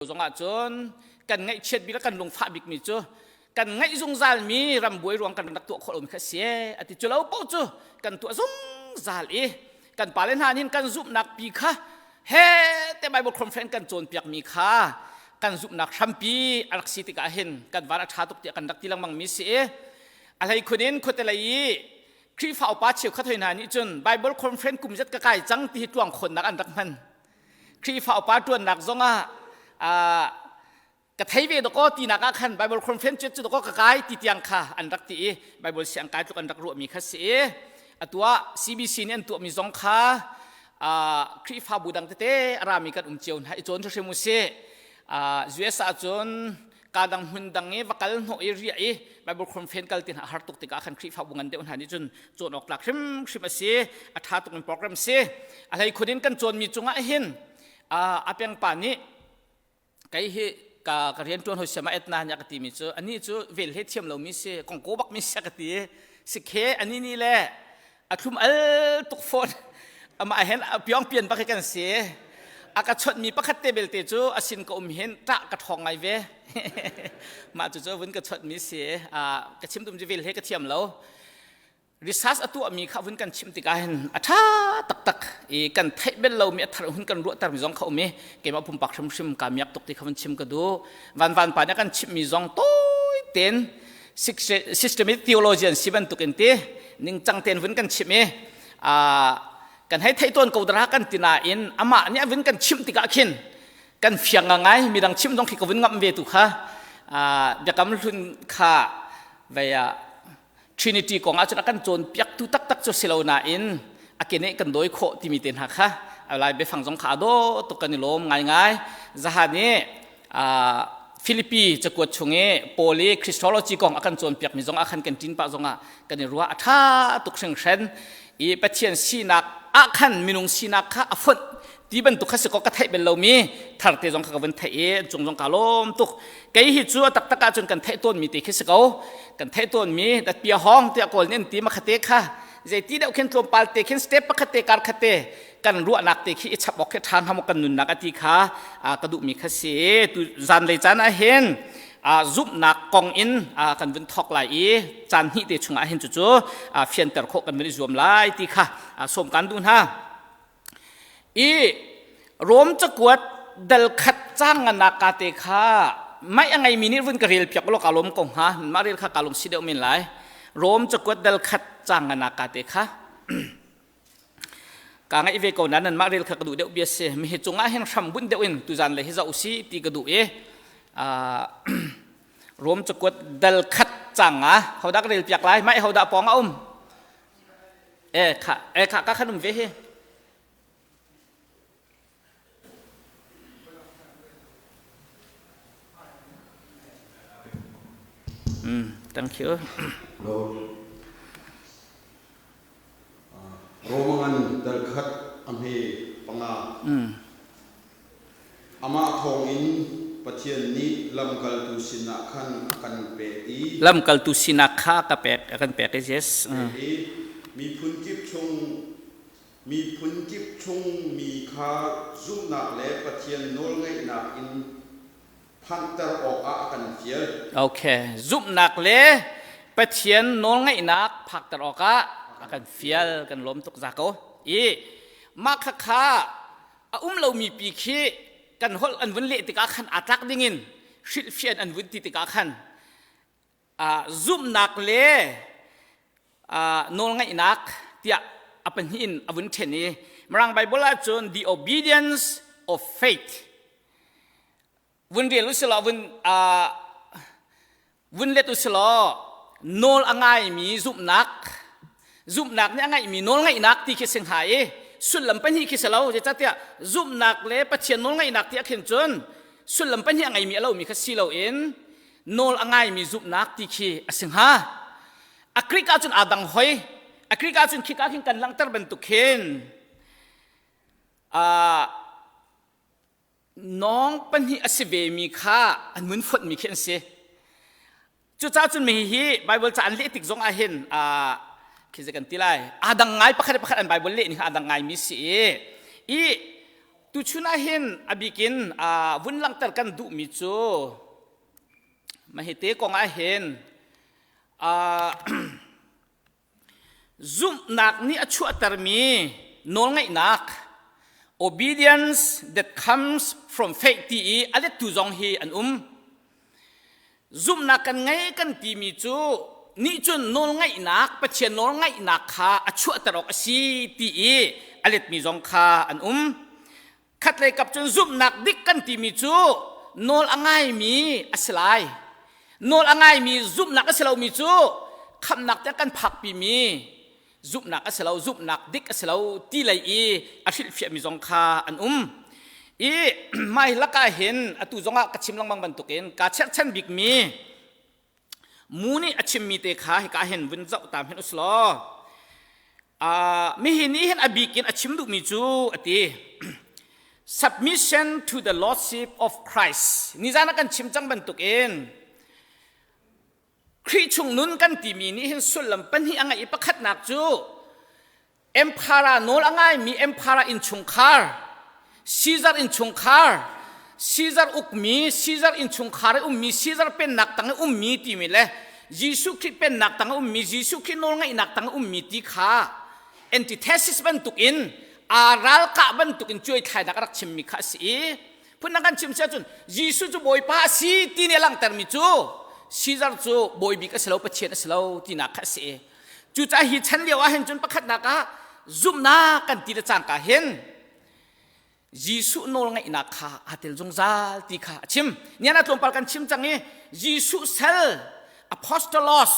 Zongah cun kan ngaihchiat bik le kan lungfah bikmi cu kan ngaih zungzalmi rambuai ruang kan rak tuah khawh lomi kha si a ti. Cu lo paoh cu kan tuah zungzal i kan pale hna nih kan zumhnak pi kha he te Bible conference kan cawnpiakmi kha kan zumhnak hrampi a rak si tikah hin kan van a ṭha tuk tiah kan rak ti lengmang mi si i a hlei khun in khuate lei i Khrihfa upa cheukhat hoi hna nih cun Bible conference kum zet ka kai cang ti hi tluang khawnnak an rak hman. Khrihfa upa ṭuannak zongah ka thei ve dakaw tinak ah khan Bible conference cu dakaw ka kai ti tiang kha an rak ti i Bible siang kai tluk an rak ruahmi kha si i atu ah CBC nih an tuahmi zong kha Khrihfabu dang tete a rami kan um cio hna i cawn hrim u sih. US ah cun ka dang hmun dang i va kal hnawh i riah i Bible conference kal ti hna har tuk tikah khan Khrihfabu ngan deuh hna nih cun cawn awk tlak hrimhrim a si. A ṭha tuk in program si. A hlei khun in kan cawnmi cungah hin a pengpa nih kei hi ka ka rian ṭuan hoi siama etna nya ka timi cu ani cu vel he thiam lomi si kongko bak mi sia ka ti si khe ani ni le a thlum al tuk fawn amah hen piong pian bak hi kan si. A ka chawnh mi pakhat te belte cu a sin ka um hin ṭah ka ṭhawng ngai ve. Mah cu cu vun ka chawnh mi si. Ka chim tum cu vel he ka thiam lo. Research a tuahmi kha vun kan chim tikah hin a ṭha taktak i kan theih bel lomi a thar hun kan ruahter mi zong kha um i keimah pumpak hrimhrim kaa miak tuk ti kha vun chim ka duh. Van van pa nih a kan chimhmi zong tawi tein systemic theologian si bantuk in ti ningcang tein vun kan chimh i kan hei theih tawn ko dara kan ti nain amah nih a vun kan chimh tikah khin kan fiang ngai. Midang chimh zong khi ka vun ngamh ve tu kha biakam hlun kha vei Trinity kong ahcun a kan cawnpiaktu taktak cu si lo nain a keneh kan dawi khawh timi te hna kha lai biafang zong kha a dawh tuk. Kan i lawm ngaingai. Zahan i Philippi cakuat chung i Paul i Christology kong a kan cawnpiakmi zong ah khan kan ṭin pah zong ah kan i ruah a ṭha tuk hringhran i Pathian sinak ah khan minung sinak kha a fonh ti bantuk kha si ko ka theih bel lomi tharte zong kha ka vun theih i cung zong ka lawm tuk. Kei hi cu a taktak ahcun kan theih tawnmi te khi si ko. Kan theih tawnmi datpia hawng tiah kawl nih an ti makhate kha zeiti deuh khin tlawmpal te khin step pakhat te kar khat te kan ruahnak te khi i chap awk khi ṭha hnga maw kan nunnak a ti kha ka duhmi kha si. Tu zanlei caan ah hin zumhnak kong in kan vun thawk lai i caan hnih te chungah hin cucu fianter khawh kan vun i zuam lai ti kha sawm kan duh hna. I Rom cakuat dal khat cang nganak ka te kha mai a ngeimi nih vun ka rel piak law ka lawm ko hnga. Mah rel kha ka lung si deuh men lai. Rom cakuat dal khat cang nganak ka te kha ka ngaih ve ko na nan mah rel kha ka duh deuh bia si. Mi hi cungah hin hram bunh deuh in tuzan le hi zoh si ti ka duh i Rom cakuat dal khat cang ah hodah ka rel piak lai? Mai hodah pawng a um? E kha e kha ka khan um ve hi. Thank you. Roman dal khat a hme panga. Amah thawngin Pathian nih lamkaltu sinah khan a kan pek i Lamkaltu sinak kha ka pek a kan pek i yes. I miphun kip chung miphun kip chung mi kha zumhnak le Pathian nawlngaihnak in phanhter awkah a kan fial. Okay, zumhnak le Pathian nawlngaihnak phakter awkah a kan fial. Kan lawm tuk za ko. I mah kha kha a um lomi pi khi kan holh an vun leh tikah khan aa tlak dingin hrilhfian an vun ti tikah khan zumhnak le nawlngaihnak tiah a pahnih in a vun ṭhen i Mirang Bible ahcun the obedience of faith vun rel u silaw vun vun let u silaw nawl a ngaimi zumhnak, zumhnak nih a ngaihmi nawl ngaihnak ti khi si hnga i sullam pahnih khi si lo. Zeicahtiah zumhnak le Pathian nawl ngaihnak ti ah khin cun sullam pahnih a ngeimi a lomi kha si loin nawl a ngaimi zumhnak ti khi a si hnga. A Greek ahcun aa dang hoi. A Greek ahcun khika khin kan langhter bantuk khin nawng pahnih a si vemi kha an mun fonhmi khi an si. Cucaah cun mi hi Bible ca an leh tik zong ah hin khi kan ti lai, aa dang ngai. Pakhat le pakhat an Bible leh ning aa dang ngaimi si i i. Tuchun ah hin a bikin vun langhter kan duhmi cu mahite kong ah hin zumhnak nih a chuahtermi nawlngaihnak, obedience that comes from faith, ti i a lettu zong hi an um. Zumhnak kan ngei kan timi cu nih cun nawlngaihnak, Pathian nawlngaihnak kha a chuahter awk a si ti i a letmi zong kha an um. Khatlei kap cun zumhnak dik kan timi cu nawl a ngaimi a si lai, nawl a ngaimi zumhnak a si lomi cu khamhnak tiang kan phakpimi zumhnak a si lo, zumhnak dik a si lo ti lei i a hrilhfiahmi zong kha an um. I mai lakah hin atu zongah ka chim lengmang bantukin kaa cherhchan bikmi mu nih a chimmi te kha hika hin vun zoh ta hmanh usilaw, mihi nih hin a bik in a chim duhmi cu a ti, submission to the lordship of Christ. Nizan ah kan chim cang bantukin Khrih chung nun kan timi nih hin sullam pahnih a ngeih i pakhatnak cu Emperor nawl a ngaimi Emperor innchungkhar, Caesar innchungkhar, Caesar ukmi, Caesar innchungkhar i ummi, Caesar pennak tang i ummi timi le Jesuh Khrih pennak tang i ummi, Jesuh Khrih nawlngaihnak tang i ummi ti kha antithesis bantukin aa ralkah bantukin cuaithlainak a rak chimmi kha a si i phundang kan chim si ahcun Jesuh cu Bawipa a si ti nih a langhtermi cu Caesar cu bawi bik a si lo, Pathian a si lo tinak kha a si. Cucaah hi chan lio ah hin cun pakhatnak ah zumhnak kan ti le cangka hin Jesuh nawlngaihnak kha aa tel zungzal ti kha a chim. Nian ah tlawmpal kan chim cang i Jesuh sal, apostolos,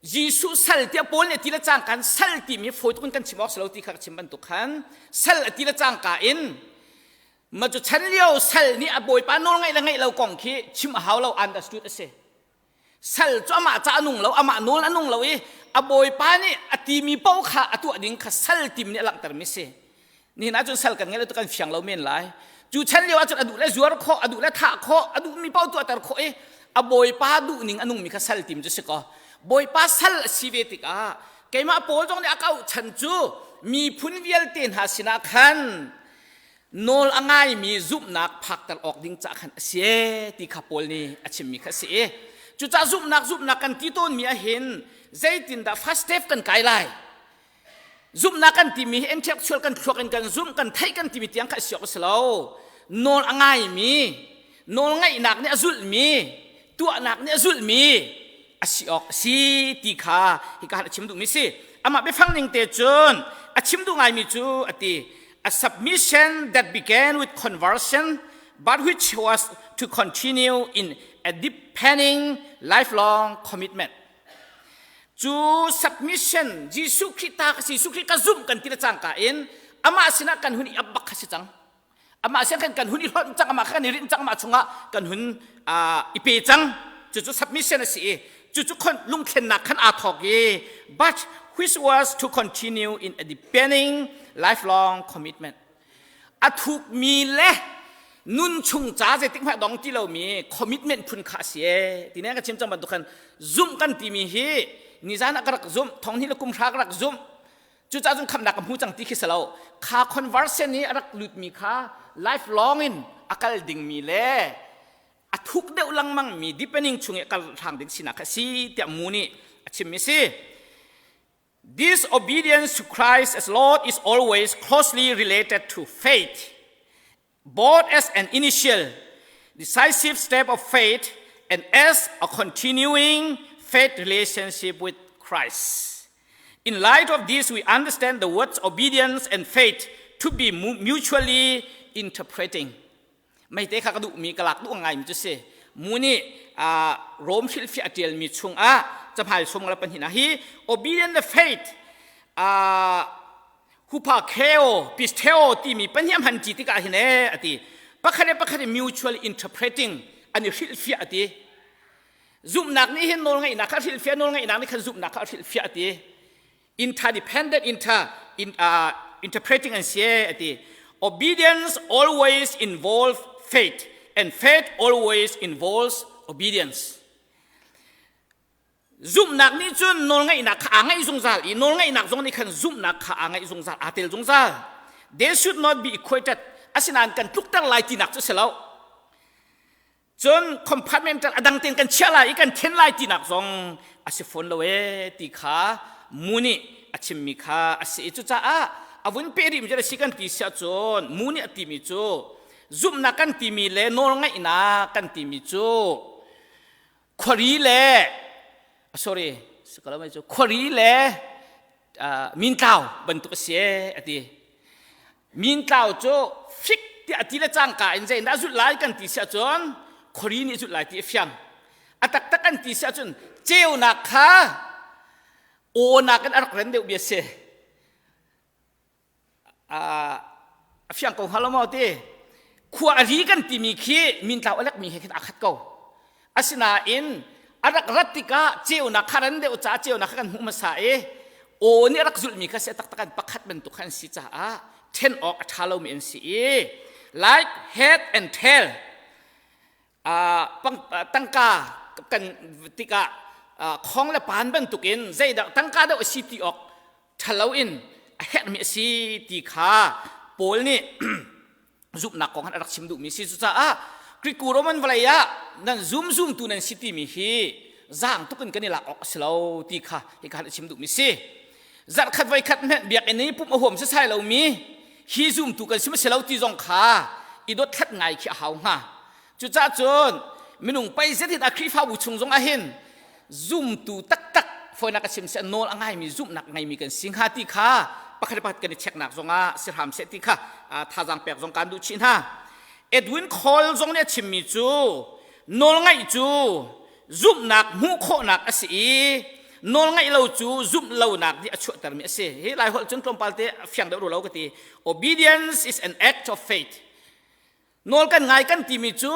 Jesuh sal tiah Paul nih a ti le cangka in sal timi fawi tuk in kan chim awk si lo ti kha ka chim bantuk khan sal a ti le cangka in ma cu chan lio sal nih a bawipa nawl ngaih le ngaih lo kong khi chim a hau lo, understood a si. Sal cu amah ca a nung lo, amah nawl a nung lo i a bawipa nih a timi paoh kha a tuah ding kha sal tim nih a langhtermi si. Nihin ahcun sal kan ngeih lo kan fiang lo men lai. Cu chan lio ahcun a duh le zuar khawh, a duh le thah khawh, a duhmi paoh tuahter khawh i a bawipa duhning a nungmi kha sal tim cu si kaw bawipa sal a si ve tikah keimah Paul zong nih a kauh chan cu miphun vialte hna sinah khan nawl a ngaimi zumhnak phakter awk ding ca khan a si ti kha Paul nih a chimmi kha a si i cucaah zumhnak, zumhnak kan ti tawnmi ahhin zeitindah first step kan kai lai? Zumhnak kan timi hi intellectual kan thluak in kan zumh, kan theih kan timi tiang kha a si awk a si lo. Nawl a ngaimi, nawl ngaihnak nih a zulhmi, tuahnak nih a zulhmi a si awk a si ti kha hika a chim duhmi si. Amah biafang ning te cun a chim duh ngaimi cu a ti, a submission that began with conversion but which was to continue in a deepening lifelong commitment. Cu submission, Jesuh Khrih ta ka si, Jesuh Khrih ka zumh kan ti le cangka in amah sinah kan hun i ap bak kha si cang. Amah sin kan kan hun i hlonh cang, amah kha kan i rinh cang, amah chungah kan hun i pe cang. Cucu submission a si i cucu lungthlennak khan aa thawk i but which was to continue in a deepening lifelong commitment. A thukmi le nun chung ca zeitik hmanh dong ti lomi commitment phun kha a si e ti ne ka chim cang bantuk khan zumh kan timi hi nizan ah ka rak zumh, thong hnih le kum hra ka rak zumh, cucaah cun khamnak ka hmu cang ti khi si lo. Kha conversion i a rak lutmi kha lifelong in a kal dingmi le a thuk deuh lengmang mi deepening chung i a kal hrang ding sinak kha si tiah mu nih a chimmi si. This obedience to Christ as Lord is always closely related to faith, both as an initial, decisive step of faith and as a continuing faith relationship with Christ. In light of this, we understand the words obedience and faith to be mutually interpreting. Meite kha ka duhmi, ka lak duh ngaimi cu si. Mu nih Rom hrilhfiah a ṭialmi chungah cahmai 22 ah hi obedient le faith, hupakheo, pisteo timi pahnih a hman ṭi tikah hin e a ti, pakhat le pakhat in mutual interpreting, an i hrilhfiah a ti. Zumhnak nih hin nawlngaihnak kha a hrilhfiah, nawlngaihnak nih khan zumhnak kha a hrilhfiah a ti. Interdependent, interpreting an si a ti. Obedience always involves faith and faith always involves obedience. Zumhnak nih cun nawlngaihnak kha aa ngaih zungzal i nawlngaihnak zong nih khan zumhnak kha aa ngaih zungzal, aa tel zungzal. They should not be equated. Asinain kan tlukter lai tinak cu si lo. Cun compartmental a dang tein kan chiah lai i kan then lai tinak zong a si fawn lo ee ti kha mu nih a chimmi kha a si i cucaah a vun pe rihmi cu a si kan ti si ahcun mu nih a timi cu zumhnak kan timi le nawlngaihnak kan timi cu khuari le sorry cu khuari le mintlau bantuk a si ee a ti. Mintlau cu fik tiah a ti le cangka in zeidah a zulh lai kan ti si ahcun khuari nih a zulh lai ti a fiang. A taktak kan ti si ahcun ceunak kha awnak in a rak ren deuh bia si. A fiang ko hnga lo maw ti? Khua a ri kan timi khi mintlau a lekmi he khin aa khat ko. Asinain a rak rat tikah ceunak kha ran deuh caah ceunak kha kan hmuh hmasa i aw nih a rak zulhmi kha si taktak an pakhat bantuk kha an si caah ṭhen awk a ṭha lomi an si i like head and tail tangka kan tikah khong le pan bantukin zeidah tangka deuh a si ti awk ṭhalo in a herhmi a si ti kha Paul nih zumhnak kong han a rak chim duhmi si. Cucaah Greek Roman vawlei ah nan zum zumtu nan si timi hi zaang tuk in kan i lak awk a si lo ti kha hika han a chim duhmi si. Zarhkhat voikhat hmenh biakinn i pumh a huam sasai lomi hi zumtu kan si ma si lo ti zong kha i dothlat ngai khi a hau hnga. Cucaah cun minung pei zet hin a Khrihfabu chung zong ah hin zumtu taktak fawinak ka chim seh nawl a ngaimi zumhnak ngeimi kan si hnga ti kha pakhat pakhat kan i cheknak zongah si hram seh ti kha thazaang pek zong kaan duh chih hna. Edwin Cole zong nih a chimmi cu nawlngaih cu zumhnak hmuh khawhnak a si i nawlngaih lo cu zumh lonak nih a chuahtermi a si. Hi Lai holh cun tlawmpal te fiang deuh ru lo ka ti. Obedience is an act of faith. Nawl kan ngai kan timi cu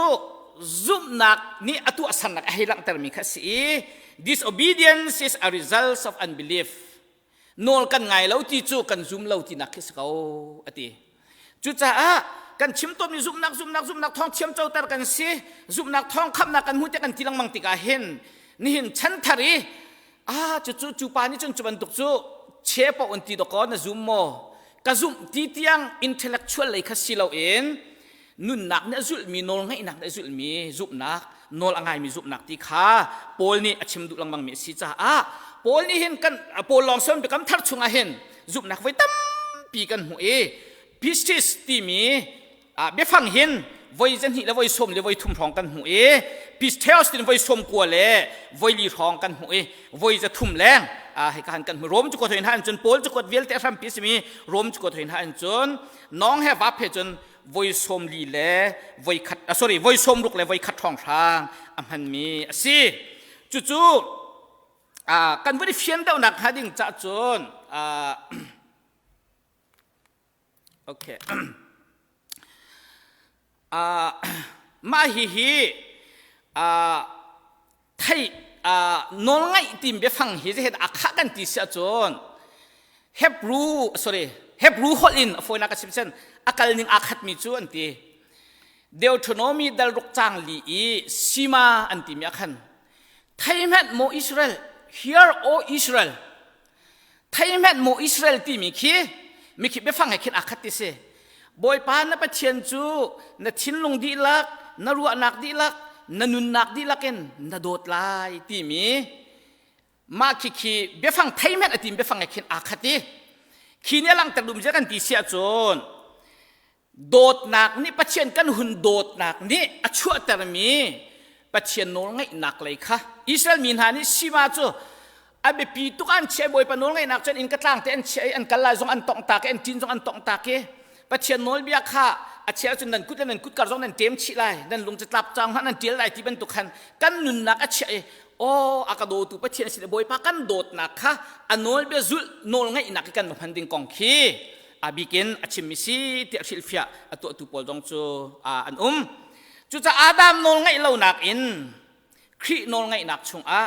zumhnak nih a tuahsernak a hei langhtermi kha a si i disobedience is a result of unbelief. Nawl kan ngai lo ti cu kan zum lo tinak khi si ko a ti. Cucaah kan chim tawnmi zumhnak zumhnak zumhnak thawng thiam coter kan si zumhnak thawng khamnak kan hmu tiah kan ti lengmang tikah hin nihin chanthar i ah cucu cu pa nih cun cu bantuk cu che paoh an ti dawkaw na zum maw ka zumh ti tiang intellectual lei kha si loin nunnak nih a zulhmi nawlngaihnak nih a zulhmi zumhnak nawl a ngaimi zumhnak ti kha Paul nih a chim duh lengmangmi a si caah Paul nih hin kan Paul lawng son biakam thar chungah hin zumhnak voi tampi kan hmuh i pistis timi biafang hin voi zahnih le voi sawm le voi thum hrawng kan hmuh i pisteos tin voi sawm kua le voi li hrawng kan hmuh i voi za thum leng hika han kan hmu Rom cu kuat hoin cun Paul cu kuat vialte hrampi simi Rom cu kuat hoin han cun nong he vap he cun voi sawm li le voi khat sorry voi sawm ruk le voi khat hrawng hrang a hmanmi a si cucu kan vun i fian deuhnak hnga ding cah cun Okay. Mah hihi thei nawlngaih tim biafang hi zehet a khah kan ti si ahcun Hebrew sorry Hebrew holh in a fawinak ka chim sen a kal ning aa khatmi cu an ti. Deuteronomy dal ruk cang li i Sima an timi ah khan thei hmanh maw Israel hear o Israel Thei hmenh maw Israel timi khi mikhi biafang he khin aa khat ti si. Bawipa na Pathian cu na thinlung dihlak, na ruahnak dihlak, na nunnak dihlak in na dawt lai timi mah khi khi biafang thei hmenh a tim biafang he khin aa khat i khi nih a langhter duhmi cu kan ti si ahcun Dawtnak nih Pathian kan hun dawtnak nih a chuahtermi Pathian nawlngaihnak lei kha Israel mi hna nih Shima cu a biapi tuk an chiah Bawipa nawlngaihnak cun inn ka tlang te an chiah i an kal lai zong an tongh tak i an ṭin zong an tongh tak i Pathian nawlbia kha a chiah cun nan kut le nan kutkar zong nan ṭem chih lai nan lung cu tlap cang hmanh nan ṭial lai ti bantuk khan kan nunnak a chiah i aw a ka dawtu Pathian a si le Bawipa kan dawtnak kha a nawlbia zulh nawlngaihnak i kan va hman ding kong khi a bikin a chimmi si tiah hrilhfiah a tuahtu pawl zong cu an um. Cucaah Adam nawlngaih lonak in Khrih nawlngaihnak chungah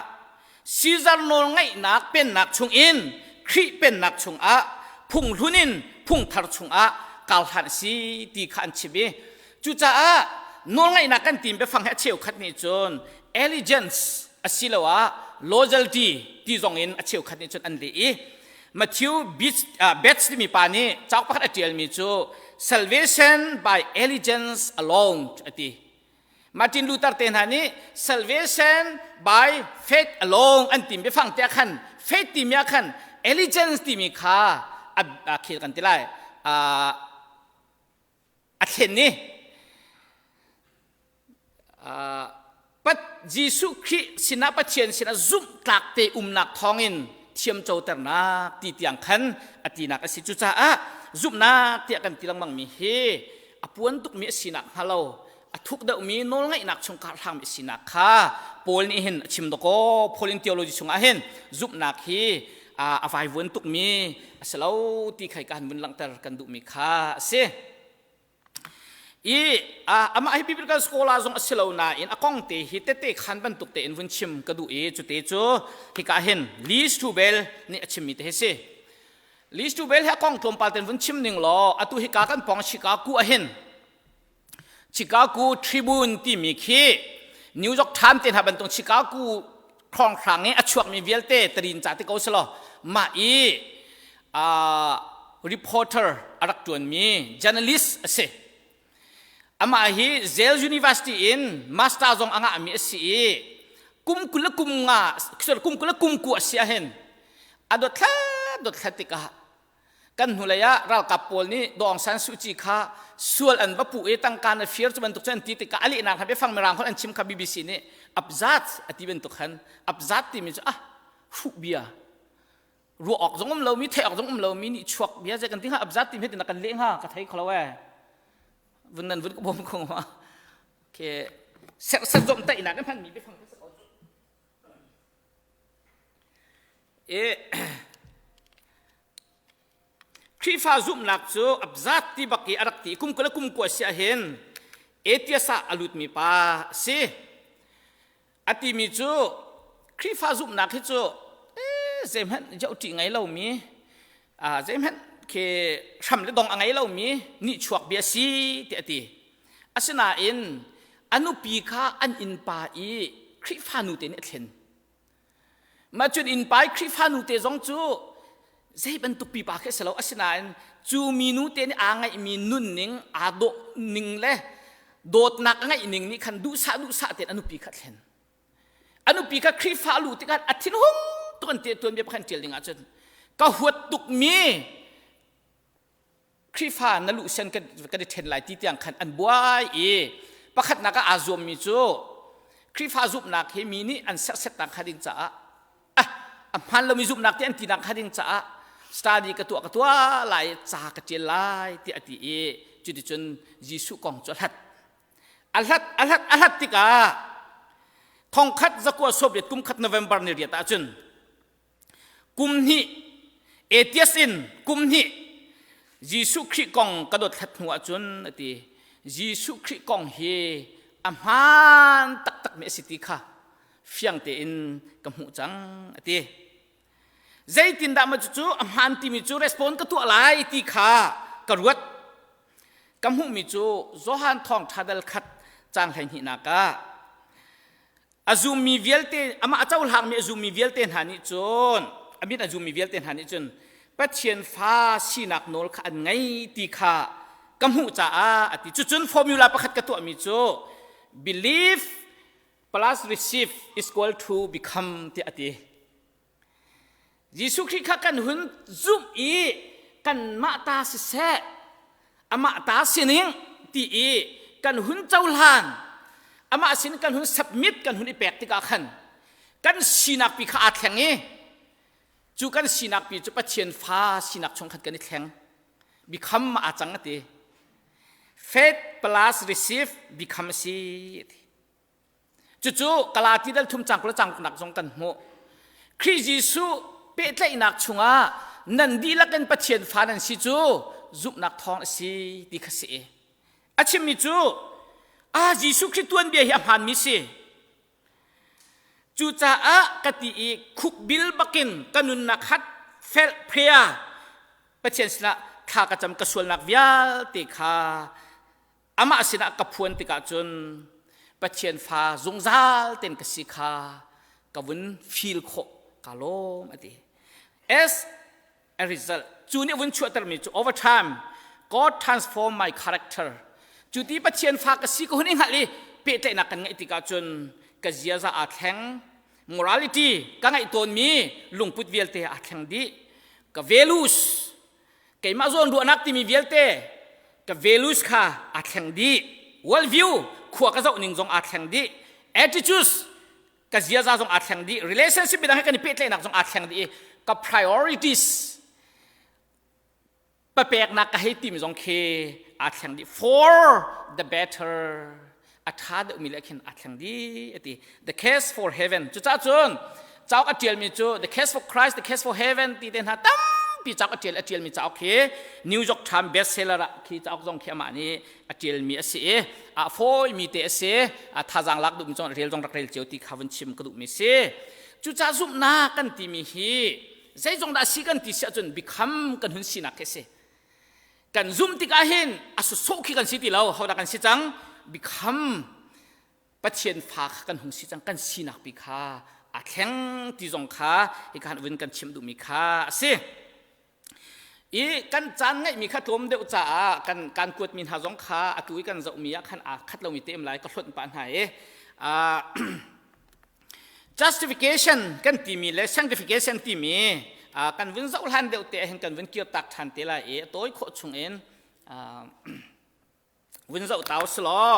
Caesar nawlngaihnak pennak chungin Khrih pennak chungah phunghlun in phungthar chungah karhlan a si ti kha an chim i cucaah nawlngaihnak kan tim biafang hi a cheukhat nih cun allegiance asiloah loyalty ti zong in a cheukhat nih cun an leh i. Matthew Betts timi pa nih cauk pakhat a ṭialmi cu Salvation by Allegiance Alone a ti. Martin Luther te hna nih salvation by faith alone an timi biafang te ah khan faith timi ah khan allegiance timi kha a khel kan ti lai a thlen i Jesuh Khrih sinah Pathian sinah zumhtlak te umnak thawngin thiamcoternak ti tiang khan a tinak a si. Cucaah zumhnak tiah kan ti lengmangmi hi a puan tukmi a sinak hnga lo a thuk deuhmi nawlngaihnak chung karhlangmi a sinak kha Paul nih hin a chim dakaw Paul in theology chungah hin zumhnak hi a vaivuan tukmi a si lo ti khai ka han vun langhter kan duhmi kha a si. I amah hi biblical scholar zong a si lo nain a kong te hi tete khan bantuk tein vun chim ka duh i cute cu hika hin Lee Strubel nih a chimmi te hi si. Lee Strubel hi a kong tlawmpal ten vun chim ning law atu hika kan pong Chicago ah hin Chicago Tribune timi khi New York Times te hna bantuk Chicago hrawnghrang i a chuakmi vialte tarin ca ti ko selaw mah i reporter a rak ṭuanmi journalist a si. Amah hi Yale University in master zong a ngahmi a si i kum 20 le kum nga sorry kum 20 le kum ku a si ahhin a dothlat dothlat tikah kan hnulei ah ralkap pawl nih Daw Aung San Suu Kyi kha sual an va puh i tangka na fir cu bantuk cu an ti tikah a lehnak hna biafang mirang holh an chim kha BBC nih abzat a ti bantuk khan abzat timi cu ah hruh bia ruah awk zong um lomi theih awk zong um lomi nih chuak bia zei kan ti hnga abzat ti hmet in kan leh hnga ka thei kholo e vun nan vun ka bawm ko ma ke serhsat zom taihnak kan hmanmi biafang ka ko e Khrihfa zumhnak cu abzat ti bak i a rak ti kum kul kum kua si ahhin atheist ah a lutmi pa si A timi cu Khrihfa zumhnak hi cu zeihmanh zohṭih ngei lomi zeihmanh khi hram le dong a ngei lomi nihchuak bia si tiah a ti. Asinain a nupi kha an innpa i Khrihfa nute nih a thlen. Mah cun innpa i Khrihfa nute zong cu zei bantuk pipa khi a si lo. Asinain cu minu te nih aa ngeihmi nunning, aa dawh ning le dawtnak a ngeih ning nih khan duhsah duhsah tein a nupi kha a thlen. A nupi kha Khrihfa a luh tikah a thinhung tuk an ti tuanbia pakhat ṭial ding ahcun ka huat tukmi Khrihfa na luh sian kan i ṭhen lai ti tiang khan an buai i pakhatnak ah aa zuammi cu Khrihfa zumhnak hi mi nih an serhsetnak kha ding caah ah a hmaan lomi zumhnak ti an tinak kha ding caah study ka tuah ka tuah lai ca ka ṭial lai tiah a ti i cuticun Jesuh kong cu a hlat a hlat a hlat a hlat tikah thongkhat zakua sawmriat kum khat November ni riat ahcun kum hnih atheist in kum hnih Jesuh Khrih kong ka dothlat hnu ahcun a ti Jesuh Khrih kong hi a hmaan taktakmi a si ti kha fiang tein ka hmuh cang a ti zeitindah ma cucu a hmaan timi cu respond ka tuah lai ti kha ka ruat ka hmuhmi cu Johan thawngṭha dal khat caang 12nak ah a zummi vialte amah a cohlangmi a zummi vialte hna nih cun a min a zummi vialte hna nih cun Pathian fa sinak nawl kha an ngei ti kha ka hmuh caah a ti cucun formula pakhat ka tuahmi cu believe plus receive is equal to become tiah a ti Jesuh Khrih kha kan hun zumh i kanmah ta siseh amah ta sining ti i kan hun cohlan amah sin kan hun submit kan hun i pek tikah khan kan sinak pi kha aa thleng i cu kan sinak pi cu Pathian fa sinak chung khan kan i thleng become aa cang a ti faith plus receive become a si a ti Cucu Galati dal thum cang kul cang nak zong kan hmuh. Khrih Jesuh pehtlaihnak chungah nan dihlak in Pathian fa nan si cu zumhnak thawng a si ti kha si. A chimmi cu ah Jesuh Khrih tuanbia hi a hmaanmi si. Cucaah ka ti i khukbil bakin ka nunnak hat fel prayer Pathian sinah thla ka cam ka sualnak vialte kha amah sinah ka phuan tikah cun Pathian fa zungzal ten ka si kha ka vun feel khawh ka lawm a ti. As A result cu nih vun chuahtermi cu over time God transform my character. Cu ti Pathian fa ka si ka hun i hngalh i pehtlaihnak kan ngeih tikah cun ka ziaza aa thleng. Morality ka ngeih tawnmi lungput vialte aa thleng dih. Ka values keimah zawn ruahnak timi vialte ka values kha aa thleng dih. World view khua ka zoh ning zong aa thleng dih. Attitudes ka ziaza zong aa thleng dih relationship midang he kan i pehtlaihnak zong aa thleng dih i ka priorities papeknak ka hei timi zong khi aa thleng dih for the better a ṭha deuhmi le khin aa thleng dih ati the case for heaven cucaah cun cauk a ṭialmi cu the case for Christ the case for heaven ti te hna tampi cauk a ṭial a ṭialmi cauk khi New York Times bestseller ah khi cauk zong khi amah nih a ṭialmi a si i a fawimi te a si a thazaang lak duhmi zong rel zong rak rel cio ti kha vun chim ka duhmi si cucaah zumhnak kan timi hi zeizong dah si kan ti si ahcun bikham kan hun sinak khi si kan zumh tikah hin a sawh khi kan si ti lo hodah kan si cang bikham Pathian fa kha kan hung si cang kan sinak pi kha a thleng ti zong kha hi kan vun kan chim duhmi kha a si I kan caan ngeihmi kha tlawm deuh caah kan kan kuatmi hna zong kha atu i kan zohmi ah khan aa khat lomi te um lai ka hlonh pah hna i justification kan timi le sanctification timi kan vun zoh hlan deuh te hin kan vun kir tak ṭhan te lai i a tawi khawh chung in vun zoh ta usulaw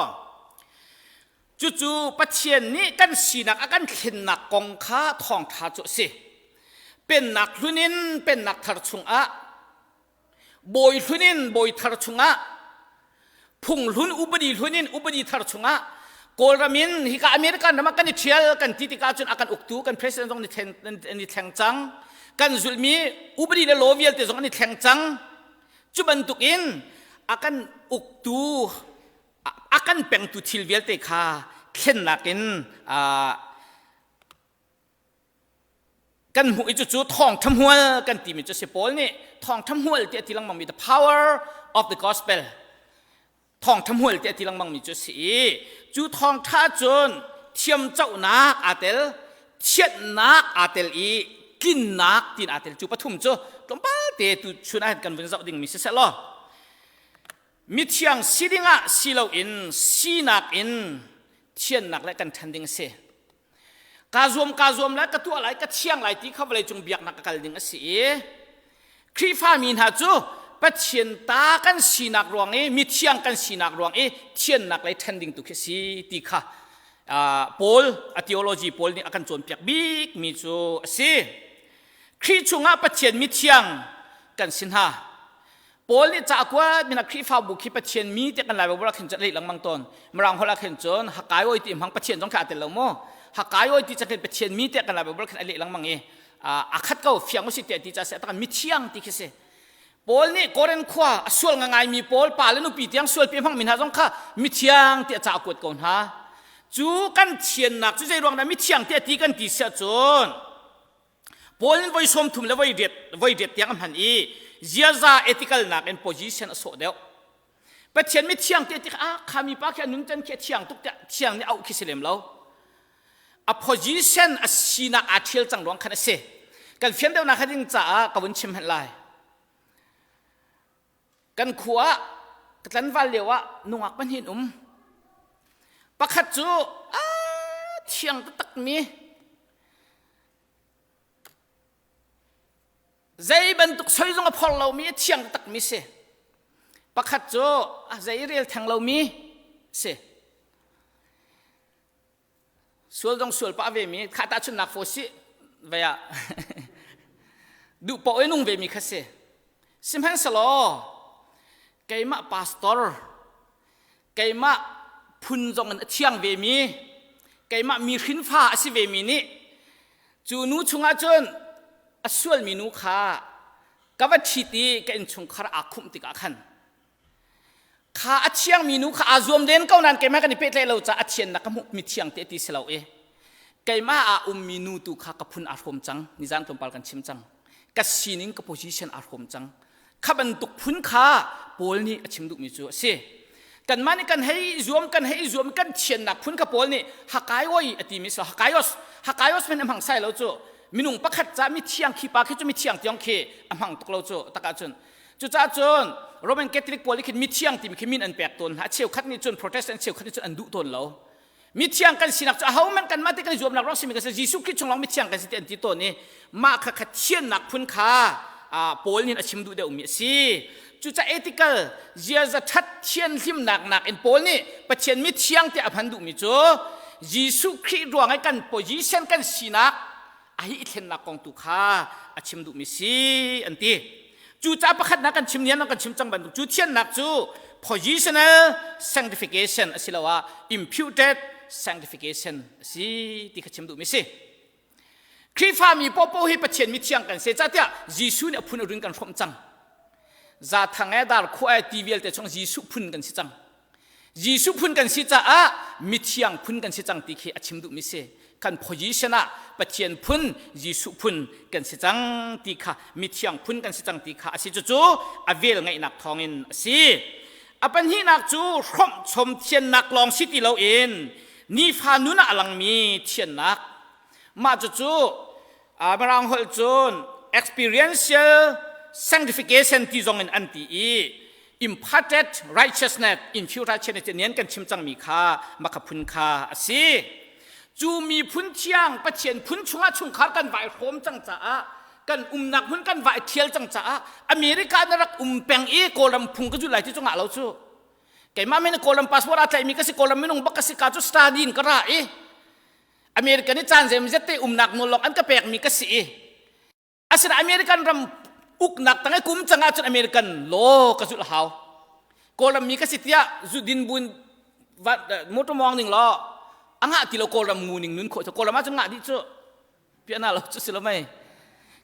cucu Pathian nih kan sinak a kan thlennak kong kha thawngṭha cu a si pennak hlun in pennak thar chungah bawi hlun in bawi thar chungah phung hlun upadi hlun in upadi thar chungah Kawlram in hika American ram ah kan i ṭhial kan ti tikah cun a kan uktu kan president zong an i thleng cang kan zulhmi upadi le law vialte zong an i thleng cang Cu bantukin a kan uktu a kan pengtu thil vialte kha thlennak in kan hmuh i cucu thawngṭha hmual kan timi cu si Paul nih thawngṭha hmual ti a ti lengmangmi the power of the gospel thawngṭha hmual ti a ti lengmangmi cu a si i cu thawngṭha cun thiamcohnak aa tel thianhnak aa tel i tlinnak tiin aa tel cu pathum cu tlawmpal te tu chun ah kan vun zoh dingmi si seh law mithiang si dingah si loin sinak in thiannak le kan ṭhan ding a si Kaa zuam kaa zuam lai ka tuah lai ka thiang lai ti kha vawleicung biaknak ka kal ding a si i Khrihfa mi hna cu Pathian ta kan sinak ruang i mithiang kan sinak ruang i thiannak lei ṭhen ding tu khi si ti kha Paul a theology Paul nih a kan cawnpiak bikmi cu a si. Khrih chungah Pathian mithiang kan si hna. Paul nih ca a kuat min ah Khrihfabu khi Pathian mi tiah kan Lai Baibal ah khin cun a leh lengmang tawn. Mirang holh ah khin cun hakai oi ti hmang Pathian zong kha aa tel lo maw? Hakai oi ti cun Pathian mi tiah kan Lai Baibal khin a leh lengmang i a khat ko fiang usih tiah ti ca si a mithiang ti khi si. Paul nih Korin khua a sual ngaimi Paul pa le nupi tiang sualpi hmang mi hna zong kha mithiang tiah ca a kuat ko hna. Cu kan thiannak cu zei ruang dah mithiang tiah ti kan ti siah cun Paul nih voi 30 le voi riat voi riat tiang a hman i ziaza ethical nakin position a sawh deuh. Pathian mi thiang te tik ah kha mi pa khi a nuncan khi a thiang tuk tiah thiang nih auh khi si lem lo. A position a sinak aa ṭhial cang ruang khan a si. Kan fian deuhnak kha ding caah ka vun chim hmanh lai. Kan khua ah ka tlanval lio ah nungak pahnih um. Pakhat cu a thiang taktak mi Zei bantuk soi zong a phor lomi a thiang takmi si. Pakhat cu a zei rel theng lomi si. Sual zong sual pah ve mi kha tahchunhnak fo si vei ah duh paoh in nung ve mi kha si. Sihmanhsehlaw keimah pastor keimah phun zong in a thiang vemi keimah mi hrinfa a si vemi nih cu nu chungah cun a sualmi nu kha ka va ṭhit i ka innchungkhar aa khumh tikah khan kha a thiangmi nu kha aa zuam len ko nain keimah kan i pehtlaih lo caah a thiannak ka hmuh mi thiang te ti si lo i keimah ah ummi nu tu kha ka phun aa hrawm cang nizan tlawmpal kan chim cang ka sining ka position aa hrawm cang Kha bantuk phun kha Paul nih a chim duhmi cu a si. Kanmah nih kan hei zuam kan hei zuam kan thiannak phun kha Paul nih hakaioi a timi si hakaios hakaios men a hmang sai lo cu. Minung pakhat ca mithiang khi pa khi cu mithiang tiang khi a hmang tuk lo cu tak ahcun. Cucaah cun Roman Catholic pawl nih khin mithiang timi khi min an pek tawn hna. Cheukhat nih cun Protestant cheukhat nih cun an duh tawn lo. Mithiang kan sinak cu ahohmanh kanmah te kan i zuamnak ruang simi kan si. Jesuh Khrih chung lawng mithiang kan si ti an ti tawn i mah kha kha thiannak phun kha Paul nih a chim duh deuhmi a si. Cucaah ethical ziaza ṭhat thianhlimnak nakin Paul nih Pathian mithiang tiah a hman duhmi cu Jesuh Khrih ruang i kan position kan sinak a hi i thlennak kong tu kha a chim duhmi si an ti. Cucaah pakhatnak kan chim nian kan chim cang bantuk cu thiannak cu positional sanctification asiloah imputed sanctification a si ti kha chim duhmi si. Khrihfami popo hi Pathian mithiang kan si catiah Jesuh nih a phun a run kan hrawmh cang. Zathang e dar khua e ti vialte chung Jesuh phun kan si cang. Jesuh phun kan si caah mithiang phun kan si cang ti khi a chim duhmi si. Kan position ah Pathian phun, Jesuh phun kan si cang ti kha mithiang phun kan si cang ti kha a si. Cucu a vel ngeihnak thawngin a si. A pahnihnak cu hrawmh chom thiannak lawng si ti loin nifa nun ah a langmi thiannak. Mah cucu Mirang holh cun experiential sanctification ti zong in an ti i imparted righteousness in future righteousness nian kan chim cangmi kha makha phun kha a si. Cu miphun thiang Pathian phun chungah chungkhar kan vai hrawm cang caah kan umnak hmun kan vai thial cang caah America na rak um peng i Kawlram phung ka zul lai ti cu ngah lo cu. Keimah men Kawlram passport aa tlaihmi ka si Kawlram minung bak ka si ka cu study in ka ra i American i caan zeimazet te umnak nawl lawng an ka pekmi ka si i asinain American ram uknak tang i kum cang ahcun American law ka zulh hau. Kawlram mi ka si tiah zu din buin motor mawng ning law a ngah ti lo Kawlram ngu ning nun khawh cu Kawlram ahcun ngah dih cu piana lo cu si lo mei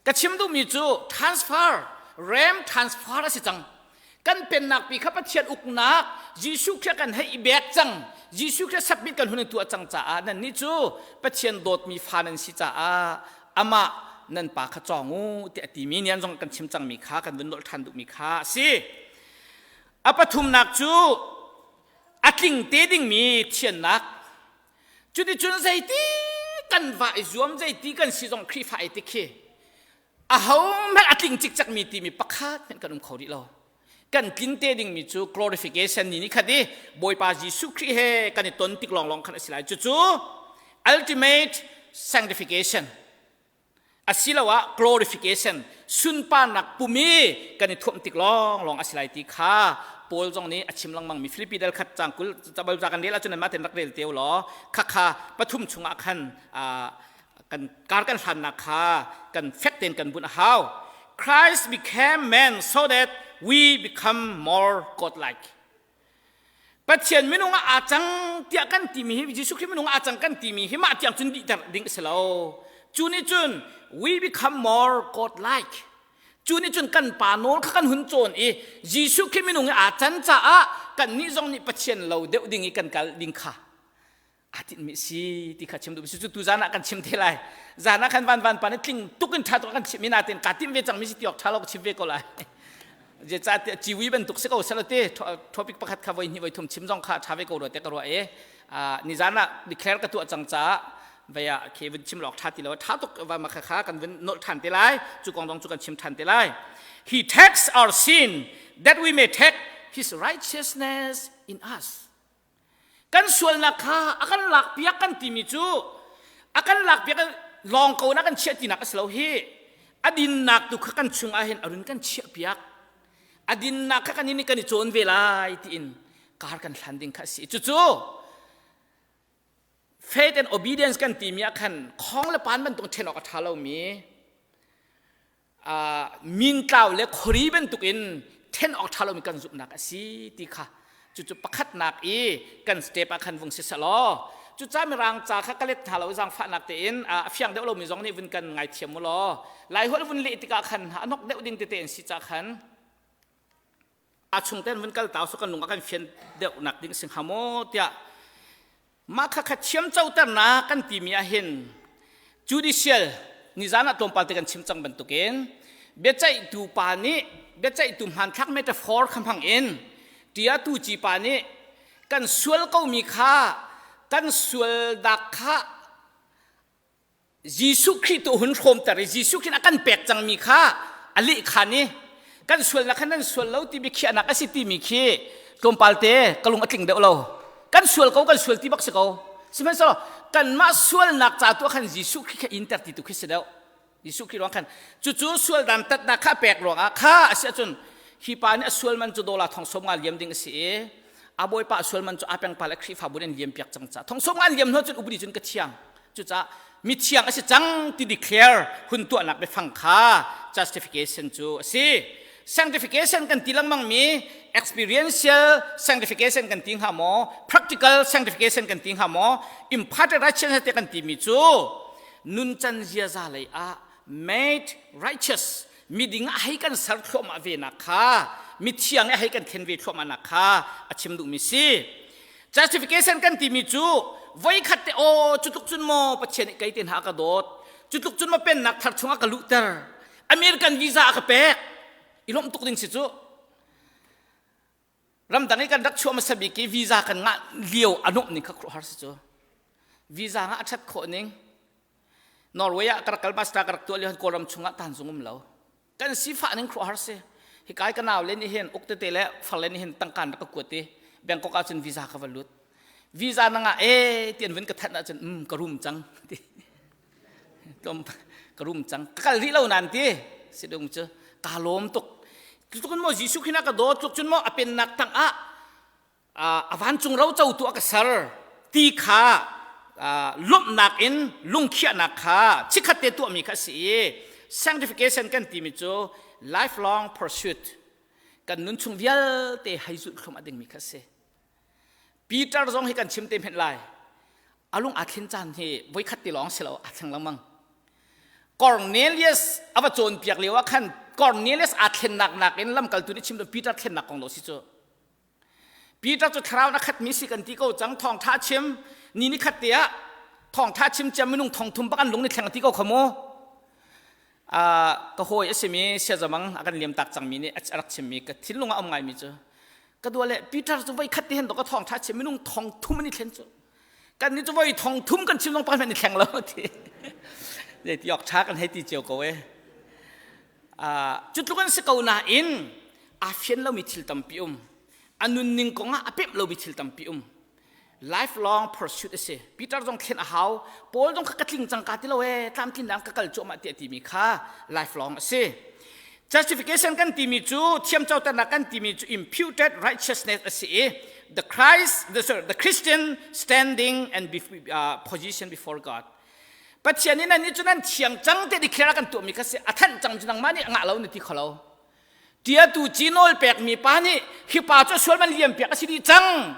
ka chim duhmi cu transfer ram transfer a si cang kan pennak pi kha Pathian uknak Jesuh Khrih kan hei i bek cang Jesuh Khrih submit kan hun tuah cang caah nan nih cu Pathian dawtmi fa nan si caah amah nan pa kha cawng u tiah a timi nian zong kan chim cangmi kha kan vun nolh ṭhan duhmi kha a si a pathumnak cu a tling te dingmi thiannak Cuticun zeiti kan va i zuam zeiti kan si zong Khrihfa i tikhi ahohmanh a tling cikcekmi timi pakhat hmanh kan um kho rih lo. Kan tlin te dingmi cu glorification ni ni khat i Bawipa Jesuh Khrih he kan i ton tik lawnglawng khan a si lai. Cucu ultimate sanctification asiloah glorification sunparnak pum i kan i thuamh tik lawnglawng a si lai ti kha Paul zong nih a chim lengmang mi Filipi dal khat cang kul cabal ca kan rel ahcun mah ten rak rel teu law khakha pathum chungah khan kan kar kan hlannak kha kan fek tein kan bunh a hau Christ became man so that we become more God-like Pathian minung ah aa cang tiah kan timi hi Jesuh Khrih minung ah aa cang kan timi hi mah tiang cun dihter ding a si lo. Cu nih cun we become more God-like. Cu nih cun kan pa nawl kha kan hun cawn i Jesuh Khrih minung i aa can caah kannih zong nih Pathian lo deuh ding i kan kal ding kha aa tinhmi si ti kha chim duh si cu tu zan ah kan chim te lai zan ah khan van van pa nih tling tuk in ṭha tuk kan chim mi natin kaa timh ve cang mi si ti awk ṭha lo ka chim ve ko lai zeicahtiah ciwi bantuk si ko selo te topic pakhat kha voi hnih voi thum chim zong kha ṭha ve ko rua te ka ruah i nizan ah declare ka tuah cang caah vei ah khi vun chim lawk ṭha ti lo ṭha tuk va ma kha kha kan vun nolh ṭhan te lai cu kong dong cu kan chim ṭhan te lai he takes our sin that we may take his righteousness in us Kan sualnak kha a kan lakpiak kan timi cu a kan lakpiak lawng ko na kan chiah tinak a si lo hi. A dinnak tu kha kan chungah hin a run kan chiahpiak. A dinnak kha kan in kan i cawn ve lai tiin kar kan hlan ding kha a si. Cucu faith and obedience kan timi ah khan khong le pan bantuk ṭhen awk a ṭha lomi mintlau le khuari bantukin then awk ṭha lomi kan zumhnak a si ti kha cucu pakhatnak i kan step ah khan vung si selaw cuca mirang ca kha ka let hna lo zaangfahnak tein a fiang deuh lomi zong nih vun kan ngaithiam mu law laiholh vun leh tikah khan a nok deuh ding tete an si ca khan a chung ten vun kal tau so kan lung a kan fian deuh nak ding sing hamo tiah mah kha kha thiam coternak kan timi ah hin judicial nizan ah tlawmpal te kan chim cang bantukin biaceihtu pa nih biaceihtu hmanthlak metaphor kha hmang in tia tu ci pa nih kan sual komi kha kan sual dak kha. Jesuh Khrih tu hun hrawmter i Jesuh Khrih a kan pek cangmi kha a leh khan i kan sualnak kha nan sual lo ti biakhiahnak a si timi khi tlawmpal te ka lung a tling deuh lo. Kan sual ko kan sual ti bak si ko. Sihmanhsehlaw kanmah sualnak ca tu ah khan Jesuh Khrih kha inter ti tu khi si deuh. Jesuh Khrih ruang khan cucu sual dan tatnak kha pek ruangah kha a si ahcun hi pa nih a sual man cu dollar thong sawm nga liam ding a si i a bawipa a sual man cu a pengpa le Khrihfabu nih an liam piak cang ca thong sawm nga an liam hnu cun upadi cun ka thiang cucaah mithiang a si cang ti declare hun tuahnak biafang kha justification cu a si sanctification kan ti lengmang mi experiential sanctification kan ti hnga maw practical sanctification kan ti hnga maw imparted righteousness te kan ti mi cu nuncan ziaza lei ah made righteous miding ah hei kan ser thluahmah ve nak kha mithiang i hei kan thlen ve thluahmah nak kha a chim duhmi si justification kan timi cu voikhat te aw cu tluk cun maw Pathian nih kei te hna a ka dawt cu tluk cun maw pennak thar chungah ka luhter American visa a ka pek i lawmh tuk ding si cu Ramdang i kan rak chuah hmasa bik i visa kan ngah lio a nuamh ning kha khuaruahhar si cu. Visa ngah a ṭhat khawh ning. Norway ah ka rak kal master ka rak tuah lio Kawlram chungah tanzung um lo. Kan sifah ning khuaruahhar si. Hikai ka nau le nih hin uk tete le far le nih hin tangka rak ka kuat i Bangkok ah cun visa ka va lut. Visa na ngah e ti an vun ka thanh ahcun um ka rum cang ti. Tlawm ka rum cang ka kal rih lo nan ti si dung cu ka lawm tuk tluk maw Jesuh khin a ka dawt tluk cun maw a pennak tang ah a vancung ro co tu a ka ser ti kha lawmhnak in lungkhiahnak kha chikkhat te tuahmi kha a si i sanctification kan timi cu lifelong pursuit kan nun chung vialte hei zulh thlum a dingmi kha a si Peter zong hi kan chim te hmenh lai. A lung aa thlen caan hi voikhat ti lawng si lo aa thleng lengmang. Cornelius a va cawnpiak lio ah khan Cornelius aa thlennak nakin lamkaltu nih chim Peter thlennak kong lo si cu. Peter cu thlarau na khatmi si kan ti ko cang thawngtha chim ni ni khat te ah thawngtha chim cia minung thong thum bak an lung ni thleng ti ko kha mu. ka hawi a simi siazamang a kan liam tak cangmi nih a rak chimmi ka thinlung ah um ngaimi cu ka dua le Peter cu voi khat te hen to ka thawng tha chim minung thong thum an i thlen cu kan ni cu voi thong thum kan chim zong pakhat i thleng lo ti zei ti ok tha kan hei ti cio ko e cu tluk an si ko nain aa fian lomi thil tampi um a nunning kong ah a pemh lomi thil tampi um lifelong pursuit a si Peter zong thlen a hau Paul zong kha ka tling cang ka ti lo e tlamtlin dang ka kal cuahmah tiah timi kha lifelong a si justification kan timi cu thiamcoternak kan timi cu imputed righteousness a si i the Christ the, sorry, the Christian standing and be, uh, position before God Pathian nih nan nih cu nan thiang cang te declare kan tuahmi kha si a thanh cang cu nangmah nih a ngah lo na ti kholo Tiatu ci nawl pekmi pa nih hi pa cu sual man liam piak a si dih cang.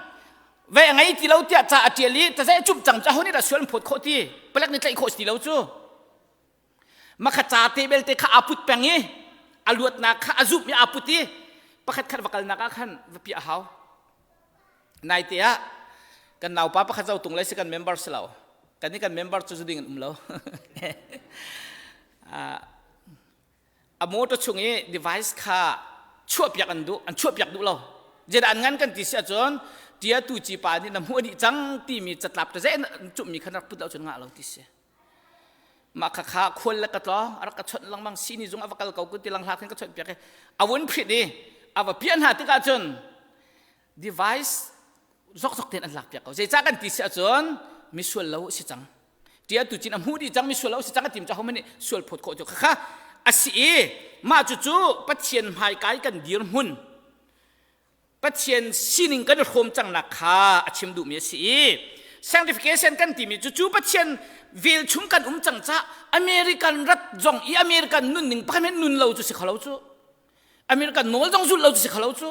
Ve a ngei ti lo tiah ca a ṭial i tazeh cup cang ca ho nih dah sual an phawt khawh ti palek nih tlaih khawh si ti lo cu. Makha ca te belte kha aa put peng i a luatnak kha a zumh i aa put i pakhat khat va kalnak ah khan va piah a hau. Naite ah kan naupa pakhat zo tung lai si kan member si lo. Kan nih kan member cu zu ding an um lo. A motor chung i device kha chuahpiak an duh an chuahpiak duh lo zeidah an ngan kan ti si ahcun tia tu ci pa nih na hmuh dih cang timi catlap te zei cummi khan rak put lo cun ngah lo ti si mah kha kha khual le ka tlawng a rak ka chawnh lengmang sini zung a va kal ko ku ti lang hla khin ka chawnh piak i a vun phit i a va piah hna tikah cun device zokzok tein an lak piak ko zeicah kan ti si ahcun misual lo si cang tia tu cin a hmuh dih cang misual lo si cang a tim ca homan nih sual phawt khawh cu khakha a si i mah cucu Pathian hmaikai kan dirhmun Pathian sining kan i hrawm cangnak kha a chim duhmi a si i sanctification kan timi cu cu Pathian vel chung kan um cang ca American rat zong i American nunning pakhat nun lo cu si kho lo cu American nawl zong zulh lo cu si kho lo cu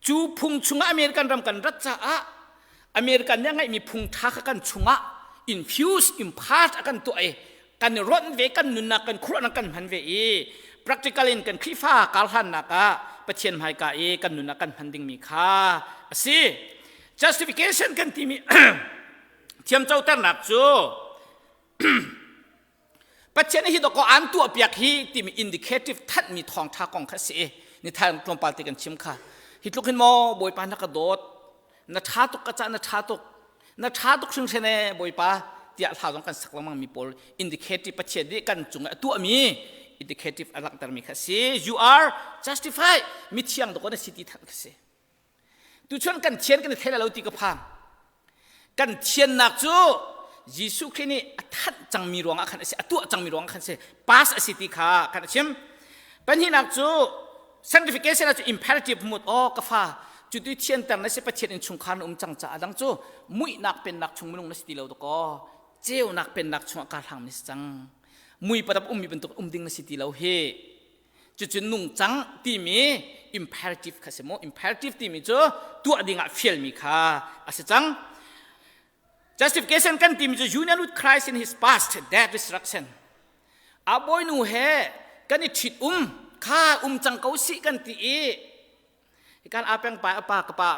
cu phung chungah American ram kan rat caah American nih a ngeihmi phung ṭha kha kan chungah infuse impart a kan tuah i kan i ronh ve kan nunnak kan khuaruahnak kan hman ve i practical in kan Khrihfa karhlannak ah Pathian hmaika i kan nunnak kan hman dingmi kha a si justification kan timi thiamcoternak cu Pathian hi dawkaw aan tuahpiak hi timi indicative thanhmi thawngṭha kong kha a si i nithai tlawmpal te kan chim kha hi tluk hin maw Bawipa na ka dawt na ṭha tuk ka cah na ṭha tuk na ṭha tuk hringhran ee Bawipa tiah hla zong kan sak lengmang mi pawl indicative Pathian nih kan cung a tuahmi indicative a langhtermi kha si. You are justified. Mithiang dawk na si ti than kha si. Tuchun kan thian kan i thei lo ti ka phang. Kan thiannak cu Jesuh Khrih nih a thanh cangmi ruangah khan a si, a tuah cangmi ruangah khan a si, pass a si ti kha kan a chim. Pahnihnak cu sanctification cu imperative mood oh ka fa cu tu thianter na si Pathian innchungkhar na um cang caah dang cu muihnak pennak chung minung na si ti lo dakaw ceunak pennak chungah kaa hlang na si cang mui padap ummi bantuk um ding na si ti lo hi Cucu nungcang timi imperative kha si mu. Imperative timi cu tuah dingah fialmi kha a si cang. Justification kan timi cu union with Christ in his past death resurrection. A bawinu he kan i ṭhit um kha um cang ko si kan ti i kan a peng pa a pa ka pa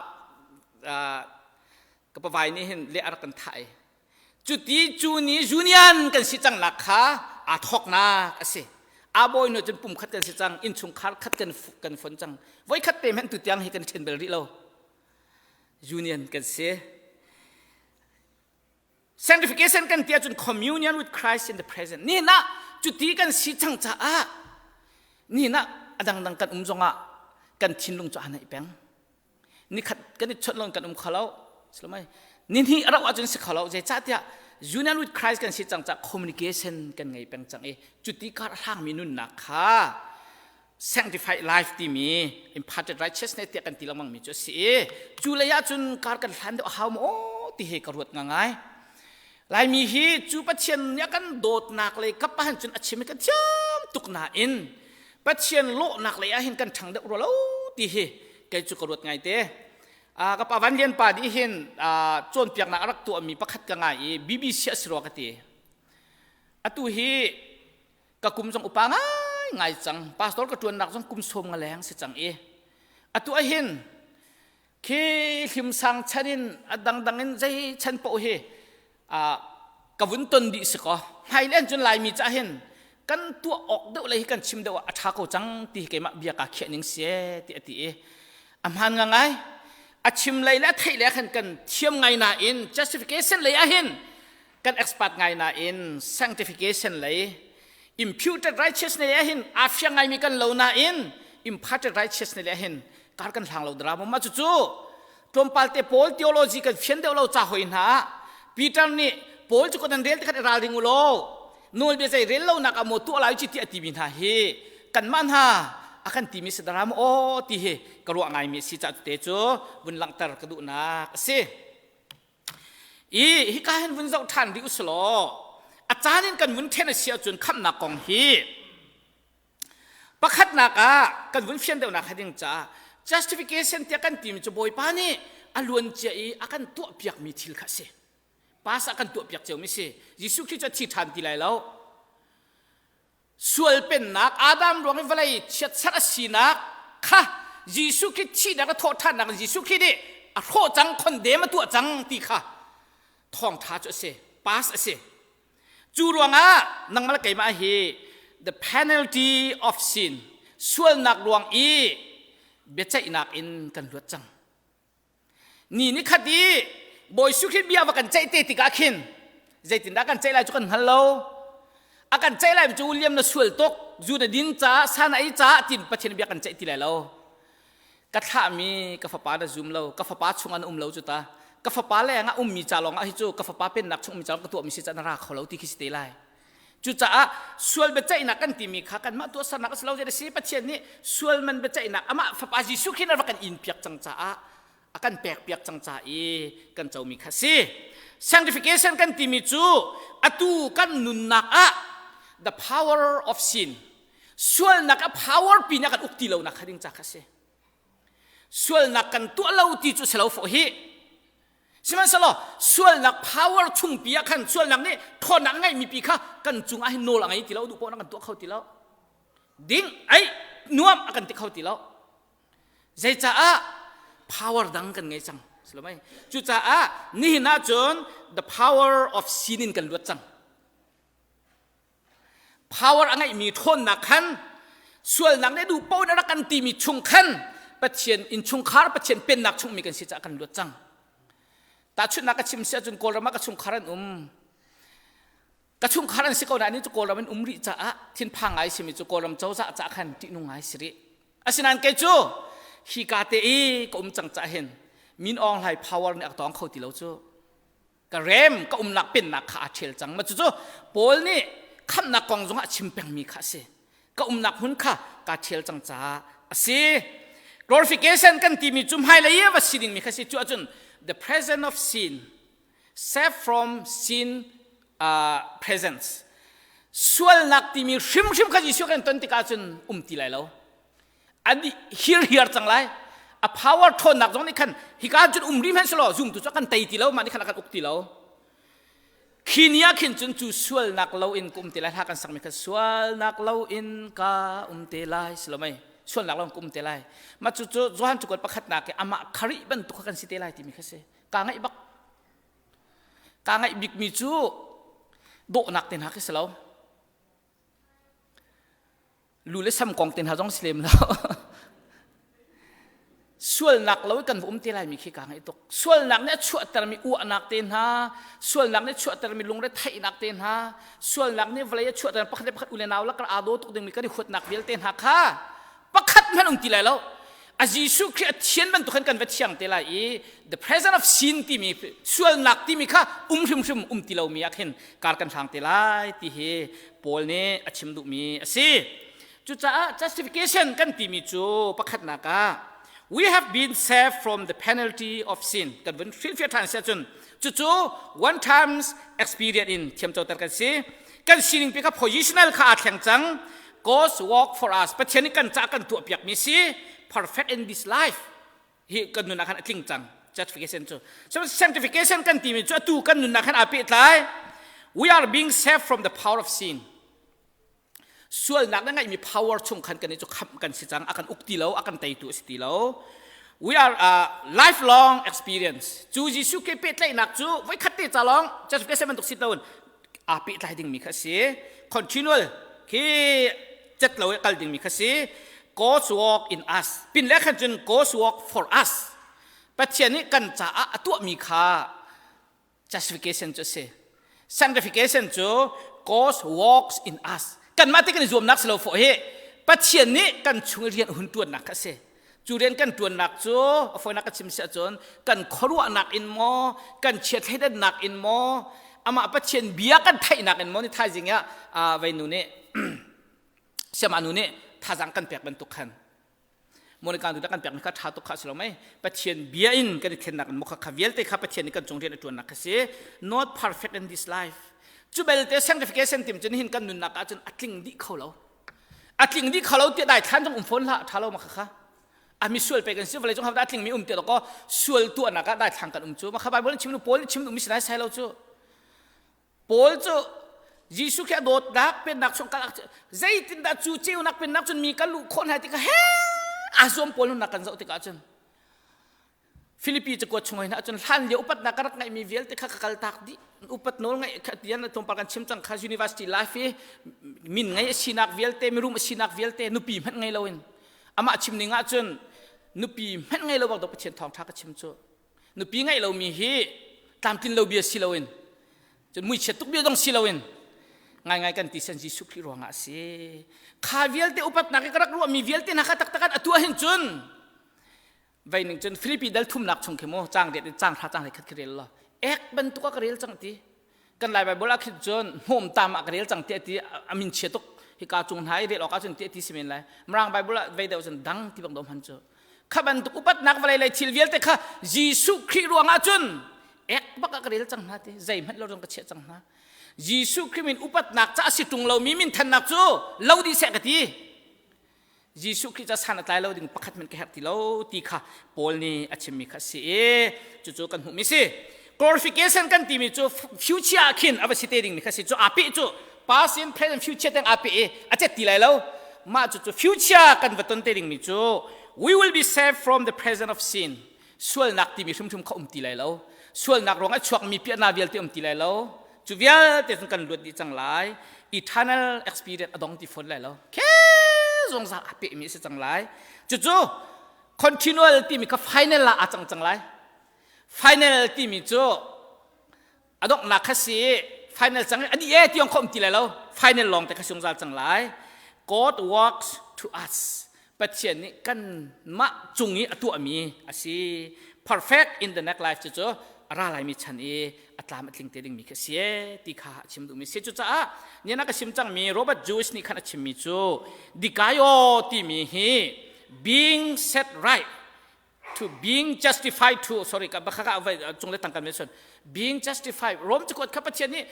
ka pa vai nih hin le a rak kan thah i Cuti cu ni union kan si cangnak kha aa thawknak a si. Aa bawi nu cun pum khat kan si cang, innchungkhar khat kan kan fon cang. Voikhat te hmanh tutiang hi kan ṭhen bel rih lo. Union kan si. Sanctification kan ti ahcun communion with Christ in the present. Ni na cuti kan si cang caah ni na a dangdang kan um zongah kan thinlung cu aa naih peng. Nikhat kan i chawnh lon kan um kho lo. Silomai ni hnih a rauh ahcun si kho lo. Zeicahtiah union with Christ kan si cang caah communication kan ngei peng cang i cuti kar a hlangmi nunnak kha sanctified life timi imparted righteousness tiah kan ti lengmang mi cu a si i cu lei ahcun kar kan hlan deuh a hau maw ti hi ka ruat ngangai. Laimi hi cu Pathian nih a kan dawtnak lei kap ahhin cun a chim i kan thiam tuk nain Pathian lawhnak lei ahhin kan ṭhang deuh rua lo ti hi kei cu ka ruat ngaite. Ka pa Van Lian pa nih hin cawnpiaknak a rak tuahmi pakhat ka ngai i BBC a si rua ka ti. Atu hi ka kum zong upa ngaingai cang. Pastor ka ṭuannak zong kum sawm nga leng si cang i atu ahhin khi hlimsang chan in a dangdang in zei chan paoh hi ka vun ton dih si kaw hmailen cun Laimi cah hin kan tuah awk deuh le hi kan chim deuh ah a ṭha ko cang ti hi keimah bia kaa khiah ning si ti a ti i a hmaan ngangai a chim lei le a theih le khan kan thiam ngai nain justification lei ah hin kan expert ngai nain sanctification lei imputed righteousness lei ah hin aa fiang ngaimi kan lo nain imparted righteousness lei ah hin kar kan hlang lo drama ma cucu tlawmpal te Paul theology kan fian deuh lo ca hoi hna Peter nih Paul cu kan rel te khat ralring u law nawlbia zei rel lo nak ah maw tuah lai ci ti a timi hna hi kanmah hna a kan timi si dara maw aw ti hi ka ruah ngaimi si ca te cu vun langhter ka duhnak a si i hika hin vun zoh ṭhan rih usulaw a caan in kan vun ṭhen a si ahcun khamhnak kong hi Pakhatnak ah kan vun fian deuhnak ding caah justification tiah kan timi cu Bawipa nih a luancia i a kan tuahpiakmi thil kha a si. Pass a kan tuahpiak ciomi si. Jesuh Khrih cu a thi ṭhan ti lai lo. Sual pennak Adam ruang i vawlei chiatserh a sinak kha Jesuh Khrih thihnak le thawhṭhannak in Jesuh Khrih nih a hrawh cang, khondem a tuah cang ti kha thawngṭha cu a si. Pass a si. Cu ruangah nangmah le keimah hi the penalty of sin sualnak ruang i biaceihnak in kan luat cang. Ni ni khat i Bawi Jesuh Khrih bia va kan ceih te tikah khin zeitindah kan ceih lai cu kan hngal lo. A kan ceih lai cu William na sual tuk, zu na din caah, sa na ei caah tin Pathian bia kan ceih ti lai lo. Ka thlahmi ka fapa na zum lo, ka fapa chungah na um lo cu ta. Ka fapa leng ah ummi ca lawngah hi cu ka fapa pennak chung ummi ca lawng ka tuahmi si ca na ra kho lo ti khi si te lai. Cucaah sual biaceihnak kan timi kha kanmah tuahsernak a si lo si Pathian nih sual man biaceihnak amah fapa Jesuh Khrih a rak kan in piak cang caah a kan pek piak cang ca i kan comi kha si. Sanctification kan timi cu atu kan nunnak ah the power of sin sualnak a power pi nih a kan uk ti lo nak kha ding ca kha si sualnak kan tuah lo ti cu si lo fawh hi sihmanhsehlaw sualnak power chungpi ah khan sualnak nih ṭhawnnak ngeihmi pi kha kan cungah hin nawl a ngei ti lo duh poh kan tuah kho ti lo ding ei nuam a kan ti kho ti lo zeicaah power dang kan ngei cang silomai cucaah nihin ah cun the power of sin in kan luat cang Power a ngeihmi ṭhawnnak khan sualnak nih duh paoh in a rak kan timi chung khan Pathian innchungkhar Pathian pennak chungmi kan si caah kan luat cang. Tahchunhnak ka chim si ahcun Kawlram ah ka chungkhar an um. Ka chungkhar an si ko nain cu Kawlram in um rih caah thinphang ngai simi cu Kawlram cozah caah khan ṭihnung ngai si rih. Asinain kei cu hi ka te i ka um cang cah hin Min Aung Hlai power nih a ka tawng kho ti lo cu. Ka rem ka umnak pennak kha aa ṭhial cang. Ma cucu Paul nih khamhnak kong zongah a chim pengmi kha a si. Ka umnak hmun kha kaa ṭhial cang caah a si. Glorification kan timi cu hmailei i a va si dingmi kha si. Cu ahcun the presence of sin safe from sin presence sualnak timi hrimhrim kha Jesuh kan ton tikah cun um ti lai lo an hirhiar cang lai a power ṭhawnnak zong nih khan hika cun um rih hmanh selaw zumtu cu kan tei ti lo mah nih khan a kan uk ti lo khi ni ah khin cun cu sualnak lo in ka um te lai hla kan sakmi kha sualnak lo in ka um te lai si lo mei sualnak lo in ka um te lai mah cu cu Johan cakuat pakhatnak i amah kharih bantuk kha kan si te lai timi kha si kaa ngaih bak kaa ngaih bikmi cu dawhnak te hna khi si lo lu le sam kong te hna zong si lem lo sualnak lo kan va um te lai mi khi kaa ngaih tuk sualnak nih a chuahtermi uahnak te hna sualnak nih a chuahtermi lungre theihnak te hna sualnak nih vawlei a chuahter pakhat le pakhat u le nau lakar aa daw tuk dingmi kan i huatnak vialte hna kha pakhat hmanh um ti lai lo a Jesuh Khrih a thian bantuk khan kan va thiang te lai i the presence of sin timi sualnak timi kha um hrimhrim um ti lomi ah khin kar kan hlang te lai ti hi Paul nih a chim duhmi a si cucaah justification kan timi cu pakhatnak ah we have been saved from the penalty of sin kan vun hrilhfiah ṭhan si ahcun cucu one times experience in thiamcoter kan si kan sining pi kha positional kha aa thleng cang God's work for us Pathian nih kan ca kan tuah piakmi si perfect in this life hi kan nunnak khan a tling cang justification cu so sanctification kan timi cu atu kan nunnak khan aa pehtlai we are being saved from the power of sin sualnak na ngeihmi power chung khan kan i cu khamh kan si cang a kan uk ti lo a kan teitu a si ti lo we are a lifelong experience cu Jesuh ke pehtlaihnak cu voikhat te ca lawng justification bantuk si loin aa pehtlai dingmi kha si continual khi cet lo i kal dingmi kha si God's work in us pin le khan cun God's work for us Pathian nih kan caah a tuahmi kha justification cu a si sanctification cu God's works in us kanmah te kan i zuamnak si lo fawh hi Pathian nih kan chung i rian hun tuannak kha a si Cu rian kan ṭuannak cu a fawinak ka chim si ahcun kan khuaruahnak in maw, kan chiathleidannak in maw, amah Pathian bia kan theihnak in maw ni thaizing ah veinu nih siama nu nih thazaang kan pek bantuk khan Monica nu kan pekmi kha ṭha tuk kha a si lo mei Pathian bia in kan i thlennak in maw kha kha vialte kha Pathian nih kan cung rian a ṭuannak kha si not perfect in this life cu belte sanctification tim cun hin kan nunnak ahcun a tling dih kho lo A tling dih kho lo tiah daithlan zong um fawn hlah ṭha lo ma kha a mi sual pe kan si vawlei cung hau dah a tlingmi um tiah kaw sual tuahnak ah daithlang kan um cu ma kha Bible in chim nu Paul nih chim duhmi si nai sai lo cu Paul cu Jesuh khi a dawtnak pennak chung kal zeitindah cu ceunak pennak cun mi kan luh khawh hna ti kha he aa zuam Paul nunnak kan zoh tikah cun Filipi cakuat chung hin ahcun hlan lio upatnak ka rak ngeihmi vialte kha ka kaltak dih. Upat nawl ngeih kha tian tlawmpal kan chim cang kha university life i min ngei a sinak vialte mirum a sinak vialte nupi hmanh ngei loin amah chim ning ahcun nupi hmanh ngei lo bak Pathian thawngṭha ka chim cu nupi ngeih lomi hi tlamtlin lo bia si loin cun muichiat tuk bia zong si loin ngaingai kan ti sen Jesuh Khrih ruangah a si kha vialte upatnak i ka rak ruahmi vialte hna kha taktak an atu ahhin cun Vei ning cun Filipi dal thumnak chung khi mu cang riat in cang hra cang khat khi rel lo ek bantuk ah ka rel cang ti kan lai Bible ah khin cun hmawm tam ah ka rel cang ti ti amin chia tuk hika cung hna i rel awk ah cun ti ti si men lai Mirang Bible ah vei deuh cun dang ti bang dom han cu kha bantuk upatnak vawlei lei thil vialte kha Jesuh Khrih ruangah cun ek bak ah ka rel cang hna ti zeihmanh lo zong ka chiah cang hna Jesuh Khrih min upatnak ca a si ṭung lomi min thannak cu lo dih seh ka ti Jesuh Khrih ca san a tlai lo ding pakhat hmanh ka herh ti lo ti kha Paul nih a chimmi kha a si i cucu kan hmuhmi si. Glorification kan timi cu future ah khin a va si te dingmi kha si cu aa peh cu past in present future teng aa peh i a cet ti lai lo. Mah cucu future kan va ton te dingmi cu we will be saved from the presence of sin. Sualnak timi hrimhrim kha um ti lai lo. Sualnak ruang a chuakmi piahna vialte um ti lai lo. Cu vialte cun kan luat dih cang lai. Eternal experience a dong ti fawn lai lo. Khe zungzal aa pehmi a si cang lai. Cucu continual timi kha final ah aa cang cang lai. Final timi cu a donghnak kha si. Final cang i a dih e ti ong kho um ti lai lo. Final lawng te kha sungzal cang lai. God works to us. Pathian nih kanmah cung i a tuahmi a si. Perfect in the next life cu cu a ra laimi chan i a tlam a tling te dingmi khi a si e ti kha a chim duhmi si. Cucaah nian a ka chim cangmi Robert Jewish nih khan a chimmi cu dikaio timi hi being set right to being justified to sorry ka bakha ka cung le tang kan mention being justified Rom cakuat kha Pathian nih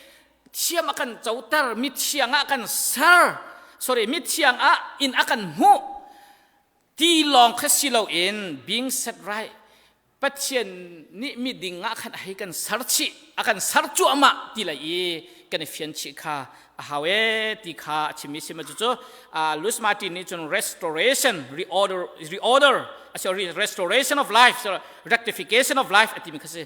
thiam a kan coter mithiang ah kan ser sorry mithiang ah in a kan hmuh ti lawng kha si loin being set right Pathian nih miding ah khan a hei kan ser chih a kan ser cuahmah ti lai i kan i fian chih kha a hau e ti kha a chimmi si ma cucu Louis Martin nih cun restoration reorder reorder sorry restoration of life so rectification of life a timi kha si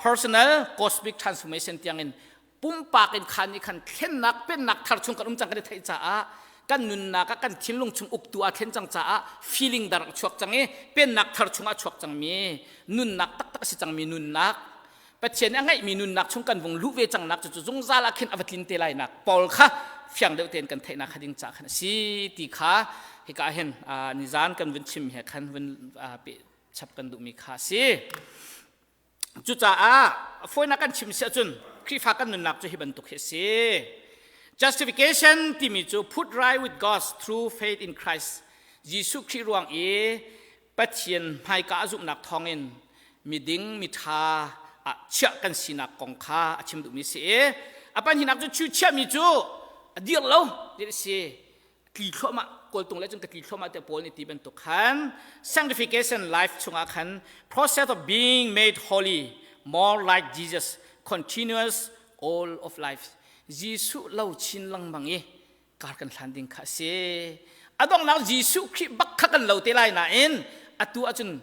personal cosmic transformation tiangin pumpak in khan nih khan thlennak pennak thar chung kan um cang kan i theih caah kan nunnak ah kan thinlung chung uktu aa thlen cang caah feeling dar chuak cang i pennak thar chung ah chuak cangmi nunnak taktak a si cangmi nunnak Pathian nih a ngeihmi nunnak chung kan vung luh ve cangnak cu zungzal ah khin a va tlin te lai nak Paul kha fiang deuh tein kan theihnak kha ding ca khan a si ti kha hika hin nizan kan vun chim he khan vun pe chap kan duhmi kha a si. Cucaah fawinak kan chim si ahcun Khrihfa kan nunnak cu hi bantuk hi a si. Justification timi cu put right with God through faith in Christ. Jesuh Khrih ruang i Pathian hmaika a zumhnak thawngin miding miṭha ah chiah kan sinak kong kha a chim duhmi si i a pahnihnak cu chu chiahmi cu a dir lo ti a si tli thluahmah kawltung le cun ka tli thluahmah tiah Paul nih ti bantuk khan sanctification life chungah khan process of being made holy more like Jesus continuous all of life Jesuh lo chin lengmang i kar kan hlan ding kha a si a donghnak Jesuh Khrih bak kha kan lo te lai nain atu ahcun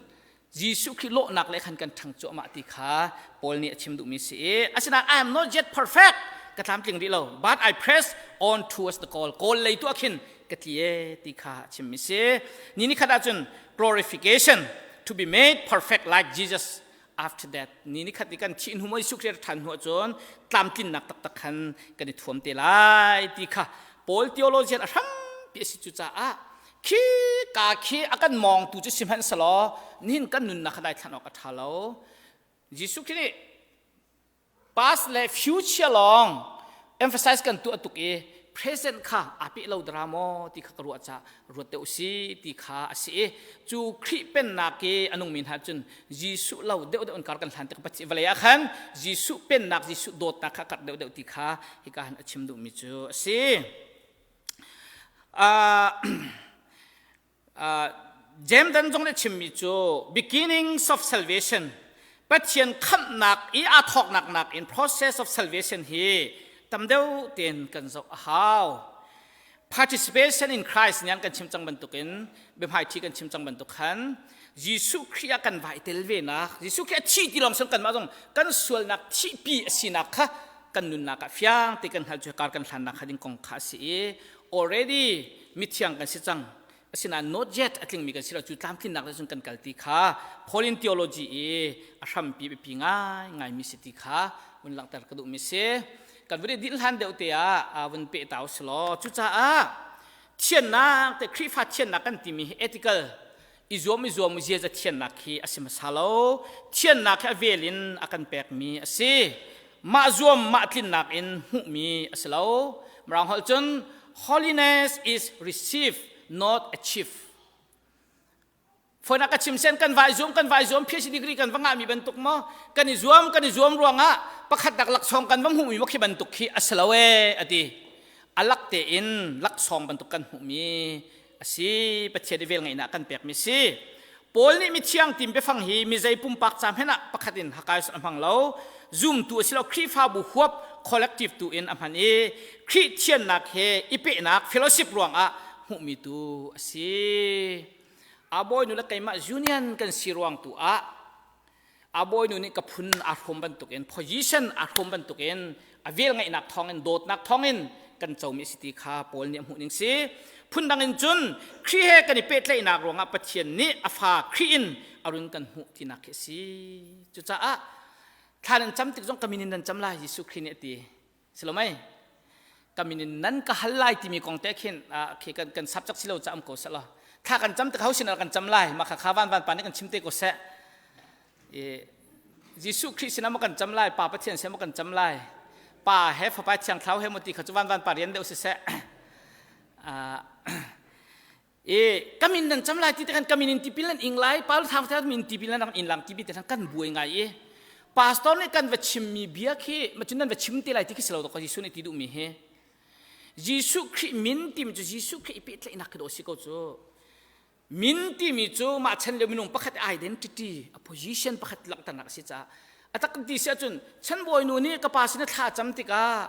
Jesuh Khrih lawhnak le khan kan ṭhang cuahmah ti kha Paul nih a chim duhmi si i asinain I am not yet perfect ka tlamtling rih lo but I press on towards the goal goal lei tu ah khin ka tli e ti kha a chimmi si ni ni khat ahcun glorification to be made perfect like Jesus after that ni ni khat i kan thih hnu Jesuh Khrih ṭhan hnu ahcun tlamtlinnak taktak khan kan i thuam te lai ti kha Paul theologian a hrampi a si cu caah khi ka khi a kan mawngtu cu si hmanh selaw nihin kan nunnak kha daithlan awk a ṭha lo Jesuh Khrih nih past le future lawng emphasize kan tuah tuk i present kha aa peh lo dara maw ti kha ka ruah ca ruat deuh si ti kha a si i cu Khrih pennak i a nungmi hna cun Jesuh lo deuh deuh in kar kan hlan tik vawlei ah khan Jesuh pennak Jesuh dawtnak kha karh deuh deuh ti kha hika han a chim duhmi cu a si. James Dan zong nih chimmi cu beginnings of salvation Pathian khamhnak i aa thawknak nakin process of salvation hi tam deuh tein kan zoh a hau. Participation in Christ nih an kan chim cang bantukin biahmaiṭhi kan chim cang bantuk khan Jesuh Khrih ah kan vai tel ve nak Jesuh Khrih a thi ti lawng sin kanmah zong kan sualnak thihpi a sinak kha kan nunnak ah fiang te kan hngal cu kar kan hlannak kha ding kong kha a si i already mithiang kan si cang asinain not yet a tlingmi kan si lo cu tlamtlinnak le cun kan kal ti kha Pauline theology i a hrampi biapi ngai ngaimi si ti kha vun langhter ka duhmi si kan vun i dinh hlan deuh te ah vun peh ta usih law cucaah thiannak te Khrihfa thiannak kan timi hi ethical i zuam i zuam ziaza thiannak hi a si hmasa lo thiannak hi a vel in a kan pekmi a si mah zuam mah tlinnak in hmuhmi a si lo mirang holh cun holiness is received not achieved Foinak ka chim sen kan vai zuam kan vai zuam PhD degree kan va ngahmi bantuk maw kan i zuam kan i zuam ruangah pakhat dak laksawng kan va hmuhmi maw khi bantuk khi a si lo ee a ti a lak tein laksawng bantuk kan hmuhmi a si Pathian i vel ngeihnak kan pekmi si Paul nih mithiang tim biafang hi mizei pumpak ca hmanh ah pakhat in hakais a hmang lo zumtu a si lo Khrihfabu huap collective tu in a hman i Khrih thiannak he i pehnak fellowship ruangah hmuhmi tu a si A bawinu le keimah union kan si ruang tu ah a bawinu nih ka phun aa hrawm bantukin position aa hrawm bantukin a vel ngeihnak thawngin dawtnak thawngin kan comi a si ti kha Paul nih a hmuh ning si. Phundang in cun Khrih he kan i pehtlaihnak ruangah Pathian nih a fa Khrih in a run kan hmuh tinak khi a si. Cucaah thla nan cam tik zong ka min in nan cam lai Jesuh Khrih nih a ti. Si lo mei? Ka min in nan ka hal lai timi kong te khin khi kan kan subject si lo ca am ko seh law. Thla kan cam te hau sin kan cam lai ma kha kha van van pa nih kan chim te ko seh. I Jesuh Khrih sinah maw kan cam lai Pa Pathian sin maw kan cam lai Pa he Fapa Thiang Thlarau he maw ti kha cu van van pa rian deuh siseh. I ka min nan cam lai ti te khan ka min in tipil nan ing lai Paul thang thang min tipil nan rak in lang ti bi te khan kan buai ngai i pastor nih kan va chimmi bia khi ma cun nan va chim te lai ti khi si lo to Jesuh nih ti duhmi hi Jesuh Khrih min timi cu Jesuh Khrih i pehtlaihnak khi dawh si ko cu min timi cu mah chan lio minung pakhat identity a position pakhat langhternak a si caah a tak ti si ahcun chanbawi nu nih ka pa sin a thla cam tikah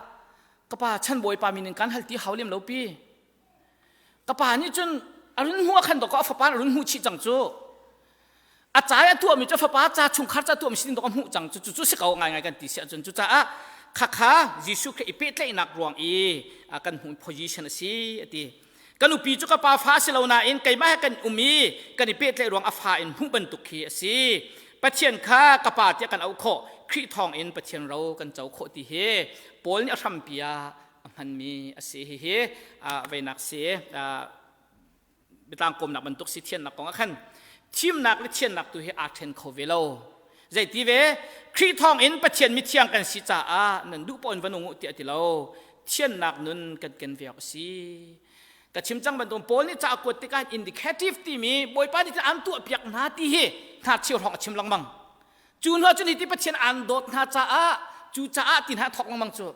ka pa chanbawi pa min in kan hal ti hau lem lo pi Ka pa nih cun a run hmuh ah khan dawkaw a fapa a run hmuh chih cang cu. A ca i a tuahmi cu a fapa ca chungkhar ca tuahmi sin dawk a hmuh cang cu cu si ko ngaingai kan ti si ahcun cucaah khakha Jesuh Khrih i pehtlaihnak ruang i kan hmuh position a si a ti. Ka nupi cu ka pa fa a si lo nain keimah he kan um i kan i pehtlaih ruang a fa in hmuh bantuk khi a si. Pathian kha ka pa tiah kan auh khawh. Khrih thawng in Pathian ro kan co khawh ti hi Paul nih a hrampi ah a hmanmi a si hihi veinak si biatlang kawmnak bantuk si thiannak kong ah khan thimnak le thiannak tu hi aa ṭhen kho ve lo zeiti ve Khrih thawng in Pathian mithiang kan si caah nan duh paoh in va nung u tiah ti lo thiannak nun kan ken ve awk a si ka chim cang bantuk Paul nih ca a kuat tikah indicative timi Bawipa nih an tuah piak hna ti hi hna cheu hrawng a chim lengmang cu hnu cun hi ti Pathian an dawt hna caah cu caah ti hna thawk lengmang cu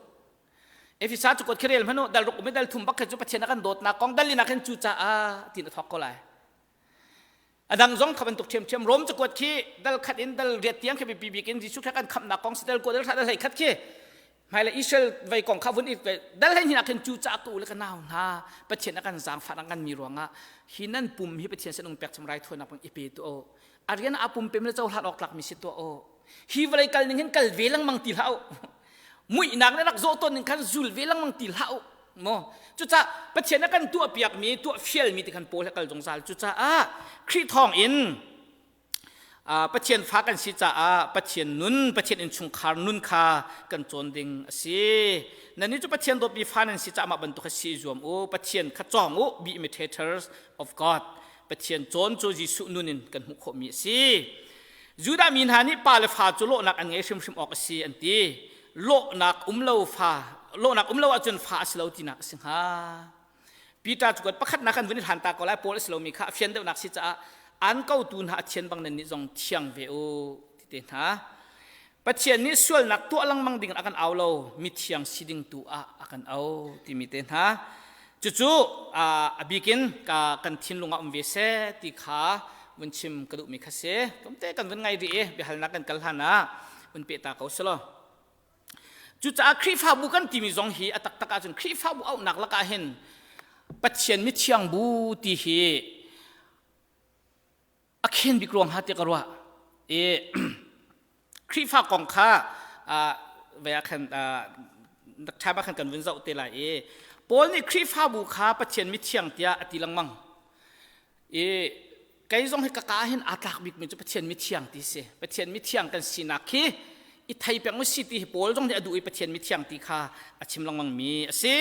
Efesa cu kot khi rel hmanh u dal ruk um i dal thum bak khi cu Pathian a kan dawtnak kong dal linak hin cu caah tin a thawk ko lai. A dang zong kha bantuk ṭhiamṭhiam Rom cakuat khi dal khat in dal riat tiang khi biapi bik in Jesuh kha kan khamhnak kong si dal kua dal hra dal hlei khat khi hmailei Israel vei kong kha vun i dal hlei hnih ah khin cu caah ka u le ka nau hna Pathian a kan zaangfah a ngan mi ruangah hi nan pum hi Pathian sin ung pek chim raithawinak bang i pe tu o a rian a pum pem le cohlan awk tlak mi si tuah o hi vawlei kal ning hin kal ve lengmang ti hlah u muihnak le rak zawh tawn ning khan zul ve lengmang ti hlah u maw cucaah Pathian a kan tuah piakmi tuah fialmi ti khan Paul he kal zungzal cucaah Khrih thawng in Pathian fa kan si caah Pathian nun Pathian innchungkhar nun kha kan cawn ding a si nannih cu Pathian dawtmi fa nan si caah mah bantuk kha si zuam u Pathian kha cawng u be imitators of God Pathian cawn cu Jesuh nun in kan hmuh khawhmi a si Judah mi hna nih pa le fa cu lawhnak an ngei hrimhrim awk a si an ti. Lawhnak um lo fa, lawhnak um lo ahcun fa a si lo tinak a si hnga. Peter cu pakhatnak kan vun i hlan ta ko lai Paul a si lomi kha a fian deuhnak si caah an kotu hna a thian bang nan nih zong thiang ve u ti te hna. Pathian nih sualnak tuah lengmang ding a kan au lo, mithiang si ding tu ah a kan au timi te hna. Cucu a bikin kan thinlung ah um ve seh ti kha vun chim ka duhmi kha si. Tlawmte kan vun ngai rih i biahalnak kan kal hlan ah vun peh ta ko selaw. Cucaah Khrihfabu kan timi zong hi a taktak ahcun Khrihfabu auhnak lakah hin Pathian mithiang bu ti hi a khen bik ruang ha ti ka ruah i Khrihfa kong kha ve ah khan ṭha ah khan kan vun zoh te lai i Paul nih Khrihfabu kha Pathian mithiang tiah a ti lengmang i kei zong hi ka ka hin aa tlak bikmi cu Pathian mithiang ti si Pathian mithiang kan sinak khi i thei peng u si ti hi Paul zong nih a duh i Pathian mithiang ti kha a chim lengmang mi a si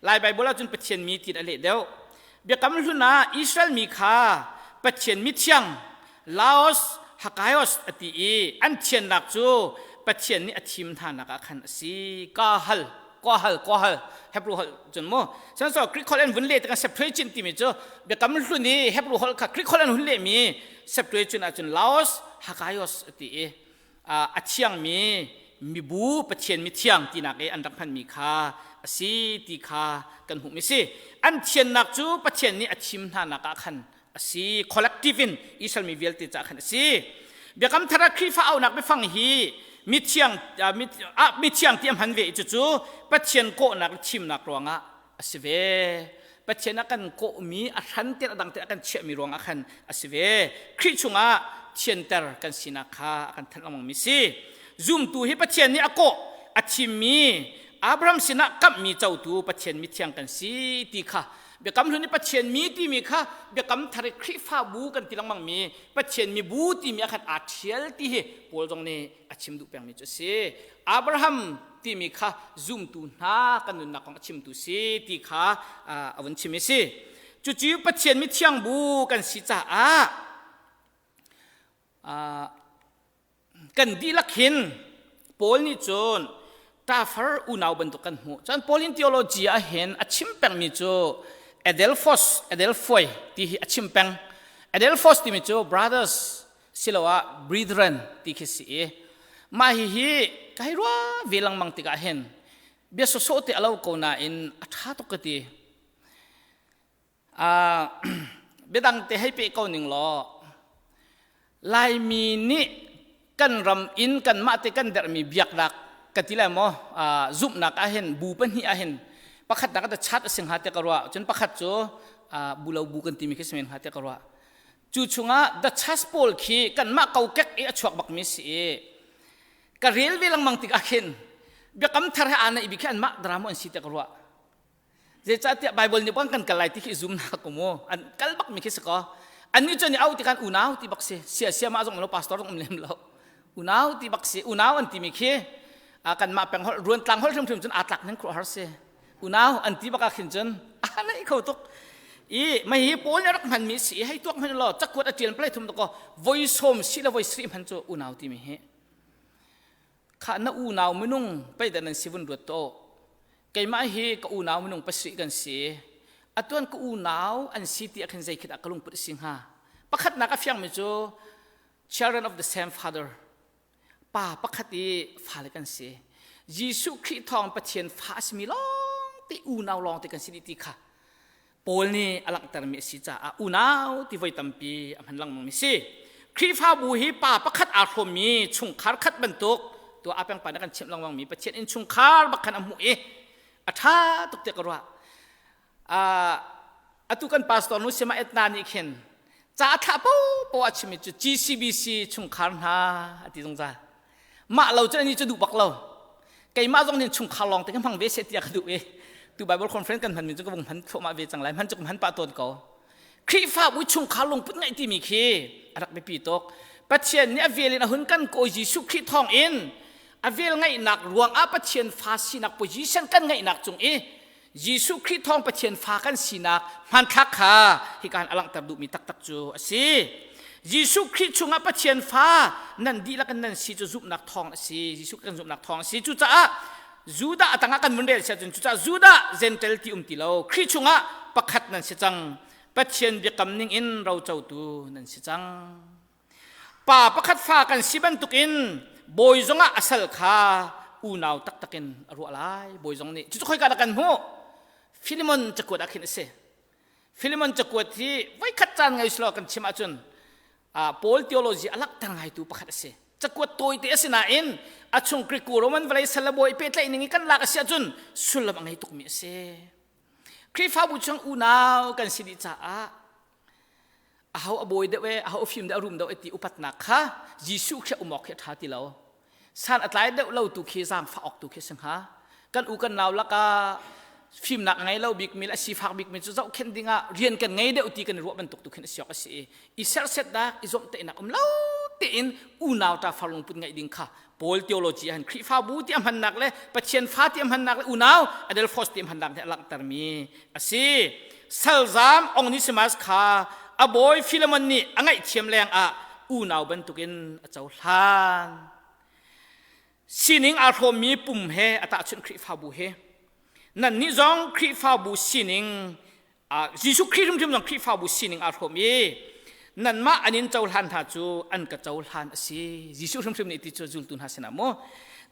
Lai Baibal ahcun Pathian mi ti a leh deuh Biakam hlun ah Israel mi kha Pathian mithiang Laos Hakaios a ti i an thiannak cu Pathian nih a thim hnanak ah khan a si. Ka hal, ka hal, ka hal. Hebrew holh cun mu. Sihmanhsehlaw Greek holh an vun leh tikah Septuagint timi cu Biakam hlun i Hebrew holh kha Greek holh an hun lehmi Septuagint ahcun Laos Hakaios a ti i a thiangmi mibu Pathian mithiang tinak i an rak hmanmi kha a si ti kha kan hmuhmi si. An thiannak cu Pathian nih a thim hnanak ah khan a si. Collective in Israel mi vialte caah khan a si. Biakam thar ah Khrihfa auhnak biafang hi mithiang mithiang ti a hman ve i cucu Pathian kawhnak le thimnak ruangah a si ve. Pathian a kan kawhmi a hran te a dang te a kan chiahmi ruangah khan a si ve. Khrih chungah thianter kan sinak kha a kan thanh lengmangmi si. Zumtu hi Pathian nih a kawh, a thimmi Abraham sinah kamhmi cotu Pathian mithiang kan si ti kha Biakam hlun i Pathian mi timi kha Biakam thar i Khrihfabu kan ti lengmangmi Pathian mibu timi ah khan aa ṭhial ti hi Paul zong nih a a chim duh pengmi cu a si. Abraham timi kha zumtu hna kan nunnak kong a chimtu si ti kha a vun chim i si. Cucu Pathian mithiang bu kan si caah kan dihlak hin Paul nih cun ṭafar unau bantuk kan hmuh. Cun Pauline theology ah hin a chim pengmi cu Adelphos, Adelphoi ti hi a chim peng. Adelphos timi cu brothers siloah brethren ti khi si i mah hihi ka hei ruah ve lengmang tikah hin bia sawsawh te a lo ko nain a ṭha tuk ka ti. Biadang te hei pe ko ning law Laimi nih kan ram in kanmah te kan derhmi biaknak ka ti lai maw zumhnak ah hin bu pahnih ah hin pakhatnak ah chat a si hnga te ka ruah cun pakhat cu bu lo bu kan timi khi si men hnga te ka ruah cu chungah the church pawl khi kanmah kokek i a chuak bakmi si i ka rel ve lengmang tikah khin biakam thar he aa naih bik khi anmah drama an si te ka ruah Zeicahtiah Bible nih bang kan kal lai ti khi zumnak ko mu. An kal bak mi khi si ko. Annih cu an i au tikhan unau ti bak si. Sia sia mah zong lo pastor zong um lem lo. Unau ti bak si. Unau an timi khi kanmah peng holh ruantlang holh hrimhrim cun aa tlak ning khuah har si. Unau an ti bak ah khin cun a nei kho tuk. I mei hi Paul nih rak hmanmi si hei tuak hman law cakuat a ṭial plei thum ko voi sawm si le voi sri hman cu unau timi hi Khah na unau minung pei dah nan si vun ruat tuah. Keimah hi ka unau minung pasarih kan si. Atuan ka unau an si ti ah khin zei khi dah ka lungput a si hnga? Pakhatnak a fiangmi cu children of the same father. Pa pakhat i fale kan si. Jesuh Khrih thawng Pathian fa a simi lawng te unau lawng te kan si dih ti kha Paul nih a langhtermi a si caah unau ti voi tampi a hman lengmangmi si. Khrihfabu hi pa pakhat aa hrawmmi chungkhar khat bantuk tuah a pengpa na kan chimh lengmangmi Pathian innchungkhar bak khan a hmuh i a ṭha tuk tiah ka ruah. Atu kan pastor nu Sima Etna nih khin ca a thlah popoh a chimmi cu GCBC chungkhar hna a ti zungzal. Mah lo cu ani cu duh bak lo. Keimah zong nih chungkhar lawng te ka hmang ve seh tiah ka duh i tu Bible conference kan hmanmi cu ka vung hman thluahmah ve cang lai. Hman cu ka hman pah tawn ko. Khrihfabu chungkhar lungput ngaih timi khi a rak biapi tuk. Pathian nih a vel in a hun kan kawi Jesuh Khrih thawng in a vel ngaihnak ruangah Pathian fa sinak position kan ngaihnak cung i Jesuh Khrih thawng Pathian fa kan sinak hmanthlak kha hika a langhter duhmi taktak cu a si. Jesuh Khrih chungah Pathian fa nan dihlak in nan si cu zumhnak thawng a si. Jesuh kan zumhnak thawng a si. Cucaah Judah a tangah kan vun rel siah cun cucaah Judah Gentile ti um ti lo. Khrih chungah pakhat nan si cang. Pathian biakam ning in rocotu nan si cang. Pa pakhat fa kan si bantukin bawi zongah a sal kha unau taktak in a ruah lai. Bawi zong nih cucu khoika dah kan hmuh? Filimon cakuat ah khin a si. Filimon cakuat hi voikhat caan ngei selaw kan chim ahcun Paul theology a langhter ngaitu pakhat a si. Cakuat tawite a si nain a chung Greek Roman vawlei sal le bawi pehtlaih ning i kan lak a si ahcun sullam a ngei tukmi a si. Khrihfabu chung unau kan si dih caah aho a bawi deuh e aho a fim deuh a rum deuh e ti upatnak kha Jesuh khi um awk khi a ṭha ti lo san a tlai deuh lo tu khi zaangfah awk tu khi si hnga kan u kan nau lakah fimnak a ngei lo bikmi le a sifak bikmi cu zohkhenh dingah rian kan ngei deuh ti kan i ruah bantuk tu khin a si awk a si i i sersetnak i zawmhteihnak um lo tein unau ṭa far lungput ngeih ding kha Paul theology ah hin Khrihfabu ti a hmannak le Pathian fa ti a hmannak le unau Adelphos ti a hmannak nih a langhtermi a si. Salzam Onesimus kha a bawi Philemon nih a ngaihthiam lengah unau bantukin a cohlan. Sining aa hrawmmi pum he a tahchunh Khrihfabu he. Nannih zong Khrihfabu sining Jesuh Khrih hrimhrim zong Khrihfabu sining aa hrawm i nanmah an in cohlan hna cu an ka cohlan a si. Jesuh hrimhrim nih ti cu zultu hna sinah mu.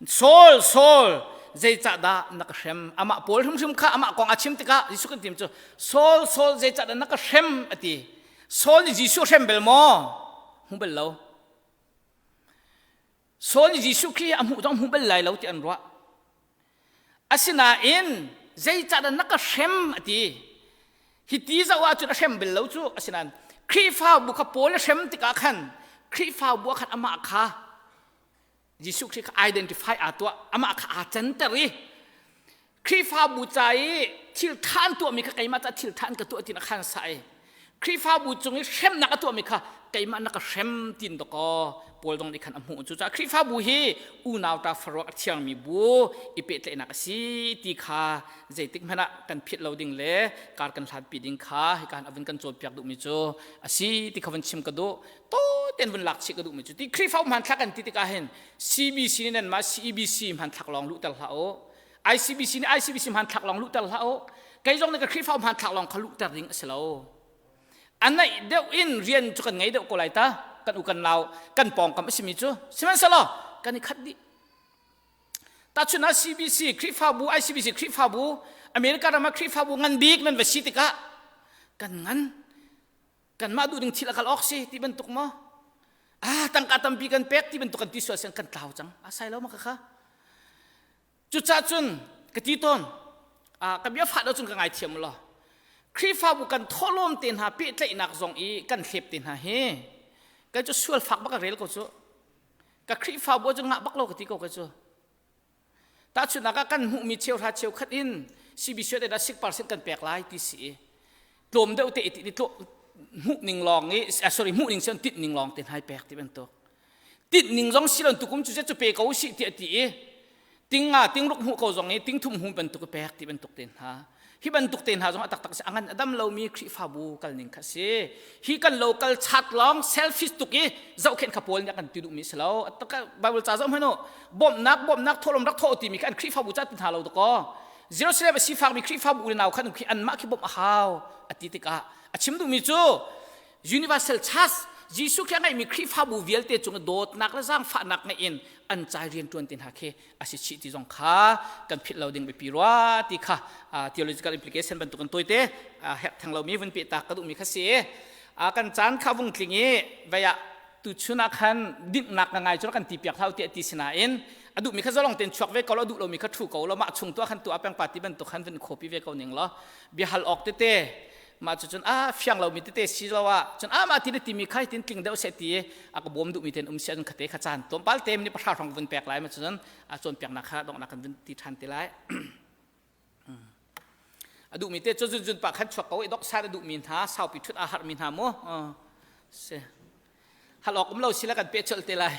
Saul, Saul, zeicahdah na ka hrem? Amah Paul hrimhrim kha amah kong a chim tikah Jesuh kan tim cu Saul, Saul, zeicahdah na ka hrem? a ti. Saul nih Jesuh hrem bel maw? Hmu bel lo. Saul nih Jesuh Khrih a hmuh zong hmu bal lai lo ti an ruah. Asinain zeicahdah na ka hrem a ti. Hi ti zoh ahcun a hrem bal lo cu asinain Khrihfabu kha Paul a hrem tikah khan Khrihfabu ah khan amah kha Jesuh Khrih kha identify aa tuah amah kha aa canter i Khrihfabu ca i thil ṭha an tuahmi kha keimah ca thil ṭha an ka tuah ti na khan sa i Khrihfabu cung i hremnak a tuahmi kha keimah na ka hrem tin dakaw Paul dong nih khan a hmuh. Cucaah Khrihfabu hi unau ta faruak a thiangmi bu i pehtlaihnak a si ti kha zeitik hmanh ah kan philh lo ding le kar kan hlatpi ding kha hika han avun kan cawnpiak duhmi cu a si ti kha vun chim ka duh. To ten vun lak chih ka duhmi cu ti Khrihfa hmanthlak kan ti tikah hin CBC nih nan mah CEBC hmanthlak lawng luhter hlah u. ICBC nih ICBC hmanthlak lawng luhter hlah u. Kei zong nih ka Khrihfa hmanthlak lawng kha luhter ding a si lo. A naih deuh in rian cu kan ngei deuh ko lai ta. Kan u kan nau kan pawngkam a simi cu sihmanhsehlaw kan i khat dih. Tahchun ah CBC Khrihfabu ICBC Khrihfabu America ram ah Khrihfabu ngan bik nan va si tikah kan ngan kanmah duh ding thil a kal awk si ti bantuk maw ah tangka tampi kan pek ti bantuk kan ti sual sian kan tlau cang a sai lo ma ka kha cucah cun ka ti tawn ka bia fah lo cun ka ngaithiam law Khrihfabu kan thawhlawm te hna pehtlaihnak zong i kan hlep te hna hi kai cu sual fak bak ka rel ko cu ka Khrihfabu cu ngah bak lo ka ti ko ka cu Tahchunhnak ah kan hmuhmi cheuhra cheukhat in CBC dah 6% kan pek lai ti si i tlawm deuh te i hmuh ning lawng i sorry hmuh ning sian tinh ning lawng te hnai pek ti bantuk tinh ning zong si lon tukum cu cu pe ko si ti ti i ting nga ting ruk hmuh ko zong i ting thum hmu bantuk pek ti bantuk te hna Hi bantuk te hna zong a taktak si angan a dam lomi Khrihfabu kal ning kha si. Hi kan local chat lawng selfish tuk i zohkhenh kha Paul nih a kan ti duhmi si lo. Bible ca zoh hmanh u. Bawmhnak bawmhnak thawhlawm rak thawh timi kha an Khrihfabu ca ti hna lo dakaw. Jerusalem a sifakmi Khrihfabu unau khan khi anmah khi bawmh a hau a ti tikah a chim duhmi cu Universal Church Jesuh khi a ngeihmi Khrihfabu vialte cung dawtnak le zaangfahnak ngeih in an cai rianṭuan ti hna khi a si chih ti zong kha kan philh lo ding biapi rua ti kha theological implication bantuk an tawite herh theng lomi vun peh tak ka duhmi kha si kan caan kha vung tling i vei ah tuchun ah khan dinhnak na ngai cu kan ti piak hlau tiah ti sinain a duhmi kha zalong ten chuak ve ko lo duh lomi kha thu ko lo mah chung tu ah khan tu ah peng pa ti bantuk khan vun khopi ve ko ning lo biahal awk tete mah cu cun a fiang lomi tete si lo ah cun a mah ti na timi kha tin tling deuh seh ti a ka bawm duhmi ten um si an khate kha caan tlawmpal te ni pahra hrawng vun pek lai ma cun a cawnpiaknak kha donghnak kan vun ti ṭhan te lai a duhmi te cu zun zun pa khan chuak ko i dok san a duhmi hna saupi ṭhut a harmi hna mu si hal awk um lo sila kan pe colh te lai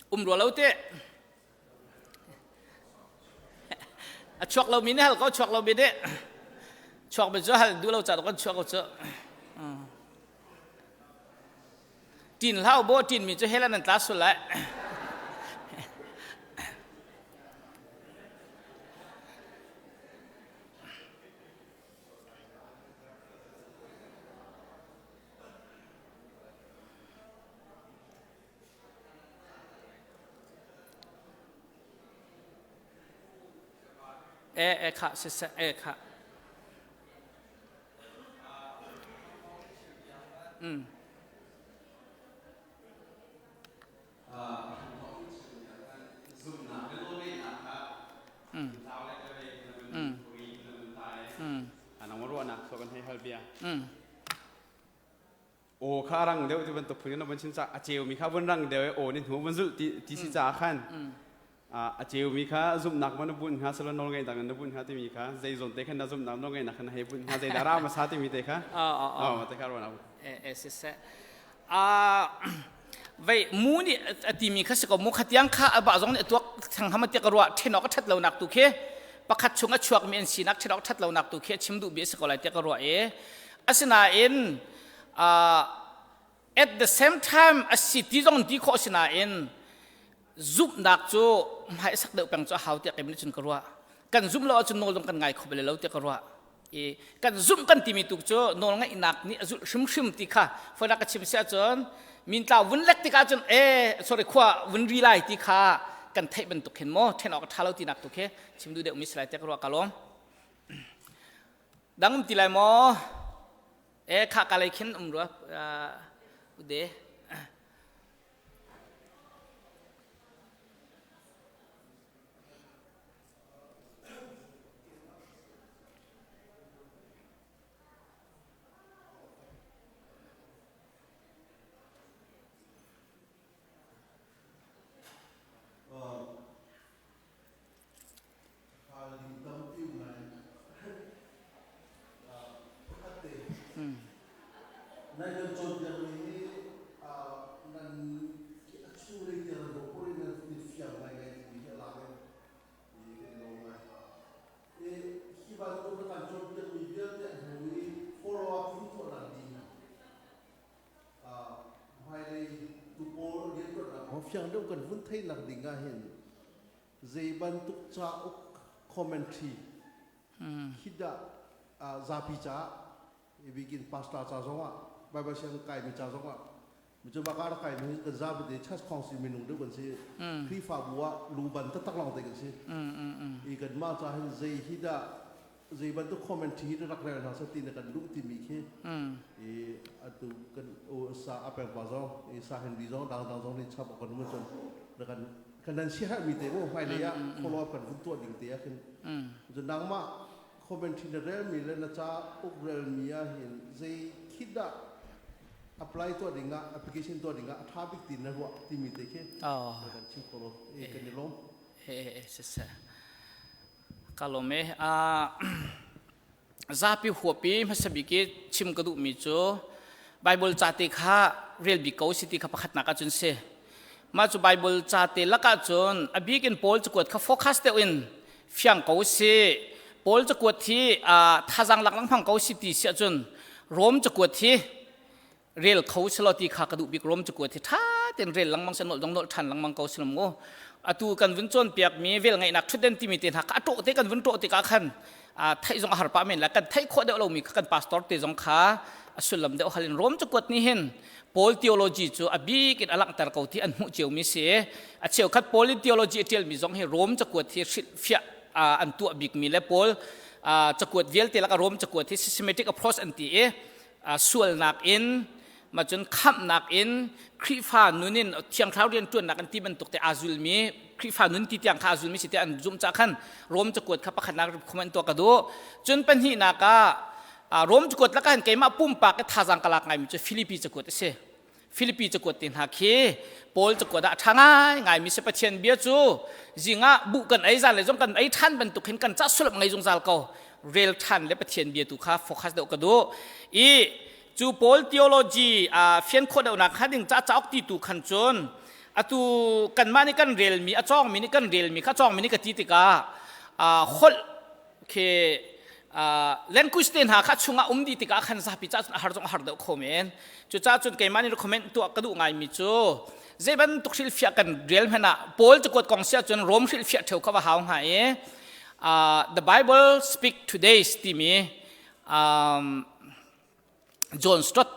Um rua lo te. A chuak lomi nih hal ko chuak lomi nih chuak mi cu hal duh lo ca kan chuak ko cu. Tin hlau bo tin mi cu hela nan tla sul lai. E e kha siseh e kha. Mm. Mm. Mm. Mm. Anang ruahnak so kan hei hal bia. Mm. Aw kha a rang deuh ti bantuk phun in a vun chim caah a ceumi kha vun rang deuh i aw nih hnu vun zulh ti, ti si caah khan a ceumi kha zumhnak man na bunh hnga silo nawlngeihnak in na bunh hnga timi kha zei zawn te khan na zumhnak nawlngeihnak khan na hei bunh hnga zeidah ra hmasa timi te kha oh te kha ruahnak e siseh vei mu nih a timi kha si ko mu khatiang kha a bah zong nih a tuak thang ham tiah ka ruah ṭhen awk a ṭhat lonak tu khi pakhat chung a chuakmi an sinak ṭhen awk ṭhat lonak tu khi a chim duh bi a si ko lai tiah ka ruah i Asinain uh, at the same time a si ti zong ti khawh sinain zumhnak cu hmaisak deuh peng cu a hau tiah kei nih cun ka ruah. Kan zumh lo ahcun nawl zong kan ngai kho bal lo tiah ka ruah. I kan zumh kan timi tu cu nawl ngaihnak nih a zulh hrimhrim ti kha fonak ka chim si ahcun mintlau vun lek tikah cun e sorry khua vun ri lai ti kha kan theih bantuk khin maw then awk a tha lo tinak tu khi chim duh deuh mi si lai tiah ka ruah ka lawm. Dang um ti lai maw? E kha ka lei khin um rua ude. Nan kan cawnpiakmi hi nan a chunglei tiang nan bawk in nan fiang ngaingai timi hi a lang i kan i lawm ngai. Hi bantuk na kan cawnpiakmi vialte a hnu i follow up vun tuahnak ding hmailei tu pawl rianṭuannak kong fiang deuh kan vun theihnak ding ah hin zei bantuk cauk commentary khi dah zapi caah bikin pastor ca zongah Bible siang kaimi ca zongah cu baka rak kaimi kan zapi te church council minung deuh kan si Khrihfabu ah luban taktak lawng te kan si i kan mah ca hin zei hi dah zei bantuk commentary hi rak rel hna seh ti na kan duh timi khi i atu kan sa a peng pa zong i sa Henry zong dang dang zong nih chap kan um cun kan kan nan si herh mi te mu hmailei ah follow up kan vun tuah ding te ah khin cun nangmah commentary na rel mi le na ca uk rel mi ah hin zei khi dah apply tuah ding ah application tuah ding ah a tha bik ti na ruah timi te khi kan chim kho lo i kan i lawm. He siseh. Ka lawm e. Zapi huapi hmasa bik i chim ka duhmi cu Bible ca te kha rel bik ko si ti kha pakhatnak ahcun si. Mah cu Bible ca te lakah cun a bik in Paul cakuat kha focus deuh in fiang ko si. Paul cakuat hi thazaang lak lengmang ko si ti si ahcun Rom cakuat hi rel kho selaw ti kha ka duh bik. Rom cakuat hi ṭha tein rel lengmang se nolh dong nolh ṭhan lengmang ko si mu. Atu kan vun cawnpiak mi vel ngeihnak ṭhutden timi te hna kha a ṭawh te kan vun ṭawh tikah khan theih zong a har pah men la, kan theih khawh deuh lomi kha kan pastor te zong kha a sullam deuh hal in. Rom cakuat nih hin Paul theology cu a bik in a langhter ko ti an hmuh cio mi si. A cheukhat Paul in theology a ṭial mi zong hi Rom cakuat hi hrilhfiah an tuah bik mi le Paul cakuat vialte lak a Rom cakuat hi systematic approach an ti i sualnak in ma cun khamhnak in Khrihfa nun in Thiang Thlarau rian ṭuannak an ti bantuk te aa zulmi Khrihfa nun ti tiang kha aa zulmi si ti an zumh cah khan Rom cakuat kha pakhatnak comment tuah ka duh. Cun pahnihnak ah Rom cakuat lakah hin keimah pumpak i thazaang ka lak ngaimi cu Filipi cakuat a si. Filipi cakuat te hna khi Paul cakuat ah a ṭha ngai ngaimi si. Pathian bia cu zingah buh kan ei, zan le zong kan ei ṭhan bantuk hin kan cah sullam ngei zungzal ko. Rel ṭhan le Pathian bia tu kha focus deuh ka duh i cu Paul theology fian khawh deuhnak kha ding ca cauk ti tu khan cun atu kanmah nih kan relmi, a cawngmi nih kan relmi kha, cawngmi nih ka ti tikah holh khi language te hna kha chungah um dih tikah khan zapi ca cun a har zong a har deuh kho men. Cucaah cun keimah nih recommend tuah ka duh ngaimi cu zei bantuk hrilhfiah kan rel hmanh ah Paul cakuat kong si ahcun Rom hrilhfiah ṭheu kha va hau hnga i The Bible Speak Today timi John Stott,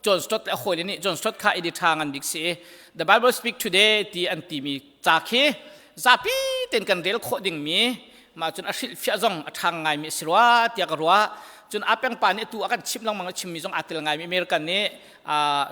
John Stott le a hawile nih, John Stott kha editor ngan bik si i The Bible Speak Today ti an timi ca khi zapi ten kan rel khawh dingmi, mah cun a hrilhfiah zong a ṭhang ngaimi a si rua tiah ka ruah. Cun Apeng pa nih atu a kan chimh lengmang, a chimmi zong aa tel ngaimi American nih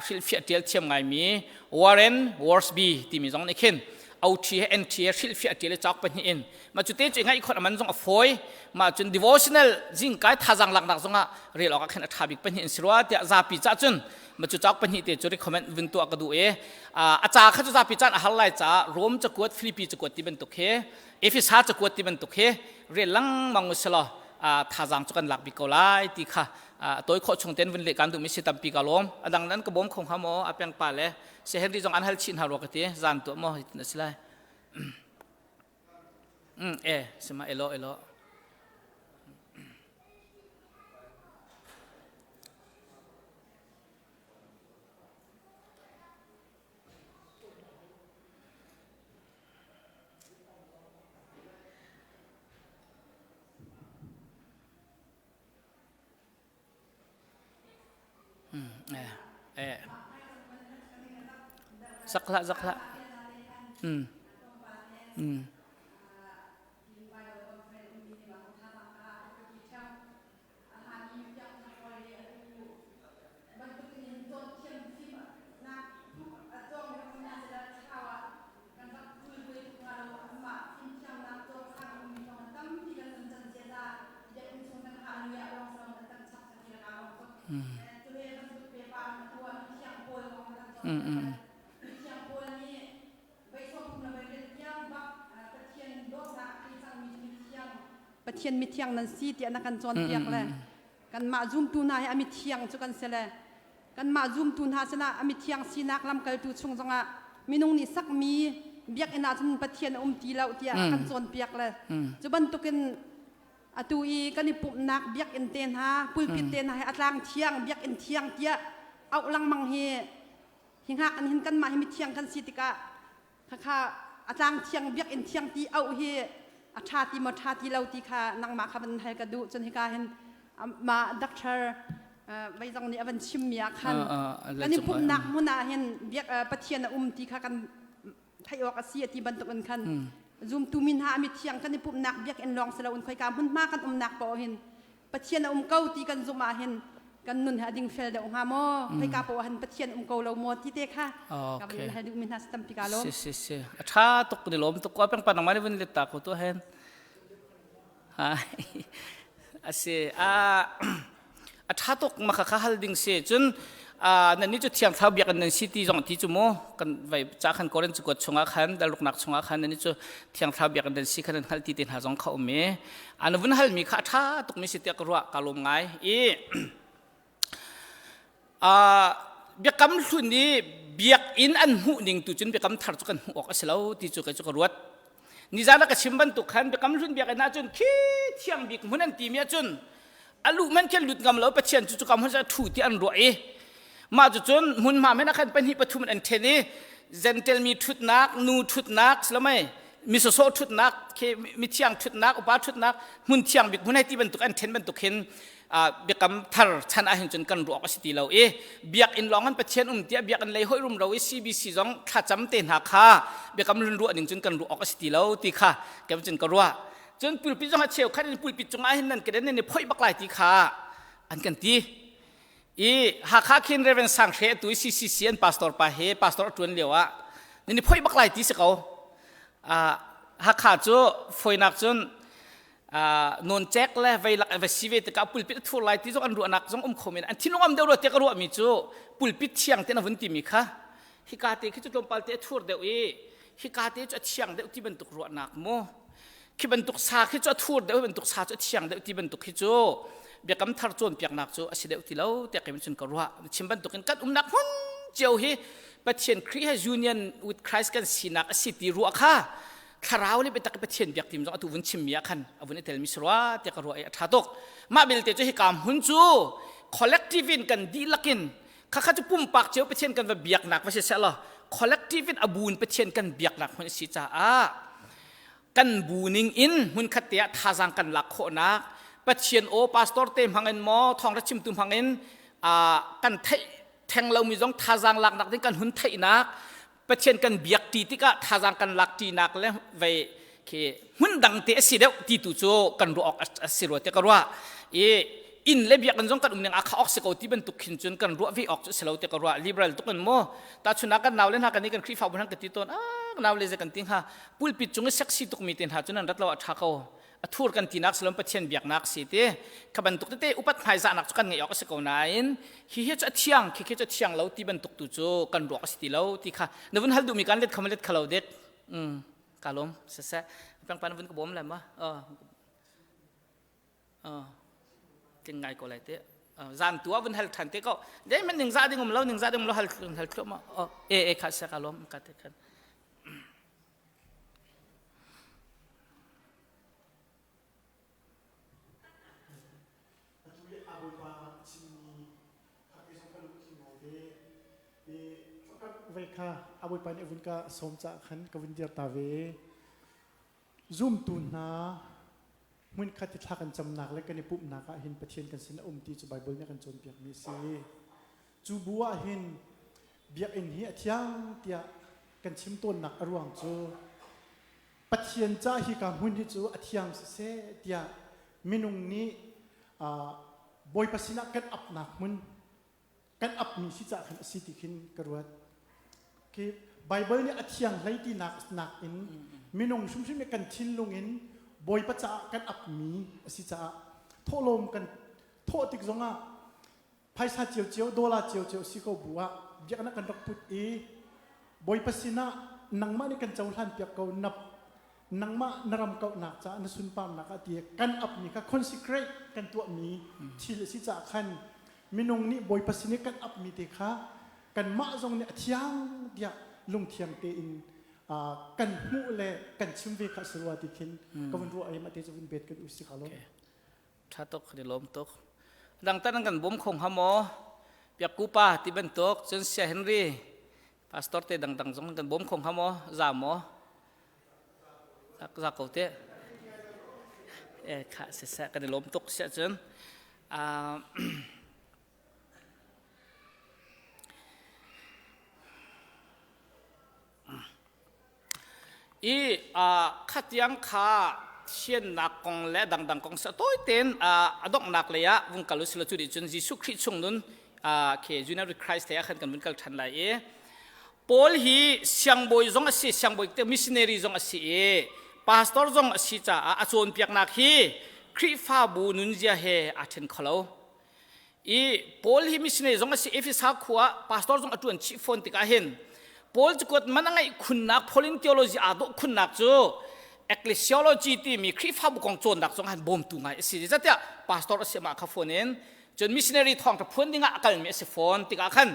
hrilhfiah ṭial thiam ngaimi Warren Wiersbe timi zong nih khin OT he NT he hrilhfiah ṭial i cauk pahnih in mah cu te cu ngaih khawt a man zong a fawi. Mah cun devotional zingkai thazang laknak zongah rel awk ah khin a ṭha bik pahnih in si rua tiah zapi cah cun mah cu cauk pahnih te cu recommend vun tuah ka duh i a ca kha cu zapi caan a har lai caah Rom cakuat, Filipi cakuat ti bantuk hi, Efesa cakuat ti bantuk hi rel lengmang usalaw thazang cu kan lak bik ko lai ti kha toi khawh chung ten vun leh kan duhmi si. Tampi ka lawm. A dang nan ka bawm kho hnga maw? A peng pa le se Henry zong an hal chih hna rua ka ti. Zan tuah maw hitin a si lai? E sima elo elo. Eh. Zak hlah, zak hlah. Pathian mithiang nan si tiah na kan cawnpiak le. Kanmah zumtu hna hi a mithiang cu kan si le kanmah zumtu hna sinah a mithiang sinak lamkaltu chung zongah minung nih sakmi biakinn ah cun Pathian a um ti lo tiah a kan cawnpiak le cu bantukin atu i kan i pumhnak biakinn te hna pulpit te hna hi a tlang thiang biakinn thiang tiah auh lengmang hi hi hngak an hin kanmah hi mithiang kan si tikah khakha a tlang thiang biakinn thiang ti auh hi a ṭha ti maw ṭha ti lo ti kha nangmah kha van hal ka duh cun hika hin mah doctor vei zong nih a van chimmi ah khan kan i pumhnak hmun ah hin biak Pathian a um ti kha kan theih awk a si a ti bantuk in khan zumtu mi hna mi thiang kan i pumhnak biakinn lawng si loin khoika hmunhma kan umnak paoh hin Pathian a um ko ti kan zumh ah hin kan nun hi a dingfel deuh hnga maw khoika paoh ah hin Pathian um ko lo maw ti te kha ka van hal duhmi hna si tampi ka lawm si si si a tha tuk ni lawm tuk ko peng pa nangmah nih vun let ta ko tu hen ha a si a a tha tuk ma kha kha hal ding si cun nan ni cu thiang thlarau biakinn nan si ti zong ti cu mu kan vai ca khan korin cu kuat chungah khan dalruknak chungah khan nan ni cu thiang thlarau biakinn nan si khan nan hngalh ti te hna zong kha um i an vun halmi kha a ṭha tukmi si tiah ka ruah ka lawm ngai i biakam hlun i biakinn an hmuh ning tu cun biakam thar cu kan hmuh awk a si lo ti cu kei cu ka ruat nizan ah ka chim bantuk khan biakam hlun biakinn ah cun khi thiang bik hmun an timi ahcun a luh man khin lut ngam lo pathian cu cuka hmun cu thu ti an ruah i mah cu cun hmunhma men ah khan pahnih pathum an ṭhen i Gentle mi ṭhutnak nu ṭhutnak silamai mi sawsawh ṭhutnak mithiang ṭhutnak upa ṭhutnak hmun thiang bik hmun hei ti bantuk an ṭhen bantuk hin biakam thar chan ah hin cun kan ruah awk a si ti lo i biakinn lawng an Pathian um tiah biakinn lei hoih rum ro i CBC zong thlacam te hna kha biakam lun ruah ning cun kan ruah awk a si ti lo ti kha kem cun ka ruah cun pulpit zong a cheu khat in pulpit cungah hin nan keden nan i phoih bak lai ti kha an kan ti i Hakha khin Reverend Sang Hre tu CCC an pastor pa he pastor a tuan lio ah nan i phoih bak lai ti si ko Hakha cu foinak cun non cek le veilak va si ve tikah pulpit a thur lai ti zong an ruahnak zong um kho men an thinlung am deuh rua tiah ka ruahmi cu pulpit thiang te na vun timi kha hika te khi cu tlawmpal te a thur deuh i hika te cu a thiang deuh ti bantuk ruahnak mu khi bantuk sa khi cu a thur deuh bantuk sa cu a thiang deuh ti bantuk khi cu biakam thar cawnpiaknak cu a si deuh ti lo tiah kei cun ka ruah chim bantukin kan umnak hmun cio hi Pathian Khrih he union with Christ kan sinak a si ti ruah kha thlarau le biatak Pathian biak tim zong atu vun chimmi ah khan a vun i telmi si rua tiah ka ruah i a ṭha tuk mah belte cu hika hmun cu collective in kan dihlak in khakha cu pumpak cio Pathian kan va biaknak va si seh law collective in a bu in Pathian kan biaknak hmun a si caah kan bu ning in hmunkhat te ah thazaang kan lak khawhnak Pathian aw pastor te hmang in maw thawngṭha chimtu hmang in kan theih theng lomi zong thazaang laknak ding kan hun theihnak Pathian kan biak ṭi tikah thazaang kan lak ṭinak le vei khi hmun dang te a si deuh ti tu cu kan ruah awk a si rua te ka ruah i inn le biakinn zong kan um ning a kha awk si ko ti bantuk khin cun kan ruah ve awk cu si lo te ka ruah liberal tuk in mu ta chuna kan nau le hna kan ni kan Khrihfabu hna kan ti tawn ah nau le ze kan ti hnga pulpit cung i sexy tuk mi te hna cun an rat lo a tha ko a thur kan tinak silom Pathian biaknak si ti kha bantuk tete upat hmaizahnak cu kan ngeih awk a si ko nain hi hi cu a thiang khi khi cu a thiang lo ti bantuk tu cu kan ruak a si ti lo ti kha na vun hal duhmi kan let kha let khalo dek um ka lom sese pang pan vun ka bom le ma tling ngai ko lai te zan tu vun hal than te ko dei man ning za ding um lo ning za ding um lo hal hal thlo ma e e kha se ka lom ka te khan Atu i a Bawipa chimmi kha kei zong ka lungtling ngai ve. I vei kha a Bawipa nih a vun ka sawm caah khan ka vun dir ta ve. Zumtu hna hmunkhat i thla kan camnak le kan i pumhnak ah hin Pathian kan sin a um ti cu Baibal nih a kan cawnpiakmi a si. Cu bu ah hin biakinn hi a thiang tiah kan chim tawnnak a ruang cu Pathian ca hika hmun hi cu a thiang siseh tiah minung nih Bawipa sinah kan apnak hmun kan apmi si caah khan a si ti khin ka ruat. Khi Bible nih a thiang hlei tinak nakin minung hrimhrim nih kan thinlung in Bawipa caah kan apmi a si caah thawhlawm kan thawh tik zongah phaisa ciocio dollar ciocio si ko bu ah biaknak kan rak put i Bawipa sinah nangmah nih kan cohlan piak ko na. Nangmah na ram kauhnak caah na sunparnak ah ti kan apmi kha consecrate kan tuahmi thil a si caah khan minung nih Bawipa sin i kan apmi te kha kanmah zong nih a thiang tiah lungthiang tein kan hmuh le kan chim ve kha a si rua ti khin ka vun ruah i mah te cu vun bet kan u si ka lo. Tha tuk kan i lawm tuk. Dang tan kan bawm kho hnga maw? Piak kupa ti bantuk cun Sia Henry pastor te dangdang zong kan bawm kho hnga maw? Za maw? Za ko te. Eh kha siseh kan i lawm tuk siah cun. I khatiang kha thiannak kong le dangdang kong sa tawi tein a donghnak lei ah vung kal usila cu nih cun Jesuh Khrih chung nun khi United Christ lei ah khan kan vun kal ṭhan lai i Paul hi siangbawi zong a si siangbawi te missionary zong a si i pastor zong a si caah a cawnpiaknak hi Khrihfabu nunzia he aa ṭhen kho lo. I Paul hi missionary zong a si Efesa khua ah pastor zong a ṭuan chih fawn tikah hin Paul cakuat man a ngeih khunnak Pauline theology aa dawh khunnak cu ecclesiology timi Khrihfabu kong cawnnak zong han bawmtu ngai a si. Zeicahtiah pastor a si mah kha phone in cun missionary thawngṭha phuan dingah a kalmi a si fawn tikah khan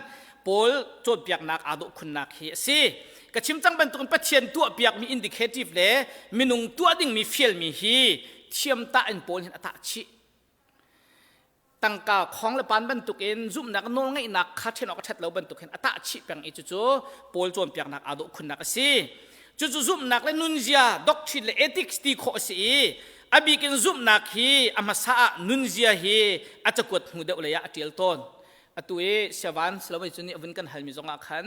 Paul cawnpiaknak aa dawh khunnak hi a si. Ka chim cang bantukin Pathian tuahpiakmi indicative le minung tuah dingmi fialmi hi thiamtah in Paul hin a tah chih. Tangka khong le pan bantukin zumhnak nawlngeihnak kha ṭhen awk a ṭhat lo bantuk hin a tah chih peng i cucu Paul cawnpiaknak aa dawh khunnak a si. Cucu zumhnak le nunzia doctrine le ethics ti khawh a si i a bik in zumhnak hi a hmasa ah nunzia hi a cakuat hnu deuh lei ah a ṭial tawn. Atu i Siavan Salomei cu nih a vun kan halmi zongah khan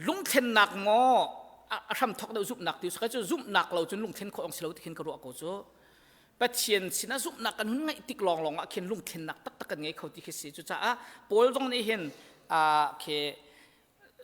lungthlennak maw a hramthok deuh zumhnak ti cu zumhnak lo cun lungthlen khawh ang si lo ti khin ka ruah ko cu. Pathian sinah zumhnak kan hun ngeih tik lawnglawng ah khin lungthlennak taktak kan ngei kho ti khi si. Cucaah Paul zong nih hin khi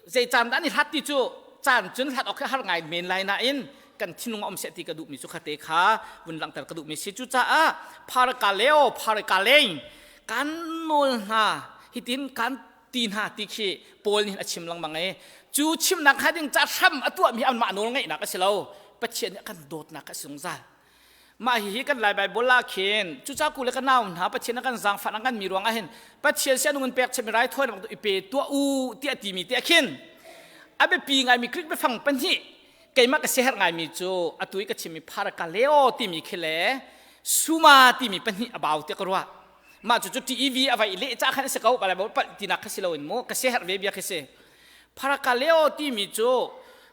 zei caan dah an i hlat ti cu caan cun hlat awk khi har ngai men lai nain kan thinlung a um seh ti ka duhmi cu khate kha vun langhter ka duhmi si. Cucaah pharakaleo pharakaleng kan nawl hna hitin kan ti hna ti khi Paul nih a chim lengmang i cu chimnak kha ding ca hram a tuahmi anmah nawl ngeihnak a si lo. Pathian nih a kan dawtnak a si zungzal. Mah hihi kan Lai Baibal ah khin cucaah ku le ka nau hna Pathian a kan zaangfah a kan mi ruang ah hin Pathian si anung in pek chemi raithawinak bantuk i pe tuah u tiah timi te ah khin a biapi ngaimi Greek biafang pahnih keimah ka siaherh ngaimi cu atu i ka chimmi parakaleo timi khi le suma timi pahnih a bau tiah ka ruah. Mah cucu TEV a vai leh ca khan a si ko Baibal palh tinak kha si loin mu ka siaherh ve bia khi si. Parakaleo timi cu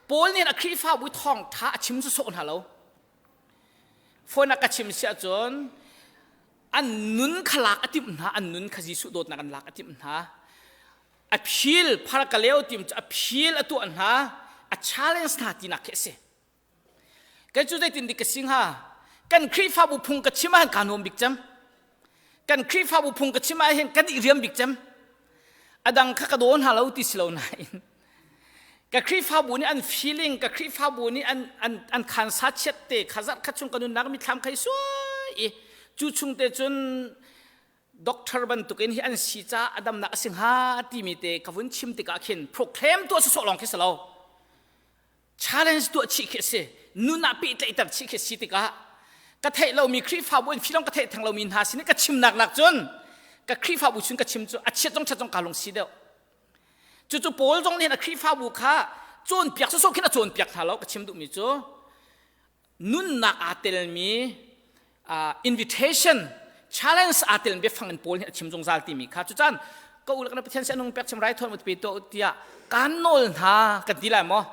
Paul nih a Khrihfabu thawngtha a chim sawsawh hna lo. Phone a ka chim si ahcun an nun kha lak a timh hna, an nun kha Jesuh dawtnak an lak a timh hna. A phil pharakaleo tim cu a phil a tuah hna, a challenge hna tinak khi a si. Kei cu zeitin dik ka si hnga? Kan Khrihfabu phung ka chim ah kaa nuam bik cem. Kan Khrihfabu phung ka chim ah hin kan i riam bik cem. A dang kha ka daw hna lo ti si lo nain Ka Khrihfabu nih an feeling, ka Khrihfabu nih an, an, an khansa chiat te kha zarh khat chung ka nunnak mithlam khai suai i cu chung te cun doctor bantukin hi an si ca a damnak a si hnga timi te ka vun chim tikah khin proclaim tuah sawsawh lawng khi si lo. Challenge tuah chih khi a si. Nun ah pehtlaihter chih khi a si tikah ka theih lomi Khrihfabu in filong ka theih theng lomi hna sin i ka chimnak nak cun ka Khrihfabu chung ka chim cu a chiat zong ṭhat zong kaa lung si deuh. Cucu Paul zong nih a Khrihfabu kha cawnpiak sawsawh khin a cawnpiak hna lo ka chim duhmi cu nunnak aa telmi invitation challenge aa telmi biafang in Paul nih a chim zungzal timi kha cucan ka u le kana Pathian sin pek chim rai thawn pe to tiah kan nawl hna kan ti lai maw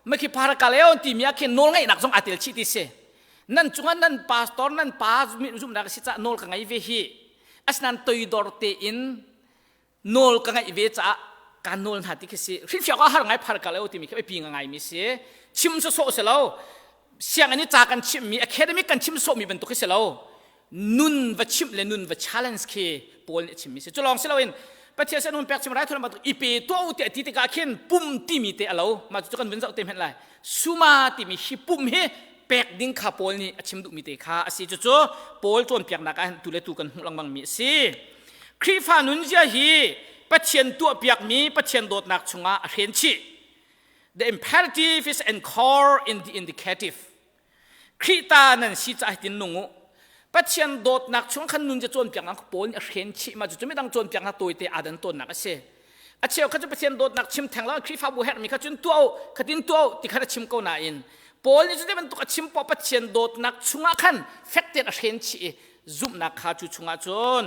makhi parakaleo timi ah khin nawl ngeihnak zong aa tel chih ti si nan cungah nan pastor nan pa zumhnak a si caah nawl ka ngei ve hi asinain toidor tein Nawl ka ngaih ve caah kaan nawl hna ti khi si. Hrilhfiah awk ah har ngai phar ka lo timi khi biapi ngaimi si. Chim sawsawh si lo. Sianginn i ca kan chimhmi, academic kan chim sawhmi bantuk khi si lo. Nun va chimh le nun va challenge khi Paul nih a chimmi si. Cu lawng si loin Pathian sin hun pek chim rai thulam bantuk i pe tuah u tiah ti tikah khin pum timi te a lo. Mah cu kan vun zoh te hmenh lai. Suma timi hi pum hi pek ding kha Paul nih a chim duhmi te kha a si. Cucu Paul cawnpiaknak ah tu le tu kan hmuh lengmangmi a si. Khrihfa nunzia hi Pathian tuahpiakmi Pathian dawtnak chungah a hren chih. The imperative is anchored in the indicative. Khrih ta nan si caah hitin nung u. Pathian dawtnak chung khan nun cu cawnpiaknak Paul nih a hren chih ma cu midang cawnpiaknak tawite aa dan tawnnak a si. A cheu kha cu Pathian dawtnak chim theng lo Khrihfabu herhmi kha cun tuah u, khatin tuah u ti khan a chim ko nain Paul nih cu bantuk a chim poah Pathian dawtnak chungah khan fek tein a hren chih i zumhnak kha cu chungah cun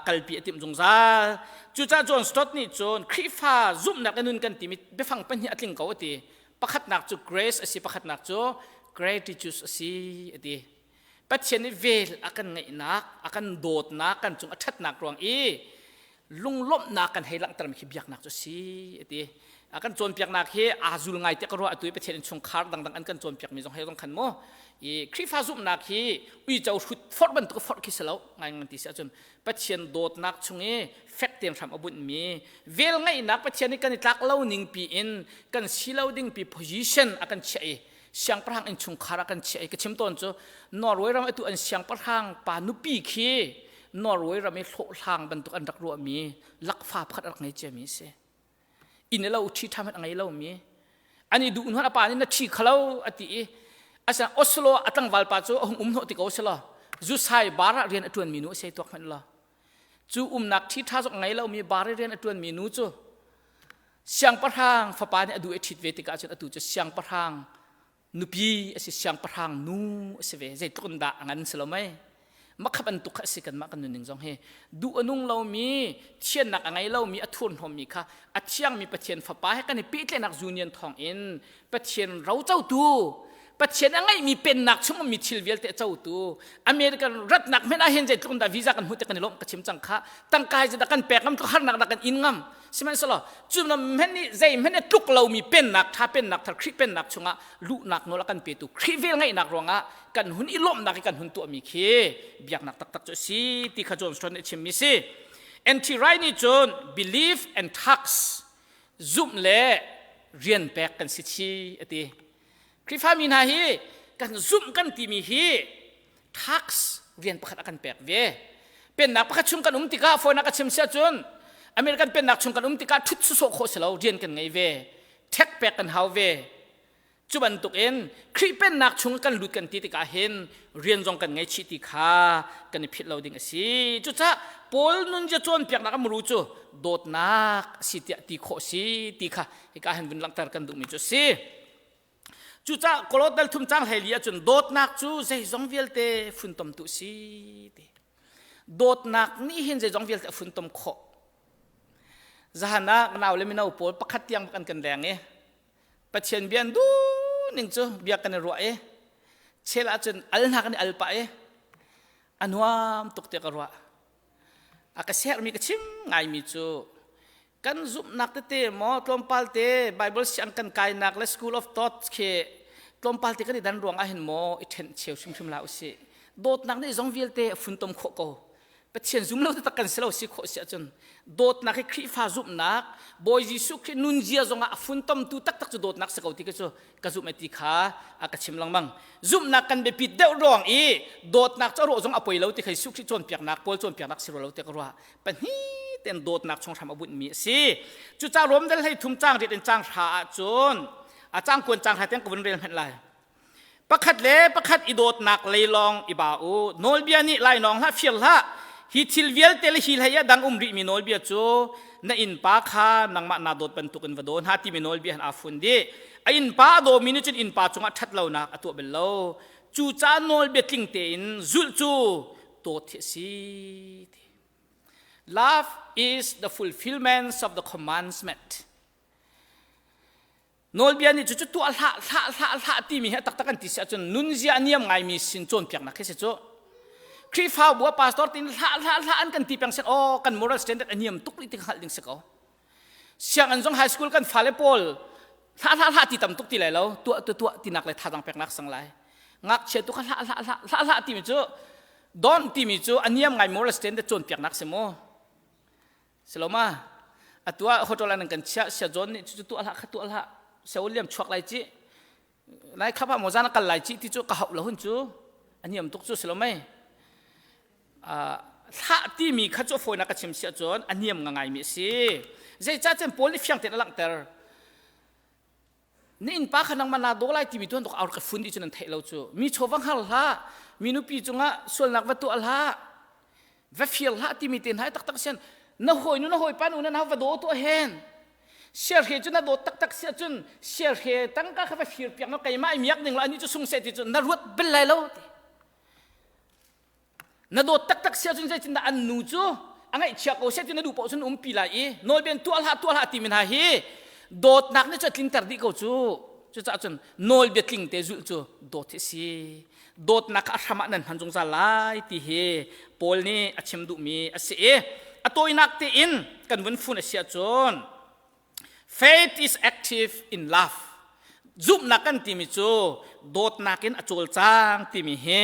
kalpi a timh zungzal. Cucaah John Stott nih cun Khrihfa zumhnak le nun kan timi biafang pahnih a tling ko a ti. Pakhatnak cu grace a si, pakhatnak cu gratitude a si a ti. Pathian nih vel a kan ngeihnak, a kan dawtnak, kan cung a ṭhatnak ruang i lunglawmhnak kan hei langhtermi khi biaknak cu a si a ti. A kan cawnpiaknak hi aa zul ngai tiah ka ruah atu i Pathian innchungkhar dangdang an kan cawnpiakmi zong he zong khan mu i Khrihfa zumhnak hi uico hrut forh bantuk forh khi si lo ngai ngan ti si ahcun Pathian dawtnak chung i fek tein hram a bunhmi vel ngeihnak Pathian nih kan i tlak lo ning pi in kan si lo ding pi position a kan chiah i siangpahrang innchungkhar a kan chiah i ka chim tawn cu Norway ram atu an siangpahrang pa nupi khi Norway ram i hlawhhlang bantuk an rak ruahmi lakfa pakhat a rak ngei ciami a si. Inn lo ṭhi ṭha hmanh a ngei lomi an i duh hnuan a pa nih na ṭhi khalo a ti i asina Oslo a tlangval pa cu a hung um hnawh ti ko selaw zusai bar ah rian a ṭuanmi nu a si tuak hmanh law cu umnak ṭhi ṭha zong ngei lomi bar i rian a ṭuanmi nu cu siangpahrang fapa nih a duh i ṭhit ve tikah cun atu cu siangpahrang nupi a si siangpahrang nu a si ve zeitluk in dah a ngan si lo mei makha bantuk kha a si kanmah kan nunning zong hi duh a nung lomi thiannak a ngei lomi a thurhnawmmi kha a thiangmi Pathian fapa he kan i pehtlaihnak union thawng in Pathian rocotu Pathian a ngeihmi pennak chung ummi thil vialte a cotu American ratnak hmanh ah hin zeitluk in dah visa kan hmuh te kan i lawmh ka chim cang kha tangka hi zeidah kan pek ngam tluk harnak dah kan in ngam Sihmanhsehlaw cu hmanh nih zeihmanh a tluk lomi pennak ṭha pennak thar Khrih pennak chungah luhnak nawl a kan petu Khrih vel ngeihnak ruangah kan hun i lawmhnak i kan hun tuahmi khi biaknak taktak cu a si ti kha John Stott nih a chimmi si. N.T. Wright nih cun belief and tax zumh le rian pek kan si chi a ti. Khrihfami hna hi kan zumh kan timi hi tax rian pakhat a kan pek ve. Pennak pakhat chung kan um tikah fawinak ka chim si ahcun American pennak chung kan um tikah ṭhut sawsawh khawh si lo rian kan ngei ve. Tax pek kan hau ve. Cu bantuk in Khrih pennak chung kan lut kan ti tikah hin rian zong kan ngei chih ti kha kan i philh lo ding a si. Cucaah Paul nunzia cawnpiaknak a muru cu dawtnak a si tiah ti khawh si ti kha hika hin vun langhter kan duhmi cu a si. Cucaah Kolot dal thum cang hlei li ahcun dawtnak cu zeizong vialte funtomtu a si ti. Dawtnak nih hin zeizong vialte a funtom khawh. Zahan ah nau le mino pawl pakhat tiang kan kan leng i Pathian bia an duh ning cu bia kan i ruah i chel ahcun al hna kan i al pah i a nuam tuk tiah ka ruah. A ka sermi ka chim ngaimi cu kan zumhnak tete maw tlawmpal te Bible siang kan kainak le School of Thought khi tlawmpal te kan i dan ruang ah hin maw i ṭhen cheu hrimhrim la usih. Dawtnak nih zong vialte a funtom khawh ko. Pathian zum lo taktak kan si lo si khawh si ahcun dawtnak hi Khrihfa zumhnak Bawi Jesuh Khrih nunzia zongah a funtomtu taktak cu dawtnak si ko ti khi cu ka zumh ti kha a ka chim lengmang. Zumhnak kan biapit deuh ruang i dawtnak cu a rawh zong a poi lo ti kha Jesuh Khrih cawnpiaknak Paul cawnpiaknak si rua lo ti ka ruah. Pahnih ten dawtnak chung hram a bunhmi a si. Cucaah Rom dal hlei thum caang riat in caang hra ahcun a caang kuan caang hra tiang ka vun rel hmanh lai. Pakhat le pakhat i dawtnak lei lawng i ba u. Nawlbia nih lainawng hlah fir hlah. Hi thil vialte le hi hlei ah dang um rihmi nawlbia cu na innpa kha nangmah naa dawt bantukin va daw hna timi nawlbia han aa fun dih. A innpa a dawmi nih cun innpa cungah ṭhat lonak a tuah bal lo. Cucaah nawlbia tling tein zulh cu dawt hi a si. Love is the fulfillment of the commandment. Nawlbia nih cucu tuah hlah hlah hlah hlah timi hi a taktak an ti si ahcun nunzia a niam ngaimi sin cawnpiaknak khi si cu. Khrihfabu ah pastor tin hlah hlah hlah an kan ti peng sen aw kan moral standard a niam tuk rih ti hngalh ding si ko. Sianginn zong high school kan fale pawl hlah hlah hlah ti tam tuk ti lai lo tuah tu tuah tinak le thazang peknak sang lai. Ngakchia tu kha hlah hlah hlah hlah hlah timi cu don timi cu a niam ngai moral standard cawnpiaknak si mu. Siloma atu ah hotel an kan chiah sia John nih cu tuah hlah kha tuah hlah sia William chuak lai ci lai khap ah mozan kal lai ci ti cu ka hauh lo hun cu a niam tuk cu silomai thlah timi kha cu fawi na ka chim sia cun a niam ngai mi a si zeicah cun Paul nih fiang tein a langhter. Na innpa kha nangmah naa daw lai timi tu an ka fun ti cu nan theih lo cu. Mi chaw va hngar hlah, mi nupi cungah sualnak va tuah hlah, va fir hlah timi te hna taktak sian na hawi nu na hawipa nu na nau va daw tuah hen. Siarhe cu na dawt taktak si ahcun siarhe tangka kha va fir piak na keimah i miak ding lo ani cu sung seh ti cu na ruat bel lai lo ti. Na dawt taktak si ahcun zeitindah an nu cu a ngaihchia ko seh ti na duh paoh cun umpi lai i nawlbian tuah hlah tuah hlah timi hna hi dawtnak nih cu a tlinter dih ko cu. Cucaah cun nawlbia tling te zulh cu dawt hi a si. Dawtnak kha a hram ah nan hman zungzal lai ti hi Paul nih a chim duhmi a si i a tawinak tein kan vun fun a si ahcun Faith is active in love. Zumhnak kan timi cu dawtnak in a cawlcang timi hi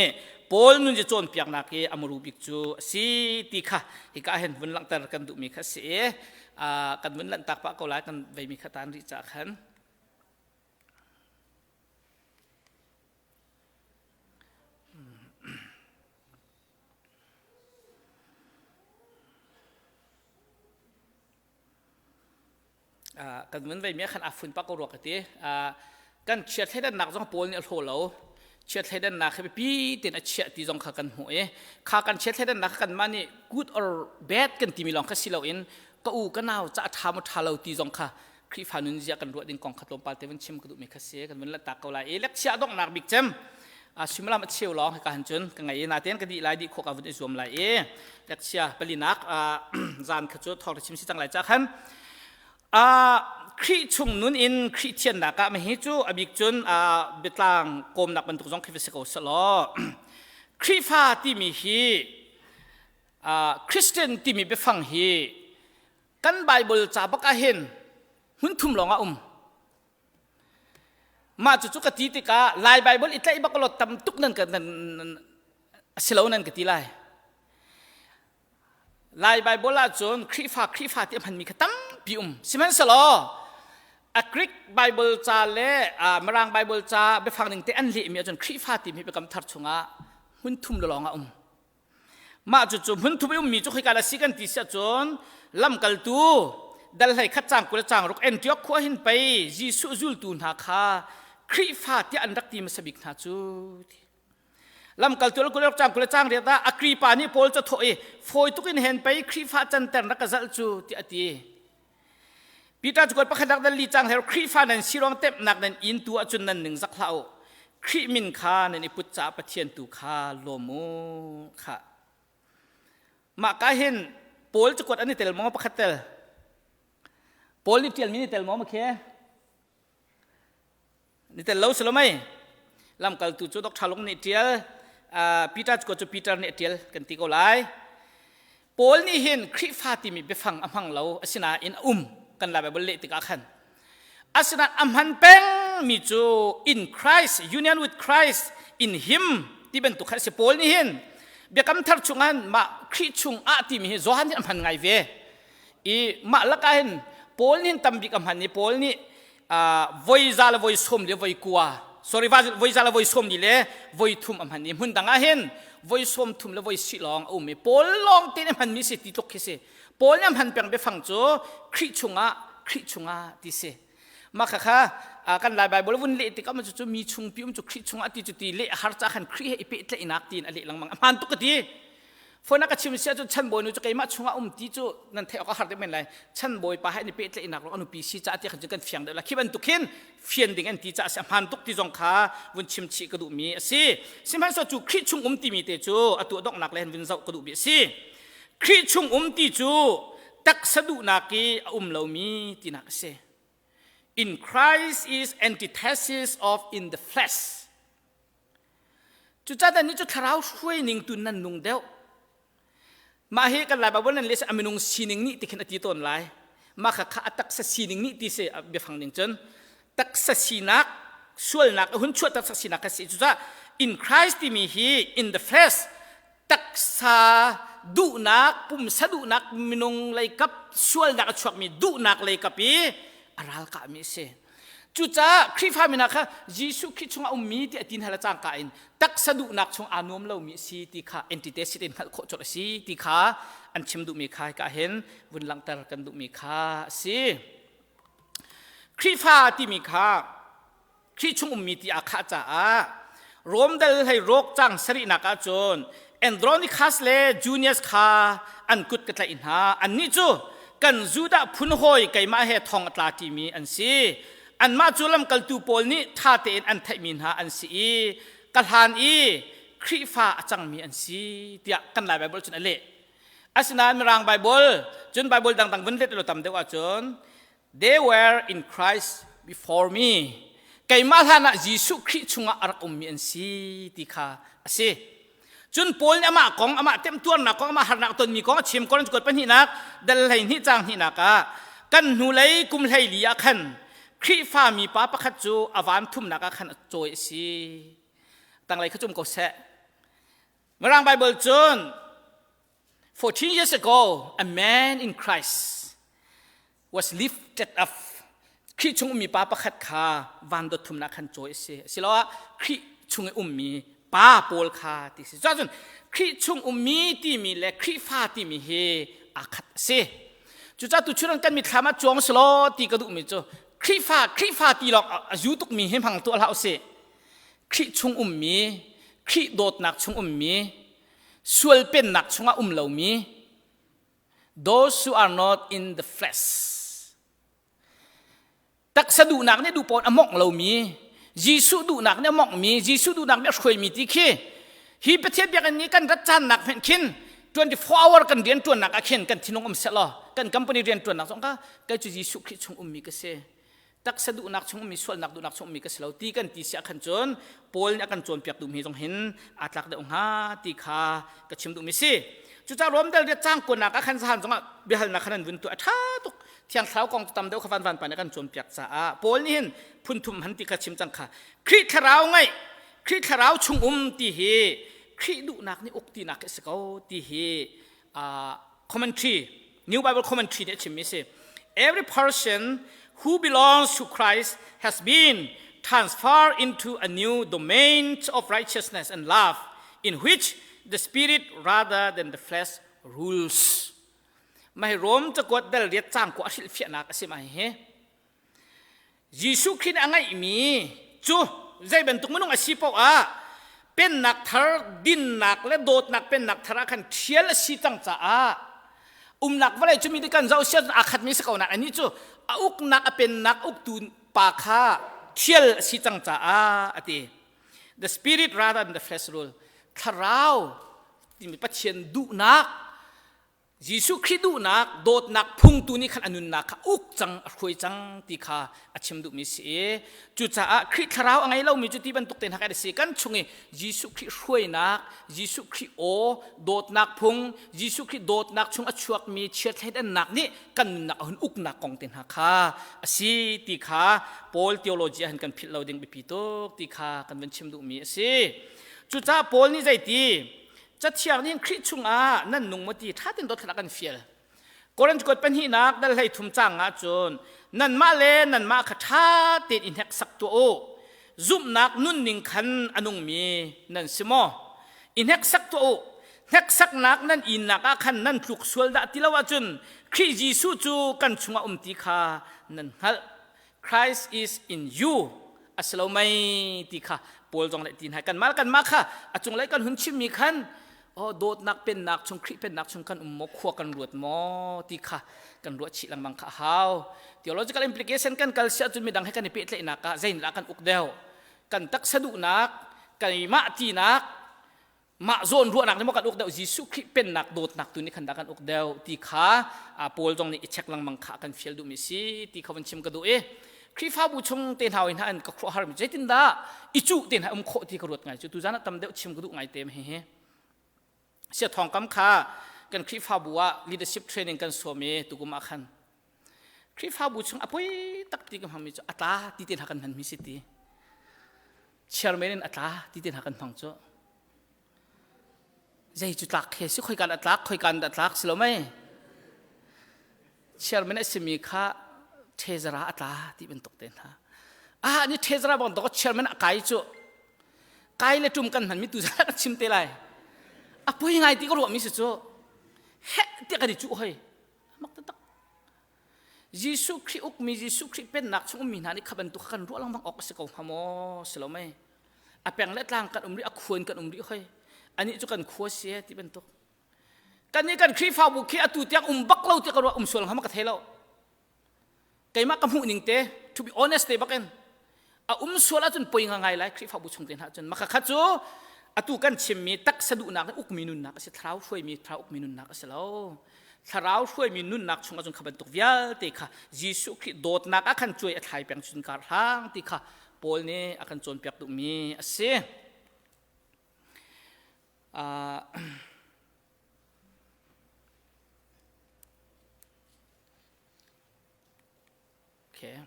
Paul nun i cawnpiaknak hi a muru bik cu a si ti kha hika hin vun langhter kan duhmi kha a si i kan vun lanhtak pah ko lai kan veimi kha tan rih caah khan. Kan vun veimi ah khan aa fun pah ko rua ka ti. Kan chiat thleidannak zong Paul nih a hlaw lo. Chiat thleidannak hi biapi tein a chiah ti zong kha kan hmuh i kha kan chiat thleidannak kha kanmah nih good or bad kan timi lawng kha si loin ka u ka nau ca a ṭha maw ṭha lo ti zong kha Khrihfa nunzia kan ruah ding kong kha tlawmpal te vun chim ka duhmi kha si kan vun lanhtak ko lai i lekchia donghnak bik cem suimilam a cheu lawng hika han cun ka ngei i natein ka dih lai dih khawh ka vun i zuam lai i lekchia palinak zan kha cu thawng chim si cang lai ca khan Khrih chung nun in Khrih thiannak ah hi cu a bik cun biatlang kawmnak bantuk zong khi va si ko selaw Khrihfa timi hi Christian timi biafang hi kan Bible ca bak ah hin hmun thum lawng a um. Mah cucu ka ti tikah Lai Bible i tlaih bak law tam tuk nan ka nan a si lo nan ka ti lai. Lai Bible ahcun Khrihfa Khrihfa ti a hmanmi kha tampi um. Sihmanhsehlaw a Greek Bible ca le Mirang Bible ca biafang ning te an lehmi ahcun Khrihfa timi biakam thar chungah hmun thum lawng a um. Mah cucu hmunthum i ummi cu khika la si kan ti si ahcun lamkaltu dal hlei khat cang 20 cang ruk Antioch khua hin pei Jesuh zultu hna kha Khrihfa tiah an rak ti hmasa bik hna cu ti. Lamkaltu kul cang 20 cang riat ah Agripa nih Paul cu thawh i fawi tuk in hen pei Khrihfa canter rak ka zalh cu tiah a ti. Peter cu pakhat nak dal li cang her Khrihfa nan si ruang temhnak nan in tu ahcun nan ning zak hlah u. Khrih min kha nan i put caah Pathian tu kha lawm u kha. Mah ka hin Paul cakuat an i tel maw pakhat tel? Paul nih ṭialmi ni tel maw makhe? Ni tel lo si lo mei? Lamkaltu cu Dr. Lung nih ṭial, Peter cu cu Peter nih a ṭial kan ti ko lai. Paul nih hin Khrihfa timi biafang a hmang lo, asinain a um kan Lai Bible leh tikah khan. Asinain a hman pengmi cu in Christ, union with Christ, in him ti bantuk kha a si. Paul nih hin biakam thar chungah mah Khrih chungah timi hi Johan nih a hman ngai ve. I mah lakah hin Paul nih hin tambik a hman i Paul nih voi za le voi sawm le voi kua sorry voi za le voi sawm li le voi thum a hman i hmun dang ah hin voi sawm thum le voi si lawng a um i Paul lawng te nih hmanmi si ti tluk khi si Paul nih a hman peng biafang cu Khrih chungah Khrih chungah ti si mah kha kha kan Lai Bible vun leh tikah cu cu mi chungpi um cu Khrih chungah ti cu ti leh a har ca khan Khrih he i pehtlaihnak tiin a leh lengmang a hmaan tuk ka ti Phone a ka chim si ahcun chanbawi nu cu keimah chungah um ti cu nan theih awk a har deuh men lai. Chanbawi pa he an i pehtlaihnak ruang a nupi si caah ti khan cun kan fiang deuh lai. Khi bantuk hin fian ding an ti caah a si a hmaan tuk ti zong kha vun chim chih ka duhmi a si. Sihmanhsehlaw cu Khrih chung um timi te cu a tuah donghnak le hin vun zoh ka duhmi a si. Khrih chung um ti cu taksa duhnak i a um lomi tinak a si. In Christ is antithesis of in the flesh. Cucaah nannih cu thlarau hruai ning tu nan nung deuh. Mah hi kan Lai Bible nan leh a minung sining nih ti khin a ti tawn lai. Mah kha kha a taksa sining nih ti si biafang ning cun taksa sinak sualnak a hun chuah taksa sinak kha si. Cucaah in Christ timi hi in the flesh taksa duhnak pumsa duhnak minung leikap sualnak a chuakmi duhnak leikap i a ralkahmi a si. Cucaah Khrihfa mi hna kha Jesuh Khrih chungah ummi ti a tin hal a cangka in taksa duhnak chung aa nuam lomi a si ti kha antithesis in hngalh khawh colh a si ti kha an chim duhmi kha hika hin vun langhter kan duhmi kha a si. Khrihfa timi kha. Khrih chung ummi ti aa khah caah Rom dal hlei rawk cang sarihnak ahcun Andronicus le Junius kha an kut ka tlaih hna. Annih cu kan Judah phun hawi keimah he thong a tla ṭimi an si. Anmah cu lamkaltu pawl nih ṭha tein an theihmi hna an si i ka hlan i Khrihfa a cangmi an si tiah kan Lai Baibal cun a leh. Asinain Mirang Baibal cun Baibal dangdang vun let lo tam deuh ahcun They were in Christ before me. Keimah hlan ah Jesuh Khrih chungah a rak ummi an si ti kha a si. Cun Paul nih amah kong, amah temtuarnak kong, amah harnak tonmi kong a chim Korinth kuat pahnihnak dal 12 caang hnihnak ah kan hnulei kum 14 ah khan Khrihfa mi pa pakhat cu a van thumnak ah khan a cawi a si. Tanglei kha cum ko seh. Mirang Bible cun 14 years ago, a man in Christ was lifted up. Khrih chung ummi pa pakhat kha van dot thumnak khan cawi a si. Asiloah Khrih chung i ummi pa pawl kha ti si. Cun Khrih chung ummi timi le Khrihfa timi hi aa khat a si. Cucaah tuchun kan mitthlam ah cuang selaw ti ka duhmi cu Khrihfa Khrihfa ti lawng a zu tukmi hi hmang tuah hlah usih. Khrih chung ummi, Khrih dawtnak chung ummi, sual pennak chungah um lomi those who are not in the flesh taksa duhnak nih duh pawn a mongh lomi Jesuh duhnak nih a monghmi Jesuh duhnak nih a hruaimi ti khi hi Pathian biakinn nih kan rat caannak hmenh khin 24 hour kan rian ṭuannak ah khin kan thinlung um seh law kan company rian ṭuannak zong kha kei cu Jesuh Khrih chung ummi ka si taksa duhnak chung ummi sualnak duhnak chung ummi ka si lo ti kan ti si ah khan cun Paul nih a kan cawnpiak duhmi zong hin aa tlak deuh hnga ti kha ka chim duhmi si. Cucaah Rom dal riat cang kuanak ah khan zahan zongah biahalnak khan an vun tuah a ṭha tuk. Thiang Thlarau kong cu tam deuh kha van van pa nih a kan cawnpiak caah Paul nih hin phun thum han ti kha chim cang kha Khrih Thlarau ngaih Khrih Thlarau chung um ti hi Khrih duhnak nih uk tinak a si ko ti hi uh, commentary New Bible Commentary nih a chimmi si. Every person who belongs to Christ has been transferred into a new domain of righteousness and love in which the spirit rather than the flesh rules. Mai Rom cakuat dal riat cang ko a hrilhfiahnak a si mai hi. Jesuh Khrih nih a ngeihmi cu zei bantuk minung a si paoh ah pennak thar dinnak le dawtnak pennak thar ah khan ṭhial a si cang caah umnak vawlei cu mi nih kan zoh sian aa khatmi si ko nain anih cu a uknak a pennak uktu pa kha ṭhial a si cang caah a ti. The spirit rather than the flesh rule. Thlarau timi Pathian duhnak Jesuh Khrih duhnak, dawtnak phung tu nih khan a nunnak kha uk cang, a hruai cang ti kha a chim duhmi si i cucaah Khrih thlarau a ngei lomi cu ti bantuk te hna kan si. Kan chung i Jesuh Khrih hruainak, Jesuh Khrih aw, dawtnak phung, Jesuh Khrih dawtnak chung a chuakmi chiatthleidannak nih kan nunnak a hun uknak kong te hna kha a si ti kha Paul theology ah hin kan philh lo ding biapi tuk ti kha kan vun chim duhmi a si. Cucaah Paul nih zeiti Cathiang nih Khrih chungah nan nung maw ti ṭha tein dothlat a kan fial. Korinth kuat pahnihnak dal 13 caang ah cun nanmah le nanmah kha ṭha tein i hneksak tuah u. Zumhnak nunning khan a nungmi nan si maw? I hneksak tuah u. Hneksaknak nan innak ah khan nan tluk sual dah ti lo ahcun Khrih Jesuh cu kan chungah um ti kha nan hngalh. Christ is in you a si lo mei ti kha Paul zong le ti hna kanmah kanmah kha a cunglei kan hun chimmi khan oh dawtnak pennak chung Khrih pennak chung kan um maw khua kan ruat maw ti kha kan ruah chih lengmang kha a hau theological implication kan kal si ahcun midang he kan i pehtlaihnak ah zeidah kan uk deuh kan taksa duhnak keimah tinak mah zawn ruahnak nih maw kan uk deuh Jesuh Khrih pennak dawtnak tu nih khan dah kan uk deuh ti kha Paul zong nih i check lengmang kha kan fial duhmi si ti kha van chim ka duh i Khrihfabu chung te hna hna an ka khuah harmi zeitindah i cuh te hna um khawh ti ka ruat ngai cu tuzan ah tam deuh chim ka duh ngai te hi hi sia thawngkam kha kan Khrihfabu ah leadership training kan suam i tukum ah khan Khrihfabu chung a poi tak ti ka hmangmi cu a tla ti te hna kan hmanmi si ti chairman in a tla ti te hna kan hmang cu zei cu tlak he si khoikan a tlak khoikan dah tlak si lo mei chairman a simi kha thezara a tla ti bantuk te hna ah ni thezara bang dok chairman a kai cu kai le tum kan hman mi tu za kan chim te lai a poi ngai ti ka ruah mi si cu he ti kan i cu hoi mak tak. Jesuh Khrih ukmi Jesuh Khrih pennak chung ummi hna nih kha bantuk kha kan ruah lengmang awk a si ko hnga maw si lo mei a peng le tlang kan um rih a khuan kan um rih hoi anih cu kan khua si ti bantuk kan nih kan Khrihfabu khi atu tiang um bak lo ti ka ruah um sual hnga ma ka thei lo keimah ka hmuh ning te to be honest te bakin a um sual ahcun poi nga ngai lai Khrihfabu chung te hna cun maka kha cu atu kan chimmi taksa duhnak le ukmi nunnak a si thlarau hruaimi thlarau ukmi nunnak a si lo thlarau hruaimi nunnak chung ahcun kha bantuk vialte kha Jesuh Khrih dawtnak ah khan cuai a thlai peng cun kar hlang ti kha Paul nih a kan cawnpiak duhmi a si. Uh, Okay.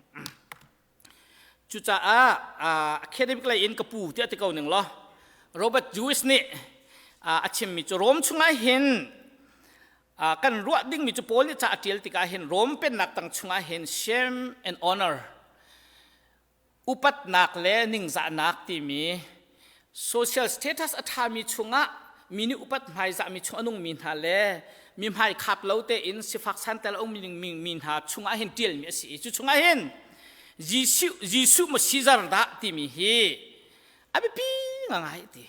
Cucaah uh, academic lei in ka pu tiah ti ko ning law Robert Jewish nih uh, a chimmi cu Rom chungah hin uh, kan ruah dingmi cu Paul nih ca a ṭial tikah hin Rom pennak tang chungah hin shame and honor upatnak le ningzahnak timi social status a ṭhami chungah mi nih upat hmaizahmi chung a nungmi hna le mi hmai khap lo tein sifak santel a ummi mi hna chungah hin ṭialmi a si i cu chungah hin Jesuh Jesuh maw Caesar dah timi hi a biapi ngai ti.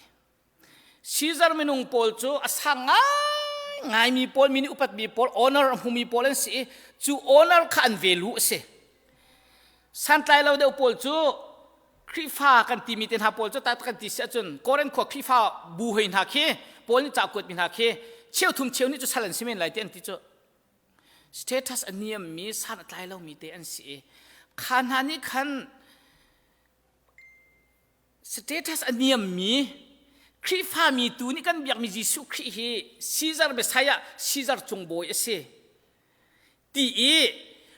Caesar minung pawl cu a sang ngaingaimi pawl mi nih upatmi pawl honor a hmumi pawl an si i cu honor kha an value a si. Santlai lo deuh pawl cu Khrihfa kan timi te hna pawl cu tak kan ti si ahcun Korin khua Khrihfa bu hoi hna khi Paul nih ca kuatmi hna khi cheu thum cheu nih cu sal an si men lai ti an ti cu status a niammi san a tlai lomi te an si i kha hna nih khan Status a niammi Khrihfami tu nih kan biakmi Jesuh Khrih hi Caesar Messiah Caesar cung bawi a si ti i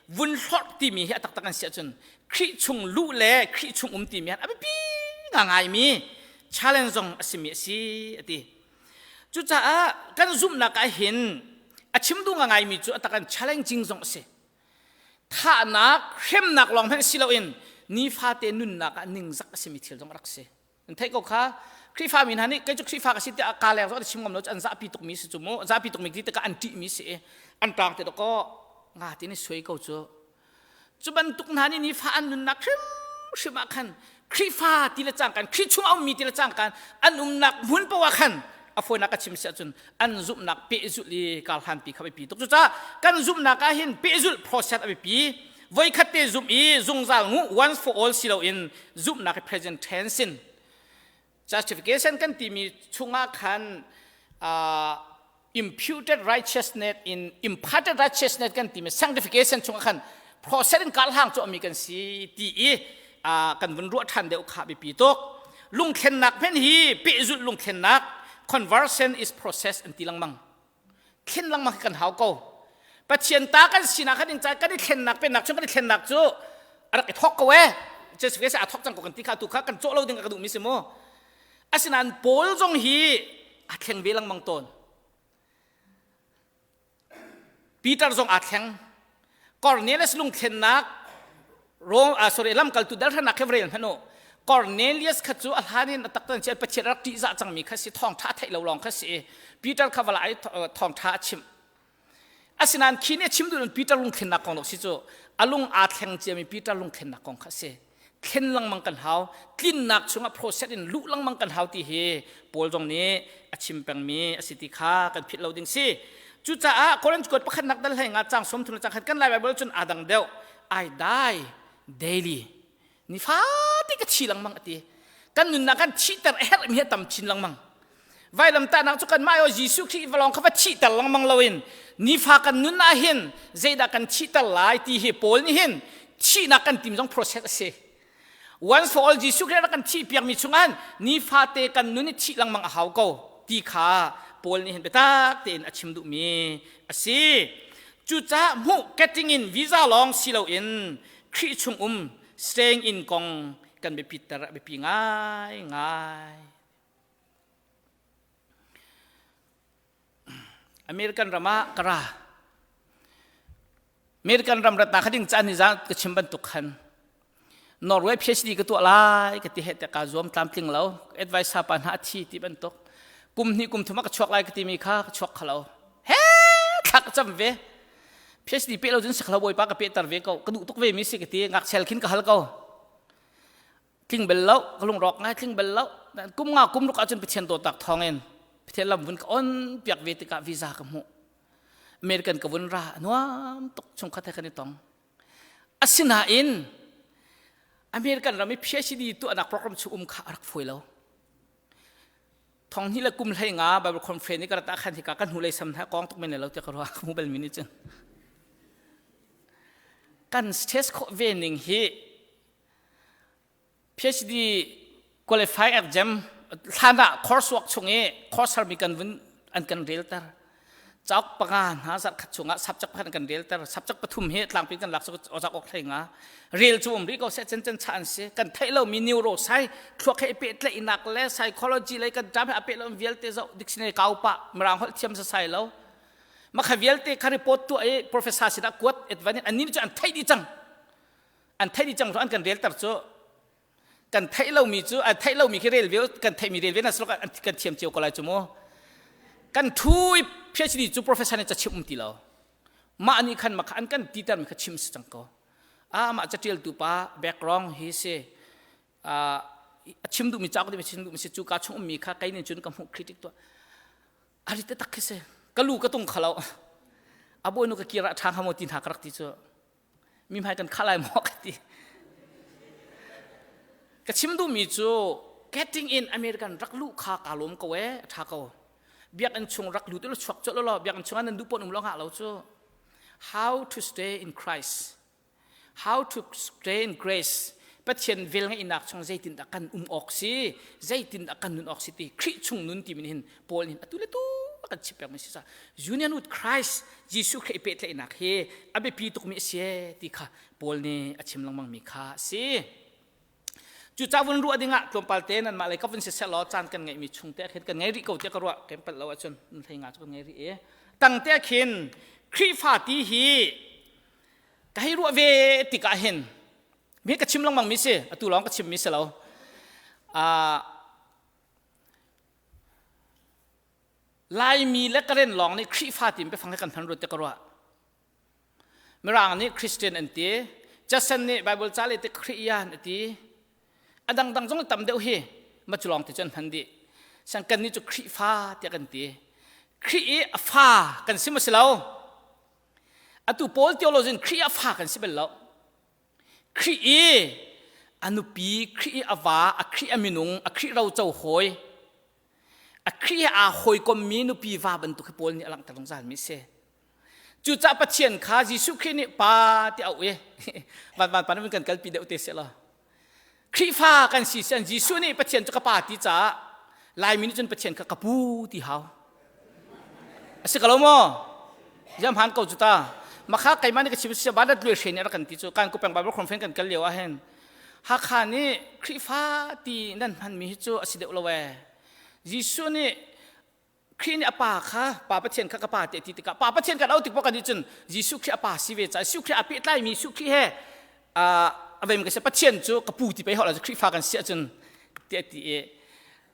vun hlorh timi hi a taktak an si ahcun Khrih chung luh le Khrih chung um timi a biapi ngaingaimi challenge zong a simi a si a ti. Cucaah kan zumhnak ah hin a chim duh ngaingaimi cu a tak an challenging zong a si. Thahnak, hremnak lawng hmanh si loin nifate nunnak ah ningzak a simi thil zong a rak si. An theih ko kha Khrihfa mi hna nih kei cu Khrihfa ka si tiah ka leng zong an chim ngam lo cu an zahpi tukmi si cu mu zahpi tukmi ti tikah an ṭihmi si i an ṭang te dawkaw nga ti ni suai ko cu Cu bantuk hna nih nifa an nunnak hrimhrim ah khan Khrihfa ti le cangkan Khrih chung a ummi ti le cangkan an umnak hmun paoh ah khan a fawinak ka chim si ahcun an zumhnak pehzulh i karhlanpi kha biapi tuk. Cucaah kan zumhnak ah hin pehzulh process a biapi. Voikhat te zumh i zungzal ngu once for all si loin zumhnak hi present tense in justification kan timi chungah khan uh, imputed righteousness in imparted righteousness kan timi sanctification chungah khan process in karhlang cu ami kan si ti i kan vun ruah ṭhan deuh kha biapi tuk lungthlennak hmen hi pehzulh lungthlennak conversion is process an ti lengmang thlen lengmang kan hau ko pathian ta kan sinak kha ding ca kan i thlennak pennak chung kan i thlennak cu a rak i thok ko e justification a thok cang ko kan ti kha tu kha kan cawh lo ding ka duh mi si mu Asinain Paul zong hi a thleng ve lengmang tawn. Peter zong aa thleng. Cornelius lungthlennak Rome ah sorry lamkaltu dalhranak khe rel hmanh u. Cornelius kha cu a hlan in a taktan chian Pathian rak ṭihzah cangmi kha si thawngṭha theih lo lawng kha si Peter kha vala ai thawngṭha a chimh. Asinain khi nih a chim duh Peter lungthlennak kong si cu a lung aa thleng ciami Peter lungthlennak kong kha si. Thlen lengmang kan hau, tlinnak chungah process in luh lengmang kan hau ti hi Paul zong nih a chim pengmi a si ti kha kan philh lo ding si. Cucaah Korinth kuat pakhatnak dal hlei nga cang sawm thum le cang khat kan Lai Bible cun aa dang deuh. I die daily. Nifate ka thi lengmang a ti. Kan nunnak kan thihter a herhmi hi a tam chin lengmang. Vailamtahnak cu kanmah aw Jesuh Khrih valawng kha va thihter lengmang loin nifa kan nun ah hin zeidah kan thihter lai ti hi Paul nih hin thihnak kan tim zong process a si. Once for all Jesuh Khrih rak kan thih piakmi chungah nifate kan nun i thih lengmang a hau ko ti kha Paul nih hin biatak tein a chim duhmi a si. Cucaah hmuh getting in visa lawng si loin Khrih chung um staying in kong kan biapitter a biapi ngaingai. American ram ah ka ra. American ram ratnak kha ding caan ni zan ka chim bantuk khan Norway PhD ka tuah lai ka ti he te ka zuam tlamtling lo advice pa hna thi ti bantuk kum hnih kum thum ah ka chuak lai ka timi kha ka chuak kha lo he thla ka cam ve. PhD pe lo cun si khalo bawipa ka pehter ve ko ka duh tuk ve mi si ka ti ngakchel khin ka hal ko tling bel lo ka lungrawk ngai tling bel lo kum nga kum ruk ahcun Pathian dawtnak thawngin Pathian lam vun ka on piak ve tikah visa ka hmuh American ka vun ra nuam tuk chungkhat he kan i tong asinain American ram i PhD tuahnak program chung um kha a rak fawi lo thong hnih le kum hlei nga Bible conference i ka rat ah khan hika kan hnulei sam hna kong tuk men lo tiah ka ruah ka hmu bal mi nih cun kan test khawh ve ning hi PhD qualify exam hlan ah coursework chung i course harmi kan vun an kan relter cauk panga hna zarh khat chungah subject pakhat kan relter subject pathum hi tlangpi kan lak ozak ok hlei nga rel cu um rih ko se chen chen cha an si kan theih lo mi neuro sai thluak he pehtlaihnak le psychology lei kan ṭam he a peh lo vialte zoh dictionary kau pa mirang holh thiam sa sai lo makha vialte kha report tu ai professor sinah kuat advan an ni cu an theih dih cang an theih dih cang an kan relter cu kan theih lomi cu an theih lomi khi rel ve kan theihmi rel ve na slok kan thiam cio ko lai cu mu kan thu i PhD cu professor nih ca chim um ti lo mah nih khan makha an kan ti termi kha chim si cang ko a mah catialtu pa background hi si a chim duhmi cauk ding chim duhmi si cu ka chung ummi kha kei nih cun ka hmuh critic tuah a ri tak khi si ka lu ka tung khalo a bawinu ka kira ṭha hnga maw ti hna ka rak ti cu mi hmai kan khah lai maw ka ti ka chim duhmi cu getting in American rak luh kha kaa lawm ko ee a ṭha ko biakinn chung rak lut ulaw chuak colh ulaw biakinn chung ah nan duh pawn um lo ngah lo cu how to stay in Christ how to stay in grace Pathian vel ngeihnak chung zeitindah kan um awk si zeitindah kan nun awk si ti Khrih chung nun ti min hin Paul nih atu le tu a kan chimh pekmi si union with Christ Jesuh Khrih pehtlaihnak hi a biapi tukmi a si ti kha Paul nih a chim lengmangmi kha a si. Cucaah vun ruah dingah tlawmpal te nanmah lei ka vun si seh law caan kan ngeihmi chung te khin kan ngei rih ko tiah ka ruah kem palh lo ahcun hlei nga cu kan ngei rih i tang te khin Khrihfa ti hi ka hei ruah ve tikah hin mi ka chim lengmang mi si atu lawng ka chim mi si lo Laimi le Karen lawng nih Khrihfa ti biafang hi kan hman ruat te ka ruah. Mirang nih Christian an ti, Jason nih Bible ca le te Khriyan a ti. A dangdang zong tam deuh hi ma cu lawng te cu an hman dih. Sang kan nih cu Khrihfa tiah kan ti. Khrih i a fa kan si maw si lo? Atu Paul theologian Khrih a fa kan si bal lo. Khrih i a nupi, Khrih i a va, a Khrih a minung, a Khrih roco hawi, a Khrih he aa hawikommi nupi va bantuk hi Paul nih a langhter zungzalmi a si. Cucaah Pathian kha Jesuh Khrih nih Pa ti auh i van van pa kan kalpi deuh te seh law Khrihfa kan si sian Jesuh nih Pathian cu ka pa ti caah Laimi nih cun Pathian kha ka pu ti hau. A si ko lo maw? Ziam han ko cu ta. Makha keimah nih ka chim si ba dat luai hre nih rak kan ti cu kan ku peng Bible conference kan kal lio ah hin Hakha nih Khrihfa ti nan hmanmi hi cu a si deuh lo ee. Jesuh nih Khrih nih a pa kha pa Pathian kha ka pa te ti tikah pa Pathian kan auh tik kan nih cun Jesuh Khrih a pa si ve caah Jesuh Khrih a pehtlaimi Jesuh Khrih he a vei ka si Pathian cu ka pu ti pei hawh Khrihfa kan si ahcun tiah ti i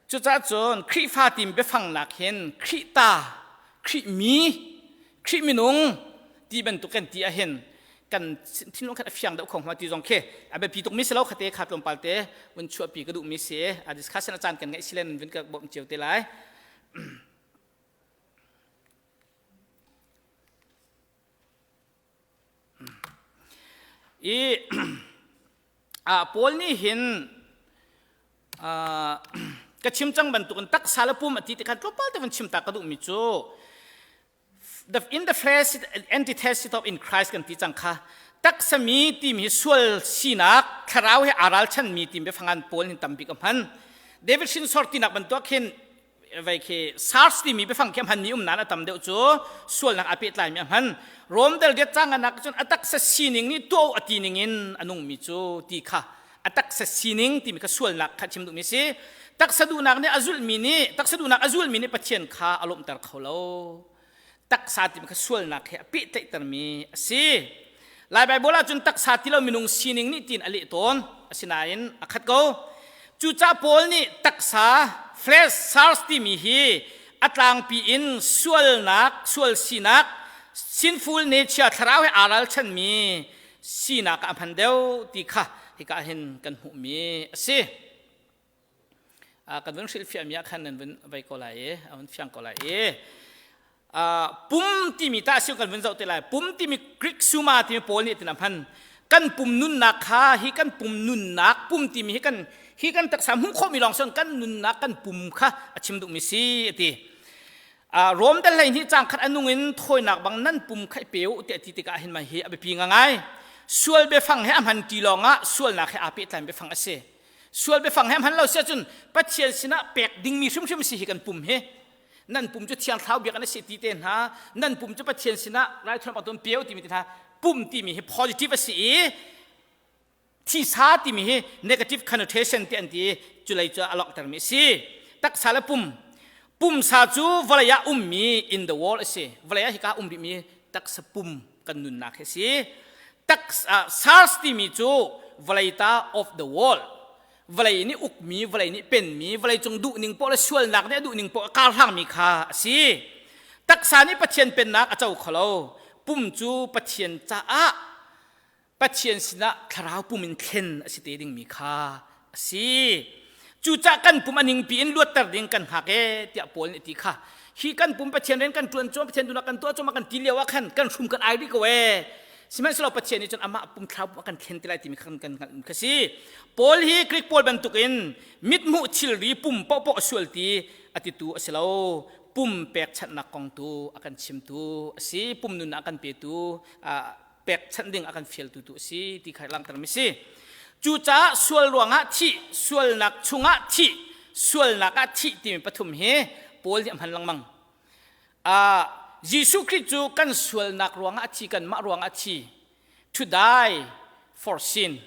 cucaah cun Khrihfa tim biafang nak hin Khrih ta Khrih mi Khrih minung ti bantuk kan ti ahhin kan thinlung khan a fiang deuh kho hnga ti zong khi a biapi tuk mi si lo khate kha tlawmpal te vun chuahpi ka duh mi si a discussion a caan kan ngeih silen vun ka bawmh cio te lai I Paul nih hin ka chim cang bantukin taksa le pum a ti tikhan tlawmpal te vun chim ta ka duhmi cu the, in the flesh antithesis of in Christ kan ti cang kha taksa mi timi hi sual sinak thlarau he aa ralchanmi timi biafangan Paul nih tambik a hman David hrinsor tinak bantuk khin vei khi SARS timi biafang khi a hmanmi um nain a tam deuh cu sualnak aa pehtlaimi a hman Rom dal riat cang anak cun a taksa sining nih tuah a ti ning in a nungmi cu ti kha a taksa sining timi kha sualnak kha chim duhmi si taksa duhnak nih a zulhmi nih taksa duhnak a zulmi nih Pathian kha a lawmhter kho lo taksa timi kha sualnak he a pehtlaihtermi a si Lai Baibal ahcun taksa ti lo minung sining nih tiin a leh tawn asinain a khat ko cucaah Paul nih taksa flesh SARS timi hi a tlangpi in sualnak sual sinak sinful nature thlarau he aa ralchanmi sinak ah a hman deuh ti kha hika hin kan hmuhmi a si. Kan vun hrilhfiahmi ah khan nan vun vei ko lai i a vun fiang ko lai i pum timi ta si kan vun zoh te lai. Pum timi Greek suma timi Paul nih tin a hman. Kan pum nunnak kha hi kan pum nunnak pum timi hi kan hi kan taksa hmuh khawhmi lawng si kan nunnak kan pum kha a chim duhmi si a ti. Rom dal hlei hnih cang khat a nung in thawinak bang nan pum kha i pe u tiah ti tikah hin mah hi a biapi ngangai. Sual biafang he a hman ti lawngah sualnak he aa pehtlai biafang a si. Sual biafang he a hman lo si ahcun Pathian sinah pek dingmi hrimhrim si hi kan pum hi. Nan pum cu thiang thlarau biakinn a si ti te hna, nan pum cu Pathian sinah raithuam bang pe u timi te hna, pum timi hi positive a si i thisa timi hi negative connotation ti an ti culei cu a langhtermi a si. Taksa le pum pumsa cu vawlei ah ummi in the world a si. Vawlei ah hika um rihmi taksa pum kan nunnak hi a si. Taksa SARS timi cu vawlei ta of the world, vawlei nih ukmi, vawlei nih penmi, vawlei cung duhning poh le sualnak nih a duhning poh a karhlangmi kha a si. Taksa nih Pathian pennak a co kholo. Pum cu Pathian caah Pathian sinah thlarau pum in thlen a si te dingmi kha a si. Cucah kan pum a ningpi in luatter ding kan hngak e tiah Paul nih a ti kha. Hi kan pum Pathian rian kan ṭuan cuam, Pathian duhnak kan tuah cuam kan ti lio ah khan kan hrum kan ai rih ko e. Sihmanhsehlaw Pathian nih cun amah pum thlarau pum a kan thlen te lai timi kha kan hngalh kha si. Paul hi Greek pawl bantukin mithmuh thilri pum paohpaoh a sual ti a titu a si lo. Pum pekchanhnak kong tu a kan chimtu a si. Pum nunnak a kan petu pekchanh ding a kan fialtu tu a si ti kha langhtermi si. Cucaah sual ruangah thih, sualnak chungah thih, sualnak ah thih timi pathum hi Paul nih a hman lengmang. Jesuh Khrih cu kan sualnak ruangah a thi, kanmah ruangah a thi. To die for sin.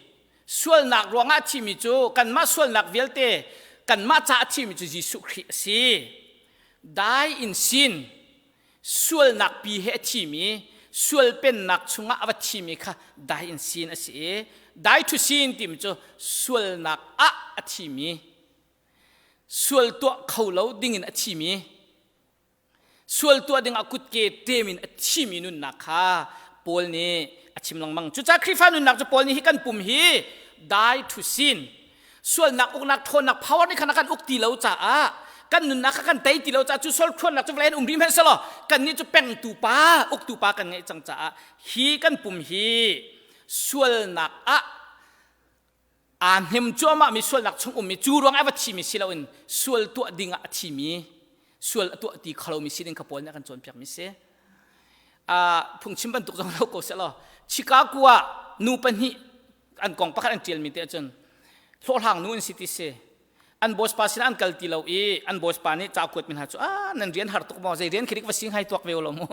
Sualnak ruangah a thimi cu kanmah sualnak vialte kanmah ca a thimi cu Jesuh Khrih a si. Die in sin. Sualnak pi he a thimi, sual pennak chungah a va thimi kha dai in sin a si i dai to sin timi cu sualnak ah a thimi, sual tuah kho lo dingin a thimi, sual tuah dingah kutke ṭem in a thimi nunnak kha Paul nih a chim lengmang. Cucaah Khrihfa nunnak cu Paul nih hi kan pum hi dai to sin, sualnak uknak ṭhawnnak power nih khan a kan uk ti lo caah, kan nunnak kha kan tei ti lo caah, cu sual ṭhawnnak cu vawlei in um rih hmanh selaw kannih cu pengtu pa, uktu pa kan ngeih cang caah hi kan pum hi sualnak ah aa hnem cuahmah mi, sualnak chung ummi, cu ruang ah va thimi si loin sual tuah ding ah a thimi, sual a tuah ti kholomi si ding kha Paul nih a kan cawnpiak mi si. Phungchim bantuk zong lo ko selaw Chicago ah nu pahnih an kong pakhat an ṭialmi te ahcun hlawhhlang nu an si ti si. An boss pa sinah an kal ti lo i an boss pa nih ca kuat mi hna cu, ah, nan rian har tuk maw, zei rian khirik va sing hai tuak ve lo mu,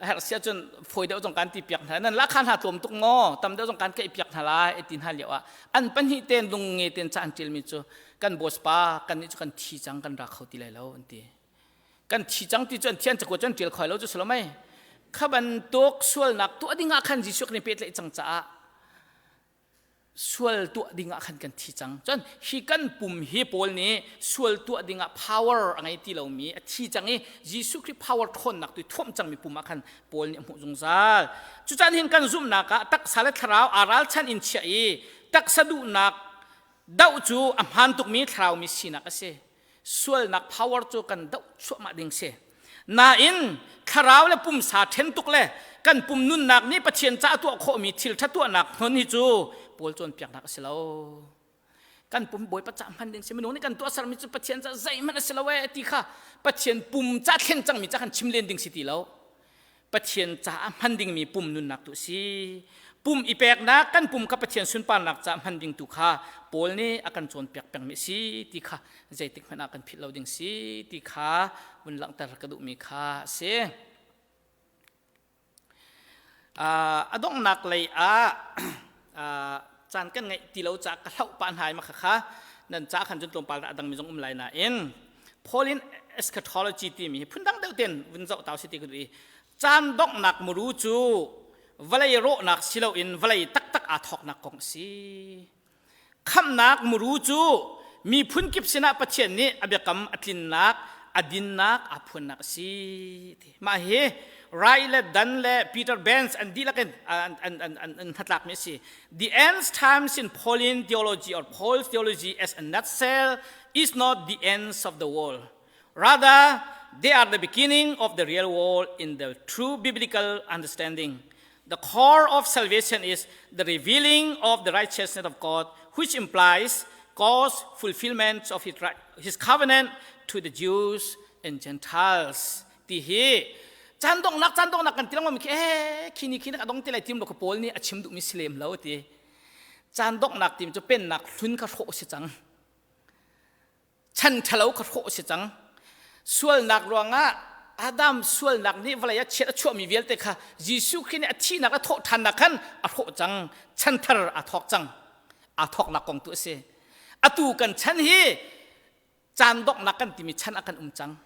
herh sia cun foi deuh zong kan ti piak hna, nan lakha hna tlawm tuk maw, tam deuh zong kan keih piak hna lai ti hna lio ah an pahnih ten lung nge ten ca an ṭialmi cu, kan boss pa, kan nih cu kan thi cang, kan ra kho ti lai lo an ti. Kan thi cang ti cu an thian cakuat cu an ṭial khoi lo cu si lo mei. Kha bantuk sualnak tuah ding ah khan Jesuh kan i pehtlaih cang caah sual tuah ding ah khan kan thi cang. Cun hi kan pum hi Paul nih sual tuah ding ah power a ngei ti lomi, a thi cang i Jesuh Khrih power ṭhawnnak tu thuamh cangmi pum ah khan Paul nih a hmuh zungzal. Cucan hin kan zumhnak ah taksa le thlarau aa ralchan in chiah i taksa duhnak doh cu a hmaan tukmi thlarau mi sinak a si. Sualnak power cu kan doh chuahmah ding si. Nain thlarau le pumsa ṭhen tuk le kan pum nunnak nih Pathian ca tuah khawhmi thil ṭha tuahnak hnon hi cu Paul cawnpiaknak a si lo. Kan pum Bawipa ca hman ding si. Minung nih kan tuahsermi cu Pathian ca zeihmanh a si lo ee ti kha Pathian pum ca thlen cangmi ca kan chim len ding si ti lo. Pathian caah hman dingmi pum nunnak tu a si. Pum i peknak, kan pum kha Pathian sunparnak caah hman ding tu kha Paul nih a kan cawnpiak pengmi a si ti kha zeitik hmanh ah kan philh lo ding si ti kha vun langhter ka duhmi kha a si. A donghnak lei ah caan kan ngeih ti lo caah ka hlauh pah hna i mah kha nan ca khan cun tlawmpal a dangmi zong um lai nain Pauline eschatology timi hi phundang deuh ten vun zoh tau si ti ka duh i caan donghnak muru cu vawlei rawhnak si loin vawlei taktak aa thawknak kong a si. Khamhnak muru cu miphun kip sinah Pathian nih a biakam a tlinnak a dinnak aa phuannak a si ti. Mah hi Rai le Dan le Peter Benz an dihlak in an, an, an, an, an hnatlakmi a si. The end times in Pauline theology or Paul's theology as a nutshell is not the ends of the world. Rather, they are the beginning of the real world in the true biblical understanding. The core of salvation is the revealing of the righteousness of God, which implies God's fulfillment of his, his covenant to the Jews and Gentiles. Ti hi caan donghnak caan donghnak kan ti lengmang khi eh khi ni khi nak adong ti lai tim lo ka Paul nih a chim duhmi si lem lo ti. Caan donghnak tim cu pennak hlun kha hrawh si cang. Chan ṭhalo kha hrawh a si cang. Sualnak ruangah Adam sualnak nih vawlei ah chiat a chuahmi vialte kha Jesuh Khrih nih a thihnak a thawh ṭhannak khan a hrawh cang. Chan thar aa thawk cang. Aa thawknak kong tu a si. Atu kan chan hi caan donghnak kan timi chan ah kan um cang.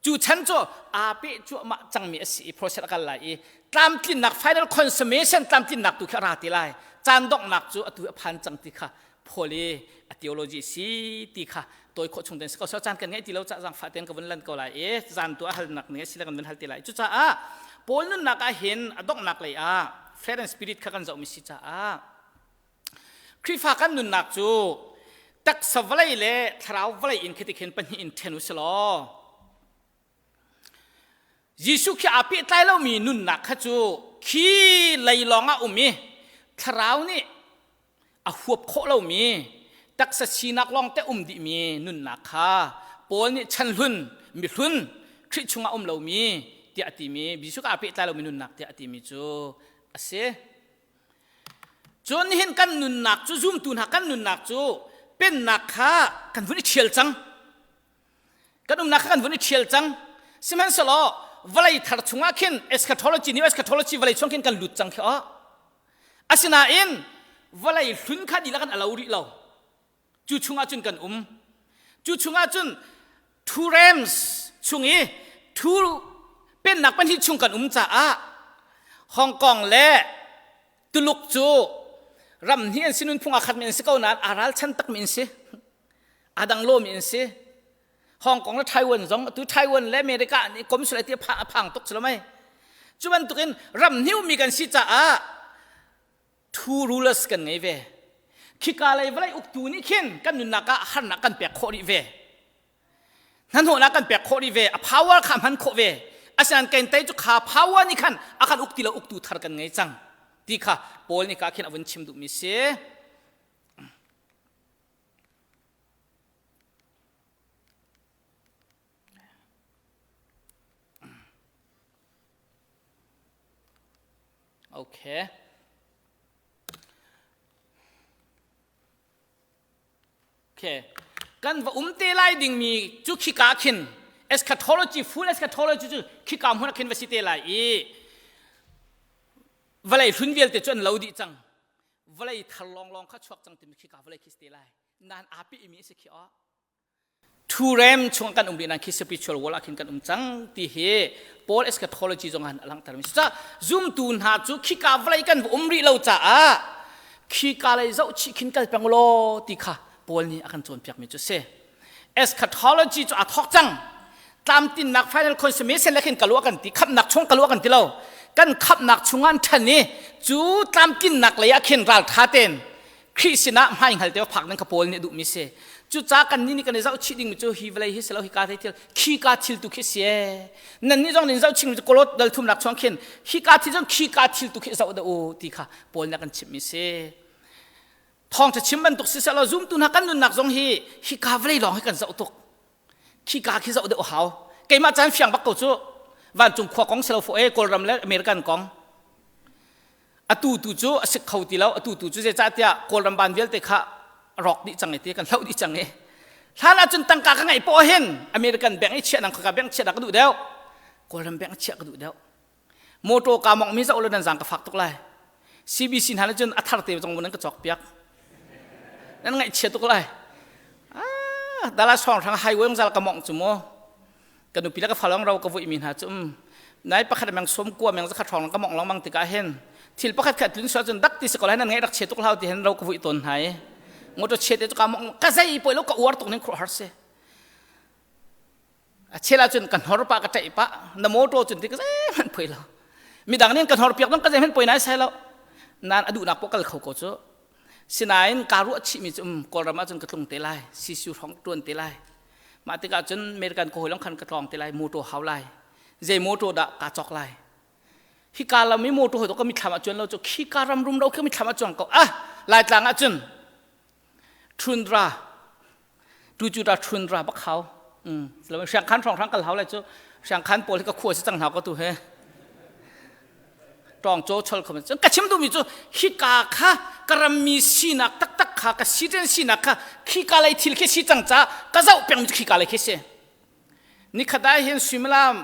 Cu chan cu aa peh cuahmah cangmi a si i process a kal lai i tlamtlinnak final consummation tlamtlinnak tu khi a ra ti lai. Caan donghnak cu atu a phan cang ti kha Paul i a theology si ti kha tawi khawh chung ten si ko. So caan kan ngeih ti lo cah zaangfah ten ka vun lan ko lai i zan tu a halnak ning a si le kan vun hal ti lai. Cucaah Paul nunnak ah hin a donghnak lei ah flesh and spirit kha kan zohmi si caah Khrihfa kan nunnak cu taksa vawlei le thlarau vawlei in khi khin pahnih in ṭhen u si law Jesuh khi aa pehtlai lomi nunnak kha cu khi lei lawng ah um i thlarau nih a huap khawh lomi taksa sinak lawng te um dihmi nunnak kha Paul nih chan hlun mihlun Khrih chungah um lomi tiah a timi Jesuh aa pehtlai lomi nunnak tiah a timi cu a si. Cun nihin kan nunnak cu zumtu hna kan nunnak cu pennak kha kan vun i ṭhial cang. Kan umnak kha kan vun i ṭhial cang. Sihmanhsehlaw vawlei thar chungah khin eschatology new eschatology vawlei chung khin kan lut cang khi aw. Asinain vawlei hlun kha dihlak in a lo rih lo. Cu chungah cun kan um. Cu chungah cun two realms chung i two pennak pahnih chung kan um caah Hong Kong le Tuluk cu ram hnih an si nunphung aa khatmi an si ko nain aa ralchan takmi an si. Aa dang lomi an si. Hong Kong le Taiwan zong atu Taiwan le America an i kom sulai ti a phang tuk si lo mei. Cu bantukin ram hnih ummi kan si caah two rulers kan ngei ve khika lei vawlei uktu nih khin kan nunnak ah harnak kan pek khawh rih ve hnahnawhnak kan pek khawh rih ve a power kha hman khawh ve asinain kain tai cu kha power nih khan a kan uk ti lo uktu thar kan ngei cang ti kha Paul nih ka khin a vun chim duhmi si Okay. Okay. Kan va um te lai dingmi cu khika khin eschatology full eschatology cu khika hmun ah khin va si te lai i vawlei hlun vialte cu an lo dih cang vawlei thar lawnglawng kha chuak cang timi khika vawlei khi si te lai nan aa pi mi si khi aw Thurem chung kan um rih nain khi spiritual world ah khin kan um cang ti hi Paul eschatology zong ah a langhter mi si. Zumtu hna cu khika vawlei kan va um rih lo caah khika lei zoh chih khin kal peng law ti kha Paul nih a kan cawnpiak mi cu si. Eschatology cu aa thawk cang. Tlamtinnak final consummation le khin kalu kan ti khamnak chung kalu kan ti lo. Kan khamnak chungah an ṭhan i cu tlamtinnak lei ah khin ral ṭha tein Khrih sinah hmai hngal te phak ding kha Paul nih a duhmi si. Cucaah kan nih nih kan i zohchih dingmi cu hi vawlei hi si lo hika thei thil khika thil tu khi si ee. Nan nih zong nin zohchih cu Kolot dal thumnak chuang khin hika thil zong khika thil tu khi zoh dah u ti kha Paul nih a kan chimhmi si. Thawngṭha chim bantuk si seh law zumtu hna kan nunnak zong hi hika vawlei lawng hi kan zoh tuk. Khika khi zoh deuh hau. Keimah caan fiang bak ko cu vancung khua kong si lo fawh e Kawlram le American kong. Atu tu cu a sik kho ti lo atu tu cu zeicahtiah Kawlram ban vialte kha rawk dih cang i ti kan hloh dih cang i hlan ahcun tangka ka ngeih poah hin American bank i chiah nang khaka bank chiah dah ka duh deuh Kawlram bank chiah ka duh deuh motor ka mong mi zoh lo nan zang ka fak tuk lai CBC hna cun a thar te zong nan ka cawk piak nan ngaihchia tuk lai ah dala song hrang highway zal ka mong cu mu ka nupi le ka falong ro ka vui mi hna cu um nai pakhat meng som kua meng zakhat hrawng ka mong lengmang tikah hin thil pakhat khat tlun sual cun dak ti si ko lai nan ngai rak chia tuk hlau ti hin ro ka vui tawn hna i motor chia te cu ka mong ka zei poi lo ka uar tuk ning khur har si. A chel ahcun ka hnor pah ka ṭaih pah na motor cun ti ka zeihmanh poi lo. Midang nih ka hnor piak dong ka zeihmanh poi nai sai lo. Nan a duhnak poh kal kho ko cu. Sinain kaa ruah chihmi cu um Kawlram ahcun ka tlung te lai, sisu hrawng ṭuan te lai. Mah tikah cun American ka hawi lawng khan ka tlawng te lai, motor hau lai. Zei motor dah kaa cawk lai? Hika lam i motor hoi to ka mithlam ah cuan lo cu khika ram rum ro khi mithlam ah cuang ko. Ah, Laitlang ah cun Tundra tu cu da Tundra bak hau. Lo siang khan hrawng hrang kal hau lai cu siang khan pawl hi ka khua si cang hna ko tu he. Tawng cho chol khom cun ka chim duhmi cu hika kha ka rammi sinak taktak kha ka citizen sinak kha khika lei thil khi si cang ca ka zoh peng cu khika lei khi si. Nikhat ah hin suimilam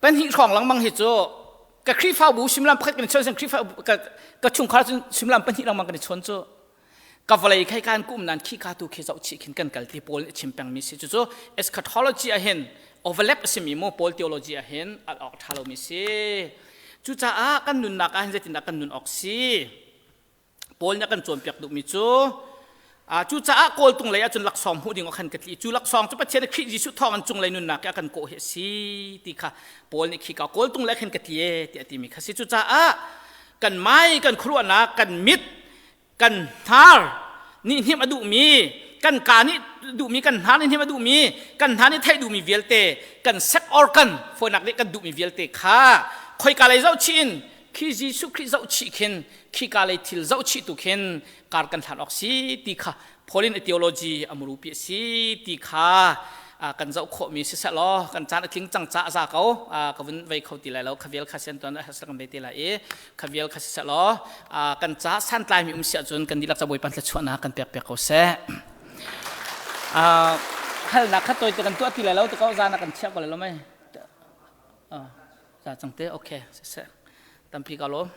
pahnih hrawng lengmang hi cu ka Khrihfabu suimilam pakhat kan i chawn sin Khrihfa ka, ka chungkhar cun suimilam pahnih lengmang kan i chawn cu ka vawlei khai kan kum nan khi ka tu khi zoh chih khin kan kal ti pawl nih chim pengmi si cucu eschatology ah hin overlap a simi mu Paul theology ah hin al awk ṭha lomi si cucaah kan nunnak ah hin zeitindah kan nun awk si Paul nih a kan cawnpiak duhmi cu cucaah kawltung lei ahcun laksawng hmuh ding ah khan ka tli cu laksawng cu Pathian nih Khrih Jesuh thawng in cunglei nunnak i a kan kawh hi a si ti kha Paul nih khika kawltung lei khan ka tli e tiah a timi kha si cucaah kan mai kan khuaruahnak kan mit kan hnar nih hnim a duhmi kan ka nih duhmi kan hnar nih hnim a duhmi kan hna nih theih duhmi vialte kan sex organ fawinak nih kan duhmi vialte kha khoika lei zoh chih in khi Jesuh Khrih zoh chih khin khika lei thil zoh chih tu khin kar kan hlan awk si ti kha Pauline theology a muru pi a si ti kha kan zoh khawhmi si seh law kan caan a tling cang ca a za ko ka vun vei kho ti lai lo khavial kha sian tuan a kan ve te lai i khavial kha si seh law kan ca santlai mi um si ahcun kan dihlak ca Bawipa thluachuahnak kan pek piak ko seh halnak kha toi te kan tuah ti lai lo te ko zan kan chiah ko lai lo mei za cang te okay siseh tampi ka lawm.